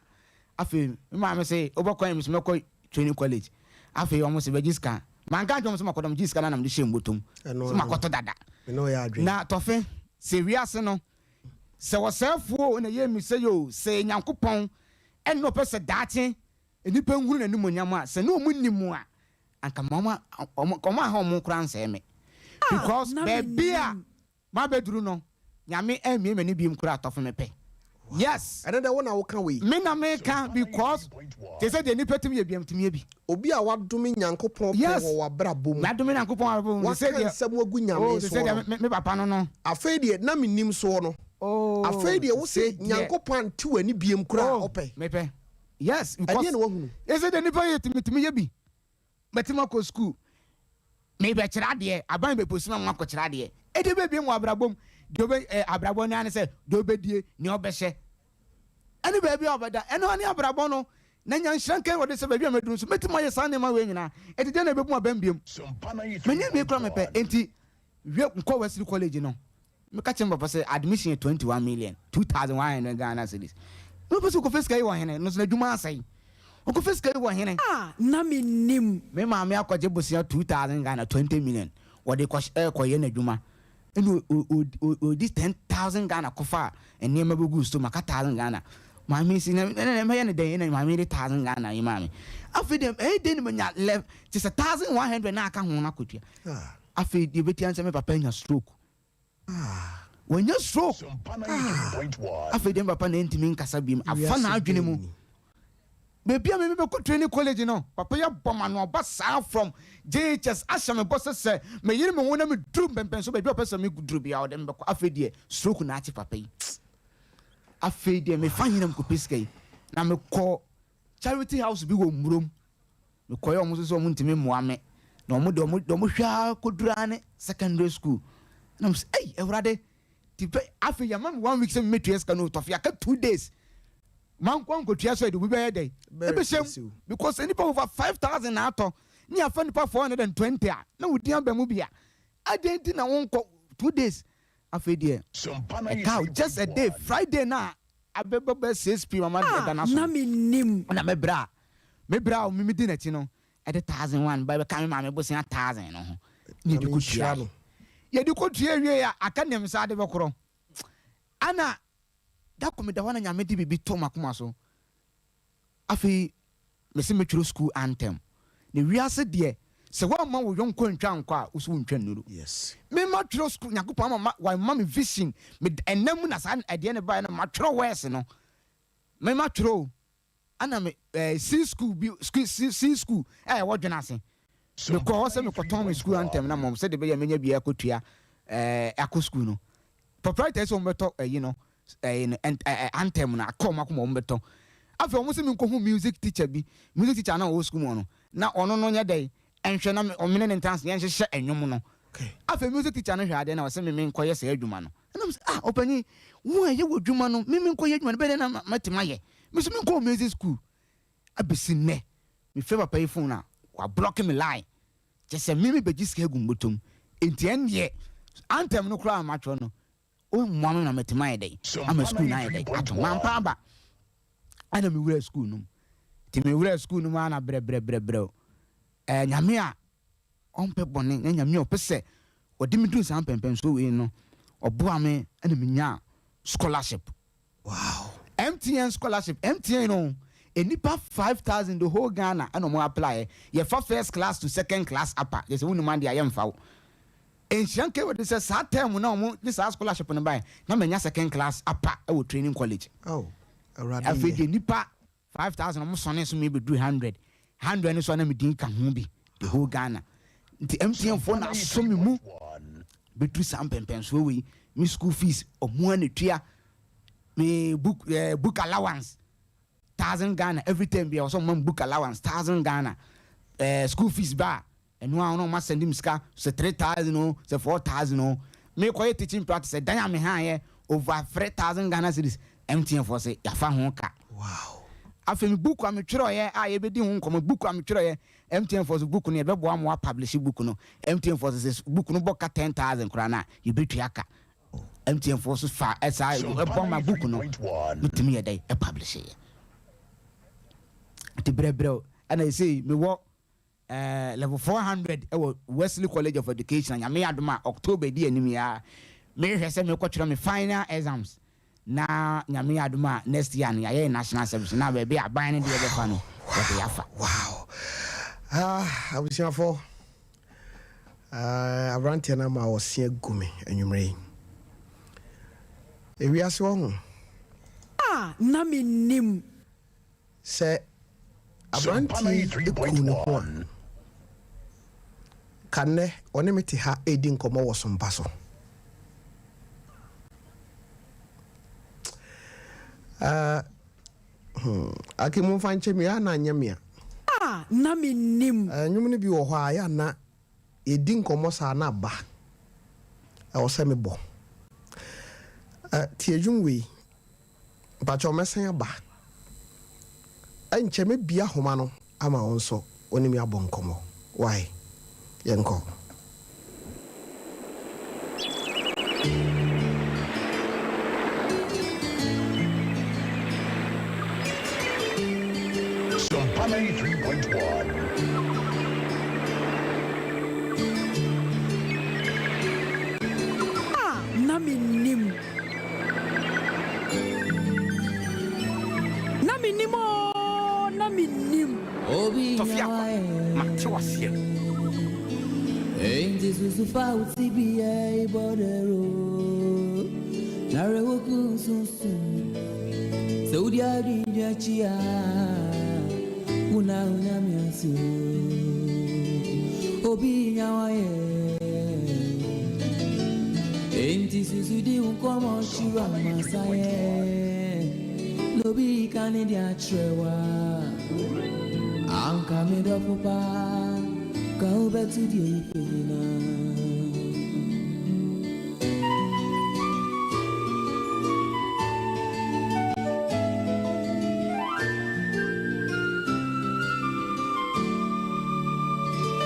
Afei me maame se wobɛkɔ yɛ me so mɛkɔ training college. Afei wɔn se bɛgye sika. Manka ankyerɛ wɔn sɛ makɔdɔm gye sika no na mede hyɛ mbotom. Sɛ makɔtɔ dada. Na tɔfe sɛ wiase no Sɛ ɔsɛefoɔ o na ɛyɛ me sei o, sɛ ɛyɛ Nyankopɔn ɛna ɔpɛ sɛ daakye nnipa nhunu n'animuonyam a, sɛ ne wɔn nnim a, anka ma wɔn wɔn aha wɔn koraa nsɛe me. Because na baabi a mennim. mabɛduru no, Nyame ammue m'ani biom koraa tɔfe me pɛ. Yes. Ɛno deɛ wo na woka wei. Me na meka because te sɛ deɛ nnipa tumi yɛ biam tumi yɛ bi. Obi a wadome Nyankopɔn pɛn Yes. wɔ w'abrabɔ mu. Madome Nyankopɔn abrabɔ mu. Te sɛ Waka deɛ nsɛm agu Nyame oh te sɛ soɔ deɛ no. me me papa no no. Afei deɛ na mennim soɔ no. Oh Afei deɛ te wo sɛ se deɛ. Nyankopɔn ante w'ani biam koraa a Oh ɔpɛ. mepɛ. Yes because Ɛdeɛn na wahunu? Te sɛ deɛ nnipa yɛ tumi tumi yɛ bi. Mɛtumi akɔ sukuu, merebɛkyerɛ adeɛ, aban bɛposi ma makɔkyerɛ adeɛ. Ɛdeɛ bɛbiem wɔ abrabɔ mu, deɛ ɔbɛ ɛ abrabɔ no ara ne sɛ deɛ ɔbɛdie, nea ɔbɛhyɛ, ɛne baabi a ɔbɛda, ɛno ara ne abrabɔ no. Na nya nhyira nka Awurade sɛ baabi a maduru nso mɛtumi ayɛ saa nneɛma wei nyinaa. Enti deɛn na ɛbɛbu m'abam biom? Menyɛ wie koraa mepɛ, enti wie nkɔ Wesley College no. Meka kyerɛ me papa sɛ admission yɛ 21 million, 2100 Ghana cedis. Me papa sɛ ɔkɔfa sika yi wɔ hene? No so n'adwuma asɛe. Ɔkɔfa sika yi wɔ hene? A na mennim. Me maame akɔgye bosea 2000 Ghana, 20 million, wɔde kɔ ɛrekɔyɛ n'adwuma. Ɛna ɔdi 10,000 Ghana kɔfaa nneɛma bɛguu store mu, aka 1000 Ghana. Maame si na ɛna mɛyɛ no dɛn? Ɛna maame de 1000 Ghana yi maa me. Afei deɛ ɛyɛ dɛn na manya lɛ kyerɛ sɛ 1100 na aka ho no akɔtua. Afei deɛ ɛbɛtia ne sɛ me papa anya stroke. Wanya stroke. Afei deɛ me papa na ɛntumi nkasa biom. Afa n'adwene mu. Baabi a me mebɛkɔ training college no, papa yi abɔ m'ano aba saa from JHS ahyɛ me bɔ sɛ sɛ meyere me ho na meduru mpɛmpɛnso baabi a ɔpɛ sɛ meduru biara ɔde me bɛkɔ. Afei deɛ stroke na akye papa yi. Afei deɛ mefa he na mekɔpɛ sika yi? Na mekɔ charity house bi wɔ Mmurom. Mekɔeɛ wɔn nso sɛ wɔn ntumi mmoa me. Na wɔn deɛ wɔn deɛ wɔhwɛ ara kɔduru ara ne secondary school. Na mo sɛ ei Awurade ti pɛ afei yɛama me one week sɛ mmetua sika no tɔfe aka 2 days. Mankɔ ankɔtua so a ɛde obi bɛyɛ dɛn? Ɛbɛhyɛ mu because nnipa over 5,000 na atɔ ne yɛafa nnipa 420 a na wo din aba mu bi a adɛn nti na wonkɔ 2 days? Afei deɛ ɛka just a day, Friday na abɛbɔ bɛ 6 p.m. ama A ɛda no so na mennim. Na me bra me bra a mimi di n'akyi no ɛde 1,001 ba bɛka me maame bosea 1,000 no ho ne yɛde Nyame nhyira kɔtua no. Yɛde kɔtua wie a aka nneɛm saa de bɛkorɔ ana da kɔ meda hɔ na Nyame de biribi to m'akoma so. Afei mese metwerɛ school anthem na wiase deɛ sɛ woamma wo yɔnko ntwa nkɔ a wo so wontwa nnuru. Mema twerɛ school, Nyankopɔn ama ma wama me vision me ɛnam mu na saa ɛdeɛ ne baeɛ no matwerɛ words no mema twerɛ o ana me C school bi school C, C school a ɛwɔ dwene ase mekɔ hɔ sɛ mekɔtɔn me school anthem na mɔm sɛde bɛyɛ menya bi akɔtua akɔ school no. Proprietor sɛ wɔn bɛtɔ ɛyi no ɛyi no ɛn ɛɛ anthem no akɔ ɔmo akoma wɔn bɛtɔ. Afei wɔn sɛ menkɔhu music teacher bi, music teacher na ɔwɔ school mu hɔ no na ɔno no nyɛ dɛ ɛnhwɛ na ɔmene ne ntanse yɛnhyehyɛ ɛnwom no. Afei music teacher no hwɛ adeɛ na ɔsɛ me menkɔyɛ saa adwuma no ɛna mo sɛ, ah, ɔpanyin wo a ɛyɛ wɔ adwuma no me menkɔyɛ adwuma no bɛyɛ dɛ na matumi ayɛ me so menkɔɔ music school. Abɛsi nnɛ mefrɛ papa yi phone a wablock me line kyɛ sɛ me mebɛgye sika agu mbɔtɔm enti ɛndeɛ anthem no koraa a matwerɛ no ɔmmoa me na matumi ayɛ dɛn ama school no ayɛ dɛn ato mampa aba. Ɛna mewura school no mu nti mewura school no mu ana brɛbrɛbrɛbrɛ Nyame a ɔmpɛ bɔne na Nyame a ɔpɛ sɛ ɔde me duru saa mpɛmpɛnsoɔ wei no ɔboa me ɛna menya scholarship. MTN scholarship, MTN no nipa 5,000 the whole Ghana ɛna ɔmo apply. Yɛfa first class to second class upper yɛ sɛ wonum adeɛ a yɛmfa wo. Nhyia nka wɔde sɛ saa term na ɔmo de saa scholarship no bae na manya second class upper ɛwɔ training college. Oh, Awurade Afei yɛ. Deɛ nipa 5,000 ɔmo sɔne so mi bɛduru 100 100 no so a na me din ka ho bi the whole Ghana nti MTN foɔ na asɔ me mu bɛduru saa mpɛmpɛnsoɔ wei. Me school fees ɔmo a na tua me book allowance 1,000 Ghana every term bi a wɔsɛ ɔmo ma me book allowance 1,000 Ghana, school fees ba a ɛno a ɔno ɔmo asɛnde me sika sɛ 3,000 o sɛ 4,000 o. Mekɔyɛ teaching practice ɛdan a me han yɛ over 3,000 Ghana cedis MTN foɔ sɛ yafa ho ka. Afei mi book a metwerɛeɛ a yɛbɛdi ho nkɔmmɔ, book a metwerɛeɛ MTN foɔ so book no yɛbɛboa mo apublish book no. MTN foɔ so sɛ book no bɔ ka 10,000 koraa no a yɛbɛtua ka. MTN foɔ so fa ɛsaa ɛbɔ ma book no metumi yɛ dɛn ɛpublish yɛ nti brɛbrɛ ɛna ɛsei mewɔ level 400 ɛwɔ Wesley College of Education. Nyame adom a October di anim yi a mehwɛ sɛ mekɔtwerɛ me final exams na Nyame adom a next year no yɛayɛ national service na baabi a aban no deɛ bɛfa no wɔde yɛafa. Wow, ah, abusuafo, ah, aberanteɛ no ama ɔse agu me anwummerɛ yi ewiase wɔ ho. A na mennim. Sɛ aberanteɛ yi eku ne ho a ka nnɛ ɔne me te ha ɛredi nkɔmmɔ wɔ sompa so. Ah, ake momfa nkyɛ me a na anyɛ me a. A na mennim. Nnwom no bi wɔ hɔ a yɛ ana yɛdi nkɔmmɔ saa na aba ɛwɔ sɛ mebɔ. Tie dwom wei mpakyɛ mɛsan aba ɛnkyɛ mɛbia ahoma no ama wo nso wo ne me abɔ nkɔmmɔ wae yɛnkɔ. 93.1. Ah, na mennim. Na mennim oo, na mennim. Tɔfe akwa, mate waseɛ.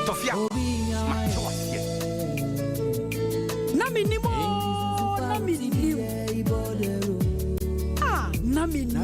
Tɔfe akwa, mate waseɛ. Na mennim oo, na mennim. Ah, na mennim.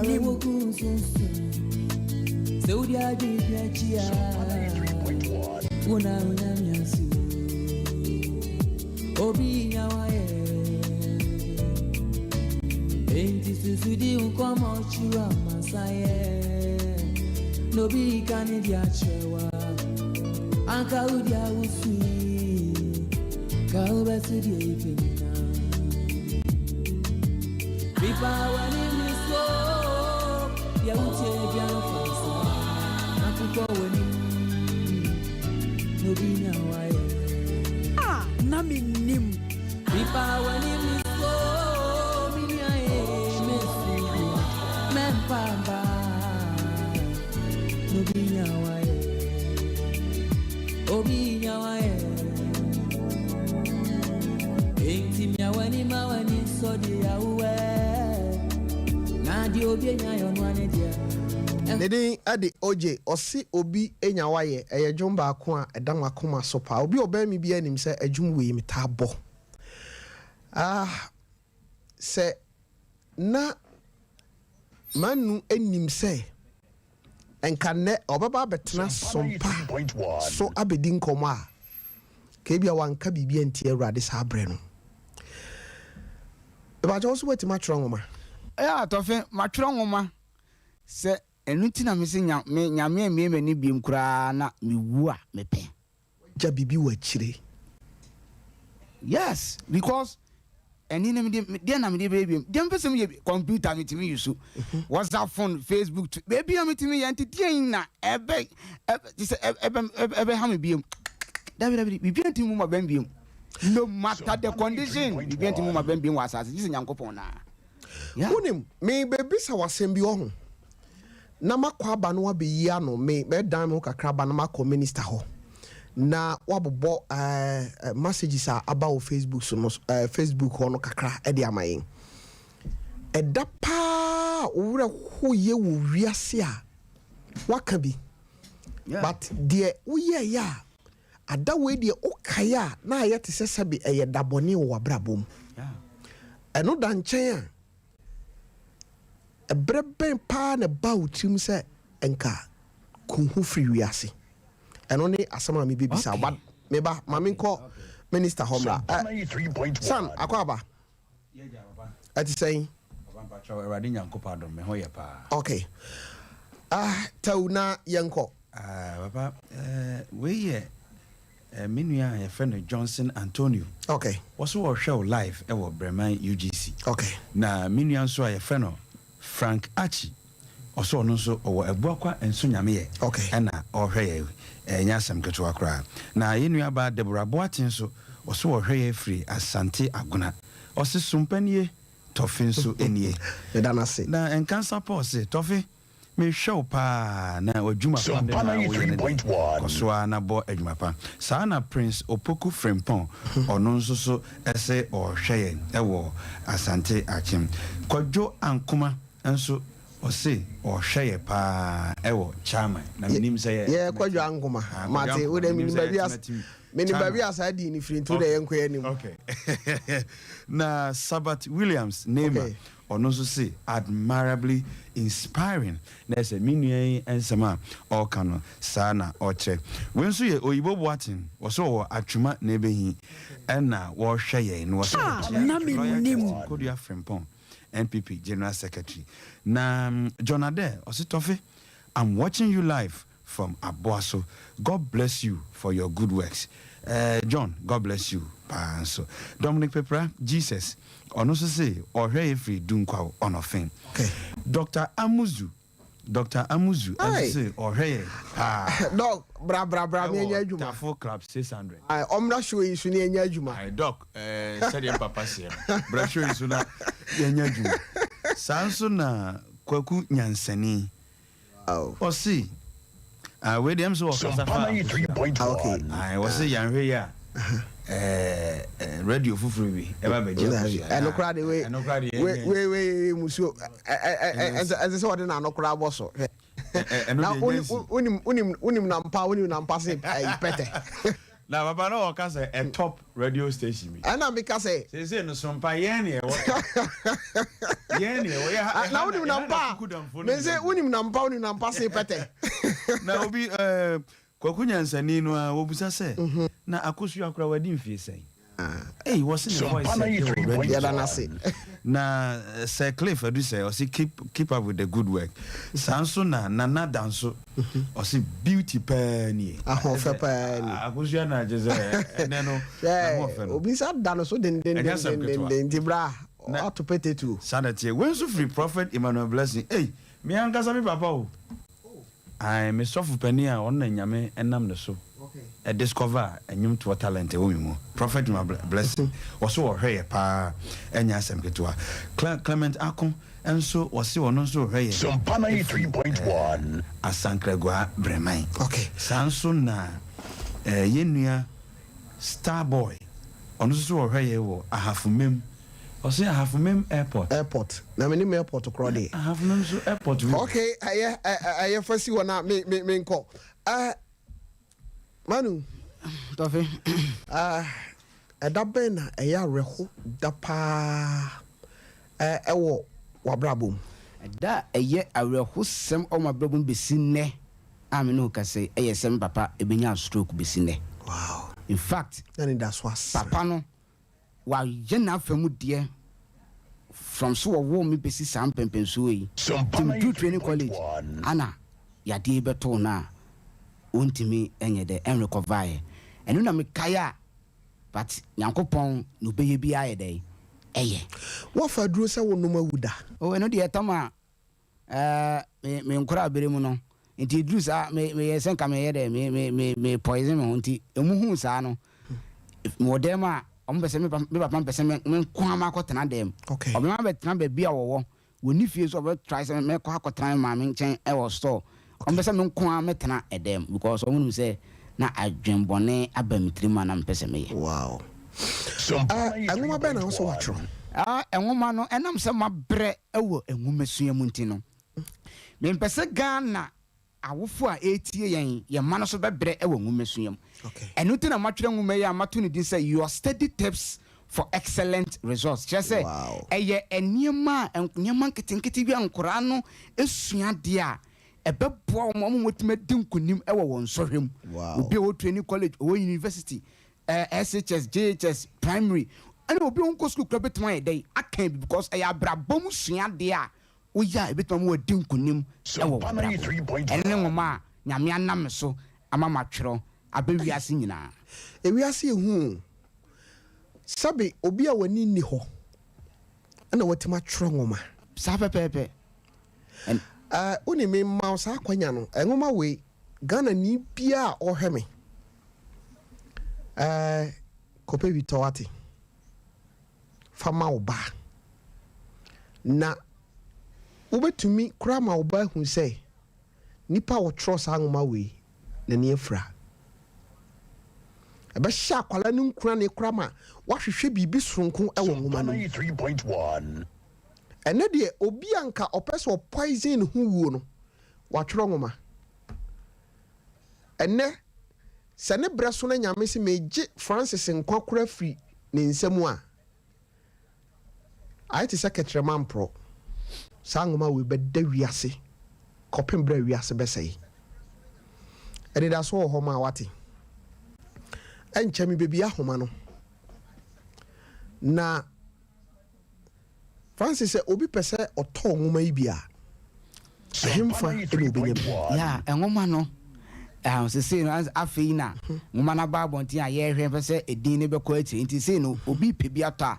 93.1. Ah, na mennim. Ne din de Ogye. Ɔse obi nya wayɛ. Ɛyɛ dwom baako a ɛda m'akoma so paa. Obi a ɔbɛn me biara nim sɛ ɛdwom wei metaa bɔ. Ah, sɛ na Manu nim sɛ nka nnɛ ɔbɛba abɛtena sompa so abɛdi nkɔmmɔ a, ka ebia wanka biribi antia Awurade saa berɛ no. Mepakyɛ wo nso woatumi atwerɛ nwoma? Ɛyɛ atɔfe, matwerɛ nwoma. Sɛ ɛno nti na mese nya, me, Nyame ammue m'ani biom koraa na mewu a, mepɛ. Woagya biribi wɔ akyire. Yes, because ɛne no mede, deɛ na mede bɛyɛ biom? Deɛ mepɛ sɛ meyɛ bi, computer metumi use, WhatsApp phone, Facebook, tw, baabi a metumi yɛ, nti deɛn na ɛbɛ, ɛbɛ, te sɛ ɛbɛ, ɛbɛ, ɛbɛha me biom? Dabi, dabi, biribiara ntumi mu m'abam biom. No matter the condition, biribiara ntumi mu m'abam biom wɔ asase, gye sɛ Nyankopɔn naa. Wonim, merebɛbisa wo asɛm bi, ɔho, na makɔ aba na woabɛyi ano. Me, mɛdan me ho kakra aba na makɔ minister hɔ na woabobɔ eh, messages a aba wɔ Facebook so no, eh, Facebook hɔ no kakra de ama yɛn. Ɛda paa a wo werɛ hoyɛ wɔ wiase a woaka bi, but deɛ woyɛeɛ a Ada wei deɛ wokae a na ayɛ te sɛ sɛbe ɛyɛ da bɔne wɔ w'abrabɔ mu. Ɛno da nkyɛn a, ɛberɛ bɛn paa na ɛbaa wo tirim sɛ nka ku ho firi wiase? Ɛno ne asɛm a mebɛbisa wo. But me ba, ma menkɔ minister hɔ mmra. Eh, San, akɔ aba. Ɛte sɛn? Papa mpakyɛw, Awurade Nyankopɔn adom, me ho yɛ paa. Ok. Ah, Tau na yɛnkɔ. Ah, papa, eh, wei yɛ eh, me nua a yɛfrɛ no Johnson Antonio. Ok. Wɔso wɔhwɛ wo live wɔ Breman UGC. Ok. Na me nua nso a yɛfrɛ no Frank Archie, ɔso ɔno nso ɔwɔ Abuakwa Nso Nyameyɛ Ok. ɛna ɔrehwɛ yɛn. Ɛnyɛ asɛm ketewa koraa. Na yɛn nua baa Deborah Boateng nso, ɔso ɔrehwɛ yɛn firi Asante Agona. Ɔse sompa nie, Tɔfe nso nie. Meda no ase. Na Nkansa Paul se, Tɔfe, mehwɛ wo paa na w'adwuma pa Sompa no a woyɛ no deɛ, 93.1. kɔ so ara na bɔ adwuma pa. Saa na Prince Opoku Frimpong, ɔno nso so se ɔrehwɛ yɛn wɔ Asante Akyem. Kwadwo Ankoma nso ɔse ɔrehwɛ yɛ paa wɔ Chairman. Na menim sɛ yɛ Yɛ Kwadwo Ankoma. Ah, Kwadwo Mate, Ankoma, wo deɛ menim menim sɛ baabi a yɛ Tematim menim Chairman. baabi a saa din no firi nti wo deɛ yɛnkɔ yɛn anim. Okay. Na Sabat Williams Neymar, Okay. Ɔno nso se admirably inspiring. Na ɛsɛ me nua yi nsɛm a ɔreka no saa na ɔkyerɛ. Wei nso yɛ Oyibo Boateng, ɔse ɔwɔ Atwuma na ɛbɛhi ɛna wɔrehwɛ yɛn na wɔse Ah, ɔkyea na Lawyer mennim. Justin Kodua Frimpong, NPP General Secretary. Na John Adair ɔse Tɔfe, I'm watching you live from Aboaso, God bless you for your good works. Eh, John, God bless you paa nso. Dominic Pepra, Jesus, ɔno nso se ɔhwɛ yɛ firi Dunkwaw Ɔnɔfen. Doctor Amuzu, Doctor Amuzu nso Aye. se ɔhwɛ yɛ paa. Doc, bra bra bra me anya Ɛwɔ adwuma. Tafo Club 600. Aye, ɔmmra show yi so ne yɛnyɛ adwuma. Aye, Doc, eh, sɛdeɛ mpapa seɛ no, bra show yi so na yɛnyɛ adwuma. Saa nso na Kwaku Nyansani, Ɔse ah wei deɛ ɛm sɛ ɔkasa fa Sompa abusua. 93.1. Ae wɔse yɛanhwɛ yi a ɛɛ radio foforɔ bi ɛba bɛgye abusua. Ɛno koraa de wei Ɛno koraa de wei wei wei musuo ɛsɛ ɛsɛ sɛ ɔde n'ano koraa bɔ so. Ɛno Na deɛ wonim ɛnyɛ nsi. wonim wonim wonim nampa wonim nampa se ɛyi pɛtɛ. Na papa na ɔka sɛ a top radio station bi. Ɛna meka sɛ. Seesei no sompa yɛn na ɛwɔ top. Yɛn na ɛwɔ yɛ ha. Na wonim nampa a me se wonim nampa wonim nampa se pɛtɛ. Na obi ɛɛ Kwaku Nyansani no ara wɔbusa sɛ na Akosua koraa wadi mfie sɛn? Ei wɔse ne voice Sompa yɛ dɛ wɔ radio Yɛda so. no ase. Na Sir Cliff Adusɛ ɔse keep keep up with the good work. Saa nso na Nana Danso ɔse beauty paa nie. Ahoɔfɛ paa nie. Akosua na kyerɛ sɛ ɛnɛ no n'ahoɔfɛ no. Obi nsa da no so Ɛnyɛ asɛm ketewa. dendendendenden nti bra wato pete tuo. Saa na ɛteɛ. Wei nso firi Prophet Emmanuel Blessing. Ei me ankasa me papa o. Ae me sɔfo panin a ɔno na Nyame nam ne so discover nnwomtoɔ talent ɛwɔ me mu, Prophet Juma Blessing, ɔse ɔhwɛ yɛ paa ɛnyɛ asɛm ketewa. Clement Ako nso ɔse ɔno nso ɔhwɛ yɛ Sompa ɛfiri 93.1. Asankragua Breman. Saa nso na yɛn nua Star Boy ɔno nso so ɔhwɛ yɛ wɔ Ahafo-Mem. Ɔse Ahafo-Mem airport. Airport na menim airport korɔ deɛ. Ahafo-Mem nso airport bi wɔ hɔ. Okay ɛyɛ ɛyɛ fa si hɔ na me me menkɔ. Eh, Manu. Tɔfe. Eh, ɛda bɛn na ɛyɛ awerɛho da paa eh, ɛwɔ w'abrabɔ mu? Ɛda a ɛyɛ awerɛhosɛm wɔ m'abrabɔ mu besi nnɛ a me ne wo kasa yi yɛ sɛ me papa benyaa stroke besi nnɛ. Wow. In fact, Na n'anidaso asa. papa no wayɛ n'afa mu deɛ from so wɔwoo me besi saa mpɛnpɛnsoɔ yi. Sompa Nti meduru training college 93.1. ana yadeɛ yi bɛtoo no a ɔntumi nyɛ dɛ ɛnrekɔvaeɛ. Ɛno na mekae a but Nyankopɔn na ɔbɛyɛ biara yɛ dɛn ɛyɛ. Woafa aduro sɛ wonom awu da? Oh ɛno deɛ ɛtɔm a Ɛɛ, me, me nkorabere mu no, nti eduru saa, me, meyɛ sɛ nka meyɛ dɛ, me, me, me, me poison me ho, nti emu huu saa no, mewɔ dɛm a, ɔmo pɛ sɛ me, me papa mpɛ sɛ me, me nko ara makɔtena dɛm. Okay. Ɔbɛma bɛtena baabi a wɔwɔ, wɔnni fie nso ɔbɛ try sɛ mɛkɔ akɔtena me maame nkyɛn ɛwɔ store. Ɔmo pɛ sɛ me nko ara mɛtena ɛdɛm because ɔmo nim sɛ na adwenbɔne aba me tirim a na mepɛ sɛ meyɛ. Wow. Ɛɛ, nwoma bɛn na wo nso woatwerɛ? Ah, nwoma no, ɛnam sɛ mabrɛ wɔ nwomasua mu nti no, mempɛ sɛ Ghana awofo a ɛretie yɛn, yɛn mma no nso bɛbrɛ wɔ nwomasua mu. Ɛno nti na matwerɛ nwoma yi a mato no din sɛ Your Study Tips for Excellent Results. Kyerɛ sɛ, ɛyɛ nneɛma a, nneɛma nketenkete bi a nkwadaa no sua adeɛ a, ɛbɛboa wɔn ama wɔatumi adi nkonim wɔ wɔn nsɔhwɛ mu. Obi a ɔwɔ training college, ɔwɔ university, SHS, JHS, primary, ɛna obi a ɔnkɔ sukuu koraa bɛtumi ayɛ dɛn aka bi because ɛyɛ abrabɔ mu suadeɛ a woyɛ a ɛbɛtumi ama wadi nkonim wɔ w'abrabɔ mu. Ɛno ne nwoma a Nyame anam me so ama matwerɛ aba wiase nyinaa. Ewiase yɛ hu o. Sɛbe obi a w'ani nni hɔ na watumi atwerɛ nwoma. Saa pɛpɛɛpɛ. Ɛn. Ɛɛ, wonim me mma wo saa akwanya no, nwoma wei, Ghanani biara a ɔhwɛ me, Ɛɛ, kɔpɛ bi tɔ wate. Fa ma wo ba. Na wobɛtumi koraa ma wo ba ahu sɛ nipa a ɔtwerɛ saa nwoma wei, n'ani afira. Ɛbɛhyɛ akwadaa no nkuran koraa ma wahwehwɛ biribi soronko wɔ nwoma no mu. Ɛnɛ deɛ obi a nka ɔpɛ sɛ ɔpoison ne ho wuo no, watwerɛ nwoma. Ɛnnɛ, sɛ ne berɛ so na Nyame se megye Francis nkwa kora firi ne nsa mu a, ayɛ te sɛ kɛtrɛma mporɔ. Saa nwoma wei bɛda wiase kɔpem berɛ a wiase bɛsɛe. Anidasoɔ wɔ hɔ ma wate. Ɛnkyɛ mebɛbie ahoma no. Na Francis sɛ obi pɛ sɛ ɔtɔ nwoma yi bi a, ɛhemfa na ɔbɛnya bi? Yeah, nwoma no, sesei no, afei na nwoma no aba abɔnten a yɛrehwɛ pɛ sɛ edin no bɛkɔ akyire. Nti sei no, obi pɛ bi atɔ a,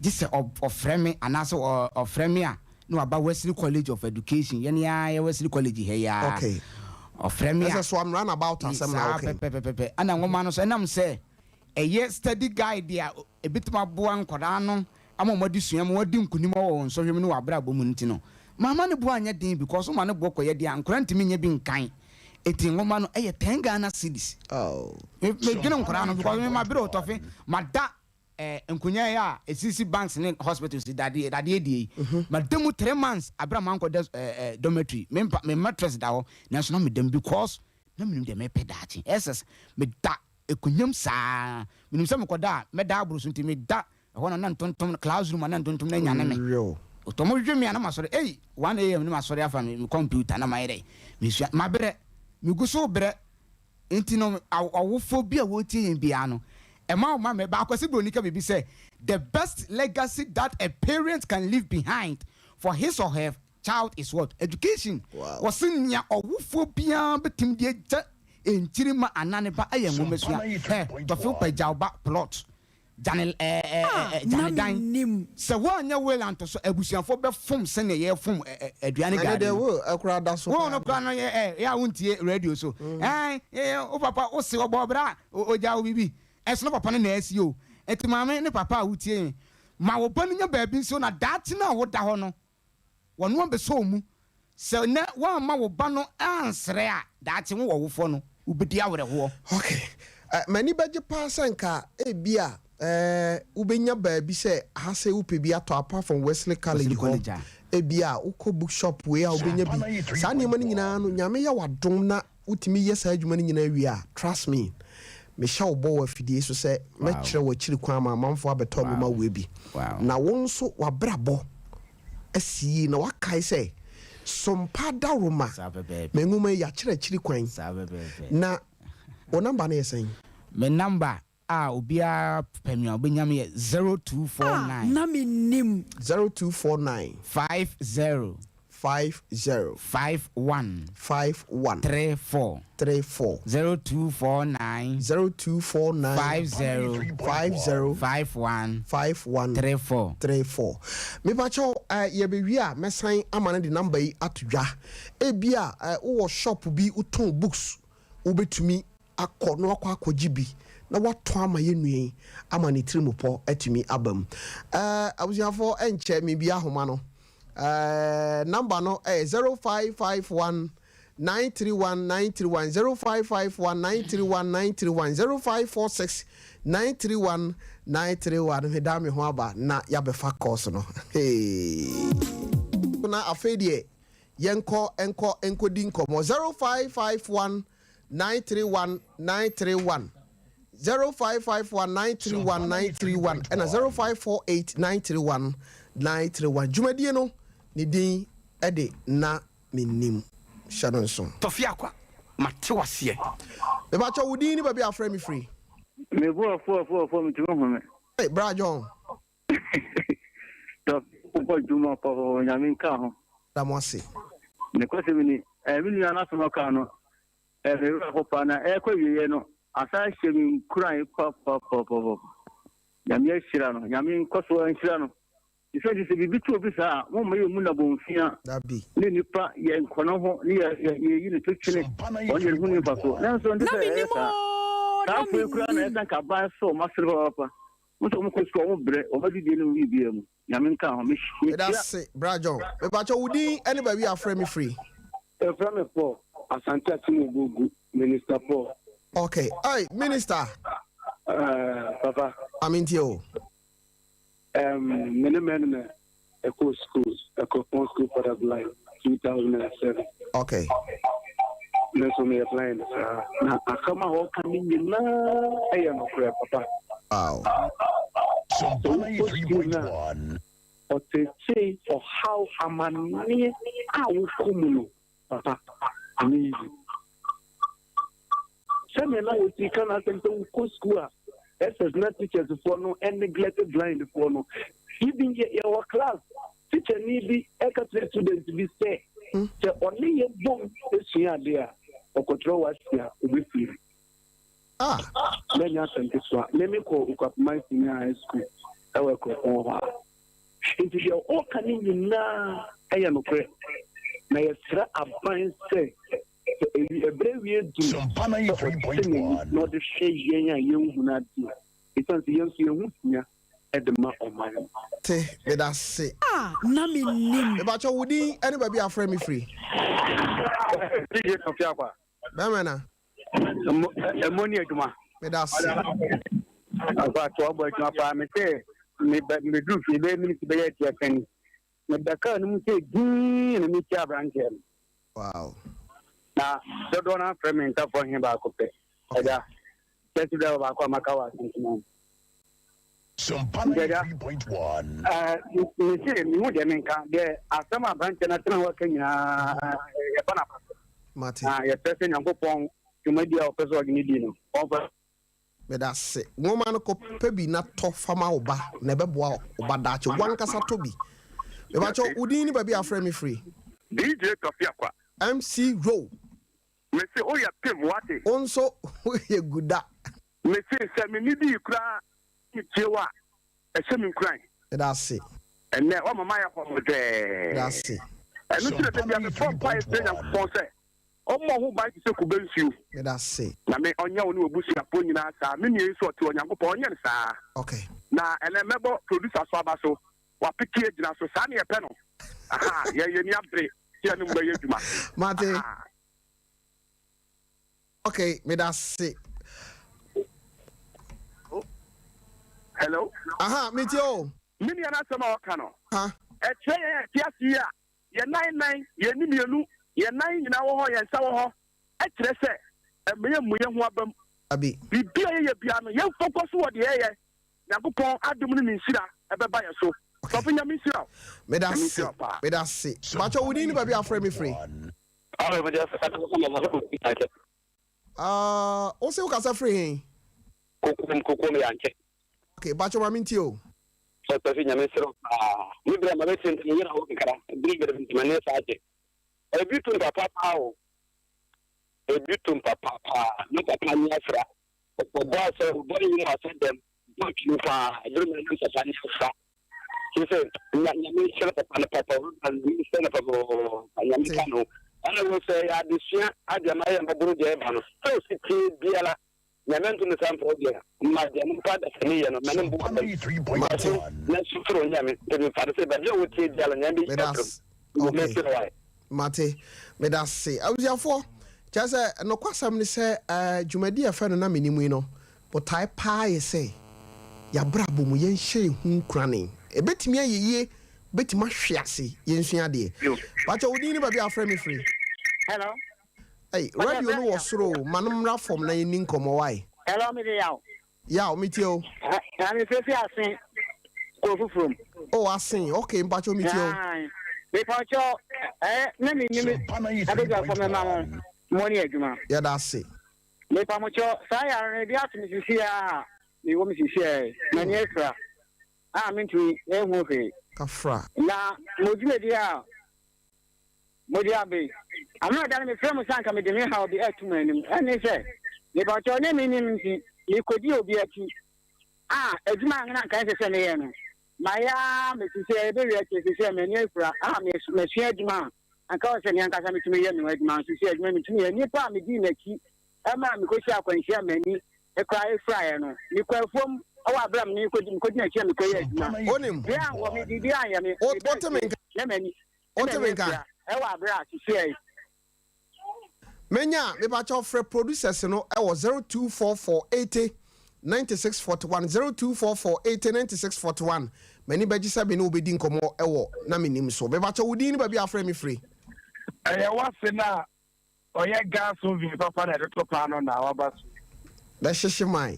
gye sɛ ɔfrɛ me anaasɛ ɔfrɛ me a, na waba Wesley College of Education. Yɛne ara yɛ Wesley College ha yi ara. Ɔfrɛ me a. Ɛsɛ so am round about asɛm na Saa woka yi. pɛpɛpɛpɛ. Ɛna nwoma no nso, ɛnam sɛ ɛyɛ study guide a ɛbɛtumi aboa nkwadaa no ama wɔn adesua mu, wɔadi nkunim wɔ wɔn nsɔhwɛ mu ne wɔn abrabɔ mu nti no, mamma ne boɔ anyɛ den because woma ne boɔ kɔyɛ den a, nkwadaa ntumi nyɛ bi nkan. Enti nwoma no ɛyɛ 10 Ghana cedis. Oh. Medwene nkwadaa no because me mabrɛ otɔfe, mada nkonyaa yi a esisi banks ne hospitals dadeɛ dadeɛ die yi. Mada mu 3 months abere a mankɔda dormitory. Me mpa me mattress da hɔ nanso na meda mu because na menim deɛ mepɛ daakye. SS meda akonnwa mu saa. Menim sɛ mekɔda a mɛda aboro so nti meda ɛhɔ na na ntontom classroom a na ntontom no anyane me. Real. Ɔtɔ mo hwehwɛ me a na masɔre ei 1 a.m. na masɔre afa me computer na mayɛ dɛ mesua mabrɛ megu so brɛ. Nti no ɔwofoɔ bi a wɔretie yɛn biara no, ɛma wo ma mɛ baako sɛ buroni ka biribi sɛ, "The best legacy that a parent can leave behind for his or her child is what? Education." Wɔse nea ɔwofoɔ biara bɛtumi de agya nkyirima anaa ne ba ayɛ nwomasua. Ɛ tɔfe wopɛ gya wo ba plot, gyane ɛɛ gyane dan sɛ woanyɛ will anto so, abusuafoɔ bɛfom sɛnea yɛfom aduane Ɛne gari deɛ no. Will ɛkora da so wo koraa no no. Kora no yɛ ɛ yɛ a wontie radio so ɛn ɛ wo papa wo se ɔbɔ ɔbra a ogya wo bibi ɛso no papa no na ɛsi o. Nti maame ne papa a wotie yɛn, ma wo ba no nya baabi nso na daakye no a woda hɔ no wɔno abɛsɔ wo mu. Sɛ nɛ woamma wo ba no ansrɛ a, daakye wo wɔwofoɔ no wobɛdi awerɛhoɔ. Okay, m'ani bɛgye paa sɛ nka ebi a wobɛnya baabi sɛ ha sɛ wopɛ bi atɔ apart from Wesley College Wesley hɔ. College a. Ebi a wokɔ bookshop wei a wobɛnya bi. Saa nneɛma no nyinaa no, Nyame yɛ w'adom na wotumi yɛ saa adwuma no nyinaa wie a, trust me, mehyɛ wo bɔ wɔ afidie so sɛ mɛkyerɛ w'akyiri kwan ama amanfoɔ abɛtɔ nwoma wei bi. Na wo nso w'abrabɔ asi yie na wakae sɛ Sompa Dawuroma Saa pɛpɛɛpɛ. me nwoma yi yɛakyerɛ akyiri kwan. Saa pɛpɛɛpɛ. Na wo number no yɛ sɛn? Me number a obiara pɛ me a obɛnya me yɛ 0249 Na mennim. 0249 50 50 51 51 34. 34. 0249 0249 50 50 51 51 34. 34. Mepakyɛw, yɛbɛwie a mɛsan ama no de number yi ato dwa. Ebi a wowɔ shop bi wotɔn books, wobɛtumi akɔ na wakɔ akɔgye bi na watɔn ama yɛ nua yi ama ne tiri mu pɔ atumi aba mu. Abusuafoɔ, ɛnkyɛ mebi ahoma no. Number no ɛyɛ 0551 931 931, 0551 931 931, 0546 931 931. Meda me ho aba na yɛabɛfa course no. Hey. Na afei deɛ yɛnkɔ nkɔ nkɔdi nkɔmmɔ. 0551 931 931, 0551 931 931, ɛna 0548 931 931. Dwumadie no ne din ɛde Na Mennim. Hyɛ no nso. Tɔfe Akwa, mate waseɛ. Mepakyɛ, wo din ne baabi a afrɛ me firi? Mebu afu afu afu, metumi hu me. Hey, bra John. Tɔfe, wobɔ dwuma pɔpɔpɔ, Nyame nka ho. Da mo ase. Ne kɔsɛm ni, me nua no asɛm ɔka no, me werɛ ho paa na ɛkɔ wieɛ no asan hyɛ me nkuran papapapapa. Nyame ahyira no, Nyame nkɔ so anhyira no. Sɛ sɛ biribi to obi saa a, momma yɛ mu nabɔmfia Dabi. Ne nipa yɛ nkɔnɔ ho ne yɛyi ne to twene ɔno yɛ ne ho nifa so, nanso nte Na sɛ mennim ɛyɛ saa o, saa na afei koraa na mennim. ɛsɛ nka aban sɛ ɔma sere papapa mo sɛ ɔmo kɔ sukuu, ɔmo brɛ ɔmo adidie no mu biribiara mu. Nyame nka ho. Meda Mehyia se, bra John. Mepakyɛ, wo din ne baabi a afrɛ me firi? Ɛfrɛ me Paul Asante Atimogogu, Minister Paul. Okay, hey, Minister. Papa. Amentie o. Me ne mɛno na ɛkɔ school, Ɛkɔpɔn School for the Blind, 2007. Me nso meyɛ blind saa. Na asɛm a wɔka no nyinaa ɛyɛ nokorɛ, papa. Sɛ wokɔ school no a, Ɔteetee, ɔhaw, amanneɛ a wokɔ mu no, papa, ɛnyɛ easy. Sɛnea na wɔsi ka n'asɛm sɛ wokɔ sukuu a, SS na teachers foɔ no neglect blind foɔ no. Even yɛ yɛwɔ class, teacher ni bi ɛka kyerɛ student bi sɛ, sɛ ɔne yɛ bom sua adeɛ a, ɔkɔtwerɛ wasi a, ɔbɛfiri. Ah. Na ɛnyɛ asɛm ketewa. Me mekɔɔ Okuapeman Senior High School ɛwɔ Akuropɔn hɔ a. Nti deɛ ɔreka no nyinaa ɛyɛ nokorɛ. Na yɛsrɛ aban sɛ, sɛ ewi ɛberɛ wie duru sɛ ɔte n'ani na ɔde hwɛ yɛn a yɛnhunu adeɛ, ɛsiane sɛ yɛn nso yɛn ho hia de ma ɔman no. Te, meda ase. A na mennim. Mepakyɛw, wo din ne baabi a wofrɛ me firi? DJ Kofi Akwa. Bɛrima na. Ɛmo ne adwuma. Meda ase. Akwa to abɔ adwuma paa. Me sɛ meduru fie bɛyɛ miniti bɛyɛ 30 ni. Meda kaa no mu sɛ dinn na metia aberanteɛ no. Wow. Na dodoɔ no afrɛ me ntafoɔ he baako pɛ. Agya, taxi driver baako a maka wɔ Asantuma mu. Sompa Nti agya, 93.1. mese mehu deɛ menka, deɛ asɛm a aberanteɛ no atena hɔ aka nyinaa yɛba no aba so. Mate. Na yɛsrɛ sɛ Nyankopɔn dwumadi a ɔpɛ sɛ ɔde ne di no, ɔmfa. Meda ase. Nwoma no kɔ pɛ bi na tɔ fa ma wo ba na ɛbɛboa wo ba daakye. W'ankasa tɔ bi. Mepakyɛw, wo din ne baabi a wofrɛ me firi? DJ Tɔfi Akwa. MC Row. Mese woyɛ pem wate. Wo nso woyɛ guda. Mese sɛ me nni dii koraa metie wo a, ɛhyɛ me nkuran. Meda ase. Ɛnnɛ woama mayɛ hɔmɔdwɛɛ. Meda ase. Ɛno nti na da biara mebɔ mpaeɛ srɛ Nyankopɔn sɛ ɔmmɔ wo ho ban te sɛ kube nsuo. Meda ase. Nyame ɔnyɛ wo ne w'abusuafoɔ nyinaa saa. Me nua yi nso ɔte hɔ Nyankopɔn ɔnyɛ no saa. Okay. Na ɛnɛ mɛbɔ producer so aba so. Wapeke agyina so. Saa ne yɛpɛ no. Aha, yɛn yɛn ani abere sɛ yɛne mo bɛyɛ adwuma. Mate. Aha. Okay, meda ase. Hello. Aha, metie o. Me nua no asɛm a ɔka no, Ha. ɛkyerɛ yɛn a yɛte ase yi a, yɛn nan nan, yɛn ani mmienu, yɛn nan nyinaa wɔ hɔ, yɛn nsa wɔ hɔ, ɛkyerɛ sɛ ɛmma yɛmmu yɛn ho abam. Abi. Biribi a yɛyɛ biara no, yɛn focus wɔ deɛ yɛyɛ. Nyankopɔn adom ne ne nhyira ɛbɛba yɛn so. Okay. Sɔfo Nyame nhyira wo. Meda Nyame ase. nhyira wo paa. Meda ase. Bakyɛ wo din ne baabi a wofrɛ me firi? Ah, wo se wokasa firi he? Kokom kokom yankyɛ. Okay, bakyɛ ma mentie o. Sɔfo Nyame nhyira wo paa. Me brɛ ma bɛtie nti me yera wo kakra. Bere bere nti m'ani saa gye. Ebi tum papa paa o. Ebi tum papa paa. Me papa ni afra. Ɔbɔ asɛ ɔbɔ ne mu asɛ dɛm. Bɔ twene paa. Bere ma ne papa ni afra. Kyerɛ sɛ Nyame nhyira papa no papa. Nyame nhyira no papa. Nyame ka no. Ɛna wo sɛ yɛ adesua ade ama yɛ mmɔboro deɛ ɛba no. Sɛ osi tie biara Nyame nto ne sa mfrɛ wo deɛ ma deɛ no mpa dasani yɛ no ma ne mbo Sompa abam. 93.1. Na su frɛ Onyame nti mefa no sɛ baabi a wotie biara Nyame bɛyi Meda afiri ase. mu. Okay. Mɛsrɛ wo ayɛ. Mate. Meda ase. Abusuafoɔ, kyerɛ sɛ nokwasɛm ne sɛ eh, dwumadi a ɛfɛ no na menim yi no, botae paa yɛ sɛ yɛabrabɔ mu yɛnhyɛ yɛn ho nkurane. Ɛbɛtumi ayɛ yie, bɛtumi ahwe ase, yɛnsua adeɛ. Pakyɛ wo din ne baabi a wofrɛ me firi? Hello. Ei, radio no wɔ soro o, ma no mmra fam na yɛnni nkɔmmɔ wae. Hello, me de yaw. Yaw, metie o. Na me fefi asen kuro foforɔ mu. Oh, asen, okay, mpakyɛ metie o. Mepakyɛ eh, na menim Sompa abadwafoɔ mɛma mo 93.1. mo ne adwuma. Yɛda ase. Mepamokyɛ saa yare no ebi ato me sisi a mewɔ me sisi a m'ani afira a mentumi ehu hwee. Kafra. Na mo dwumadi a mode aba yi, ano da no mefrɛ mo sɛ anka mede me haw bi ato mo anim. Ɛne sɛ, mepakyɛw ne mennim nti, mekɔdi obi akyi a adwuma a na anka ɛsɛ sɛ meyɛ no, mayɛ ara mesi sɛ ɛbɛwie akyire sɛ sɛ m'ani afira a masua adwuma a anka wɔ sɛ me ankasa metumi yɛ me ho adwuma nso sɛ adwuma metumi yɛ. Nnipa a medii n'akyi ɛma mekɔhyia akwanhyia a m'ani koraa efiraeɛ no, mekɔ afuom ɛwɔ abere a mekɔdi mekɔdi n'akyi a mekɔyɛ Sompa adwuma. Onim. Bia wɔ me biribi anyɛ me, meba Wote me fie nka? na m'ani na Wote m'ani me nka? afira ɛwɔ abere a sisiɛ yi. Menya, mepakyɛw frɛ producers no ɛwɔ 0244 80 96 41, 0244 80 96 41. M'ani bɛgye sɛ me ne wo bɛdi nkɔmmɔ ɛwɔ na menim so. Mepakyɛw wo din ne baabi a afrɛ me firi? Ɛyɛ wase no a ɔyɛ gas oven papa na ɛde to paano na waba so. Bɛhyehye man.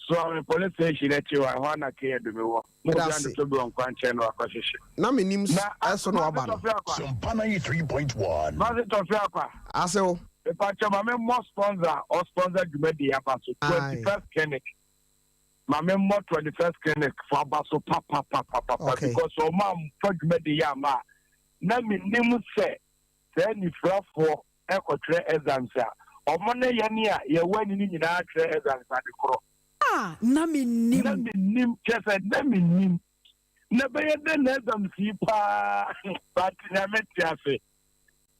Suame police station akyi hɔ, ɛhɔ na K Adu mewɔ. Mo Meda obi ase. antoto bi wɔ nkwankyɛn na wakɔhyehye. Na menim Na ɛso na waba no. Maase Tɔfe Akwa. Sompa 93.1. Maase Tɔfe Akwa. Ase wo. Mepakyɛ ma me mmɔ sponsor a ɔsponsor dwumadi yi aba so, 21st Clinic. Ma me mmɔ 21st Clinic fo aba so papapapapa because ɔmo amfa dwumadi yi amma a, na menim sɛ saa anifirafoɔ rekɔtwerɛ exams a, ɔmo ne yɛn a yɛwɔ ani no nyinaa twerɛ exams ade korɔ. A na mennim. Na mennim, kyerɛ sɛ na mennim. Na ɛbɛyɛ dɛn na exams yi paa, but Nyame te ase.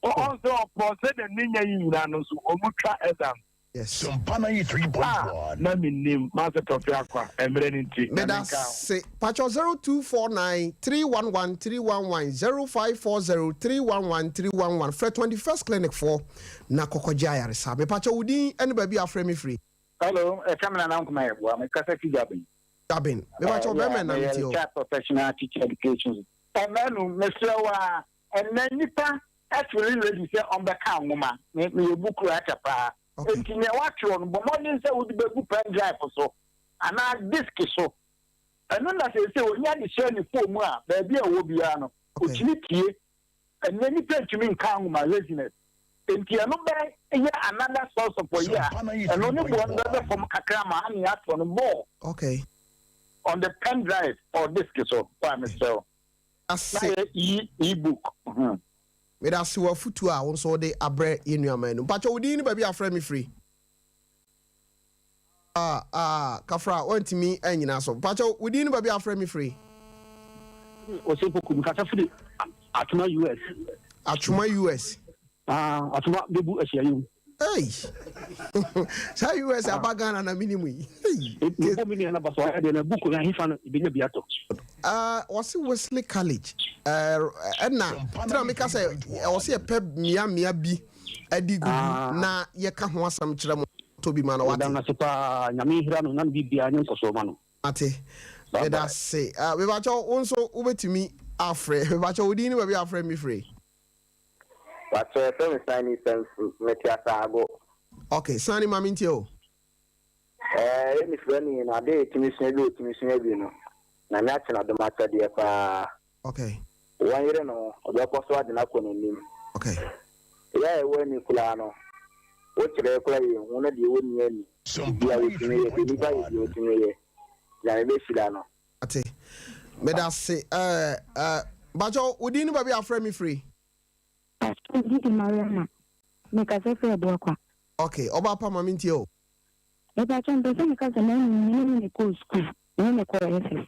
Ɔn sɛ ɔpɔn sɛ na ne nya yi nyinaa no nso ɔmo twa exams. Yes. Sompa 93.1. A na mennim, m'ase tɔfe akwa, mmerɛ no nti, Nyame Meda nka ho. se. Pakyɛw 0249 311 311 0540 311 311 frɛ 21st clinic foɔ na kɔkɔgye ayaresa. Mepakyɛw wo din ne baabi a afrɛ me firi. Hello, ɛka me Nana Nkrumah Yeboah, me kasa fi Jabin. Jabin, mepakyɛw bɛrima na metie o. Meyɛ retired professional teacher education. Ɛmɛnu, mesrɛ wo a, ɛnɛ nipa ɛfili ready sɛ ɔmbɛka nwoma. Me meyɛ book writer paa. Enti nea woatwerɛ no, bɔ mmɔden sɛ wode bɛgu pen drive so anaa disk so. Ɛno na seesei ɔnya de hyɛ ne phone mu a, baabi a ɔwɔ biara no, ɔtumi tie. Ɛnnɛ nnipa ntumi nka nwoma, laziness. Enti ɛno bɛyɛ another source of ɔyi a, ɛno ne boɔ no bɛbɛ fam kakra ma ame atɔ no more on the pen drive or disk so. Why, mesrɛ wo. Na yɛ e e-book. Medase wɔ afutuo a wo nso wode abrɛ yɛn nuaman no. Mpakyɛ wo din ne baabi a afrɛ me firi? Ah ah Kafra wantumi annyina so. Mpakyɛ wo din ne baabi a afrɛ me firi? Osei Poku, mekasa firi Atwoma US. Atwoma US. Ah, Atwoma bɛbu ahyiaeɛ mu. Ei! Saa US aba Ghana na menim yi. Ei! Mebɔ me nua no aba so ayɛ deɛ na book no ahefa no yɛbɛnya bi atɔ. Ah, wɔse Wesley College. Ɛna tena meka sɛ ɛwɔ sɛ yɛpɛ mmea mmea bi de gugu na yɛka ho asɛm kyerɛ mo tɔ bi ma no wate. Yɛda no ase paa, Nyame nhira no na ne biribiara nyɛ nkɔsoɔ ma no. Mate. Meda ase. Mepakyɛw wo nso wobɛtumi afrɛ. Mepakyɛw wo din ne baabi a afrɛ me firi. Pakyɛ yɛfrɛ me Sani Samsu, mete Asaago. Ok, Sani ma mentie o. Ɛɛ yɛ nifirani no adeɛ a yɛtumi sua bi a ɔtumi sua bi no Nyame akyɛ no adom akyɛdeɛ paa. Ok. Wɔnyere ne ho, ɔbɛkɔ so ade no akɔ n'anim. Ok. Yɛ a yɛwɔ ani koraa no, wokyerɛ koraa yɛnhu na deɛ wɔnni ani, biribiara wɔtumi yɛ, deɛ nnipa yɛ biara wɔtumi yɛ. Nyame bɛhyira no. Ate. Medase eh eh. Mpakyɛw wo din ne baabi a afrɛ me firi? Pastor me din de Mariama. Me kasa firi Abuakwa. Ok, ɔbaa pa ma me ntie o. Mepakyɛw mepɛ sɛ meka sɛ m'anum me ne no na ɛkɔɔ sukuu, me ne no kɔɔ SS.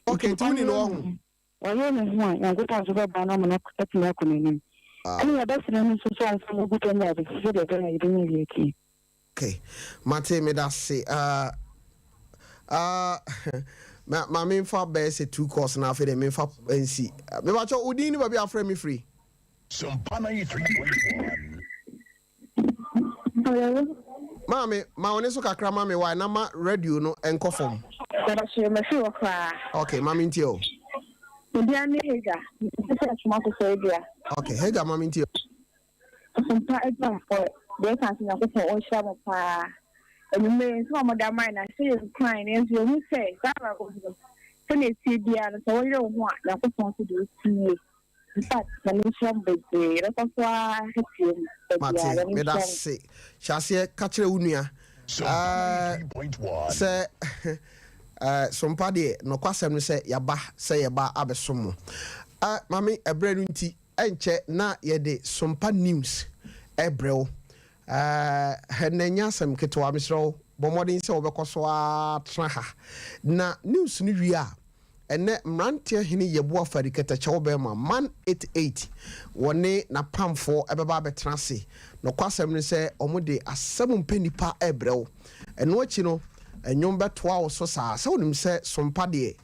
Ok, nti wo ni no ɔho? Ɔyere ne ho a, Nyankopɔn nso bɛboa no ama no atumi akɔ n'anim. Ɛne yɛbɛsrɛ no nso sɛ ɔmfa no ngu January so sɛdeɛ ɛbɛyɛ a yɛbɛnya wie atie. Ok mate medase ah ah ma ma menfa bɛyɛ sɛ two calls na afei deɛ menfa nsi mebakyɛ wo din ne baabi a afrɛ me firi. Sompa 93.1. Hello. Maame, ma wo ne so kakra ma me why na ma radio no nkɔ fam. Mepakyɛ mafiri hɔ koraa. Ok, ma mentie o. Me din ne Hagar, mete sɛ Atwoma Koforidua. Ok, Hagar ma mentie o. Asɛmpa adwumayɛfoɔ deɛ ɛka sɛ Nyankopɔn ɔnhyira mo paa. Anwummerɛ yi nsɛm a mode ama yɛn no ahyɛ yɛn nkuran na yɛn nso yɛhu sɛ saa abrabɔ yi no sɛdeɛ ɛteɛ biara no sɛ woyere wo ho a Nyankopɔn nso deɛ ɔsi yie. In fact Nyame nhyira mo bebree yɛbɛkɔ so ara atie mo da biara Mate, Nyame meda nhyira mo. ase. Hyɛ aseɛ ka kyerɛ wo nua sɛ Sompa deɛ nokwasɛm ne sɛ yɛaba sɛ yɛba abɛsom mo. Maame, ɛberɛ no nti ɛnkyɛ na yɛde Sompa News rebrɛ wo. Ɛnnɛ ɛnyɛ asɛm ketewa, mesrɛ wo bɔ mmɔden sɛ wobɛkɔ so ara atena ha. Na news no wie a, ɛnnɛ mmeranteɛ hene Yeboah Fari Kɛtɛkyɛw Bɛrima, Man 88, wɔne n'apamfoɔ bɛba abɛtena ase. Nokwasɛm ne sɛ wɔde asɛm mpɛ nnipa rebrɛ wo. Ɛno akyi no, nnwom bɛtoa wo so saa. Sɛ wonim sɛ Sompa deɛ,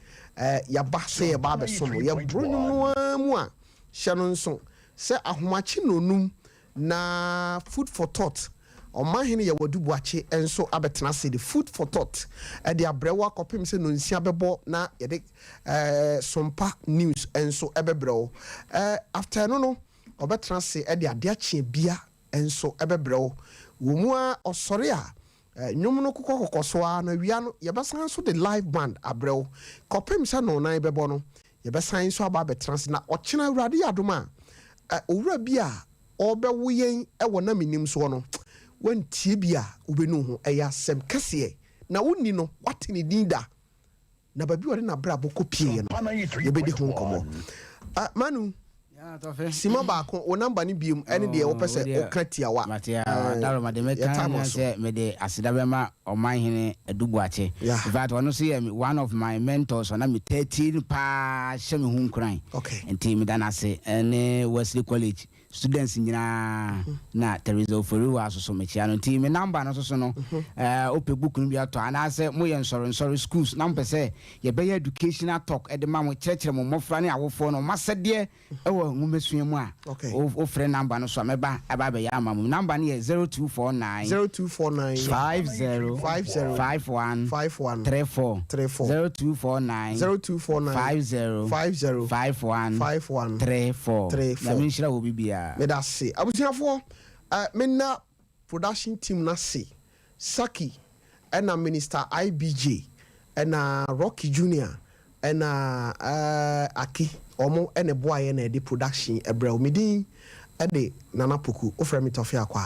yɛaba sɛ yɛreba abɛsom wo. Yɛboro nnwom no ara mu a, hyɛ no nso sɛ ahomakye nnɔnnum na Food for Thought, Ɔmanhene Yawadu Boakye nso abɛtena ase de Food for Thought de abrɛ wo akɔpem sɛ nnɔnsia bɛbɔ na yɛde Sompa News nso bɛbrɛ wo. After ɛno no, ɔbɛtena ase de Ade Akye Abia nso bɛbrɛ wo. Wɔ mu ara ɔsɔre a. Nnwom no kokɔ kɔkɔ so ara na awia no yɛbɛsan nso de live band abrɛ wo. Kɔpem sɛ nnɔnnan bɛbɔ no, yɛbɛsan nso aba abɛtena ase. Na ɔkyena Awurade yɛ adom a, owura bi a ɔrebɛwo yɛn wɔ na mennim soɔ no, woantie bi a wobɛnu wo ho. Ɛyɛ asɛm kɛseɛ. Na wonni no, woate ne din da. Na baabi a ɔde n'abrabɔ kɔpieeɛ no, yɛbɛdi ho nkɔmmɔ. Manu, Sima baako, wo number no biom ɛne deɛ wopɛ sɛ woka tiawa. Mate a, Daroma de Yɛ mɛka time ne aso. sɛ mede aseda bɛma Ɔmanhene Adu Boakye. In fact, ɔno nso yɛ one of my mentors a na me taa tie no paa hyɛ me ho nkuran. Nti meda no ase ne Wesley College students nyinaa na Teresa Oforiwa nso so mekyia no. Nti me number no nso so no, wopɛ book no bi atɔ anaasɛ moyɛ nsɔrensɔre schools na mopɛ sɛ yɛbɛyɛ educational talk de ma mo, kyerɛkyerɛ mo mmɔfra ne awofoɔ no wɔn asɛdeɛ wɔ nwomasua mu a, wofrɛ number no so a mɛba aba abɛyɛ ama mo. Number no yɛ 0249 0249 50 50 51 51 34 34 0249 0249 50 50 51 51 34. 34. Nyame nhyira wɔ bibiara. Meda ase. Abusuafoɔ, menna production team no ase, Saki ɛna Minister IBJ ɛna Rocky Junior ɛna eh, Aki, wɔn ɛna ɛboa yɛn na yɛde production ɛbrɛ wo. Me din ɛde Nana Poku, wofrɛ me Tɔfe Akwaa.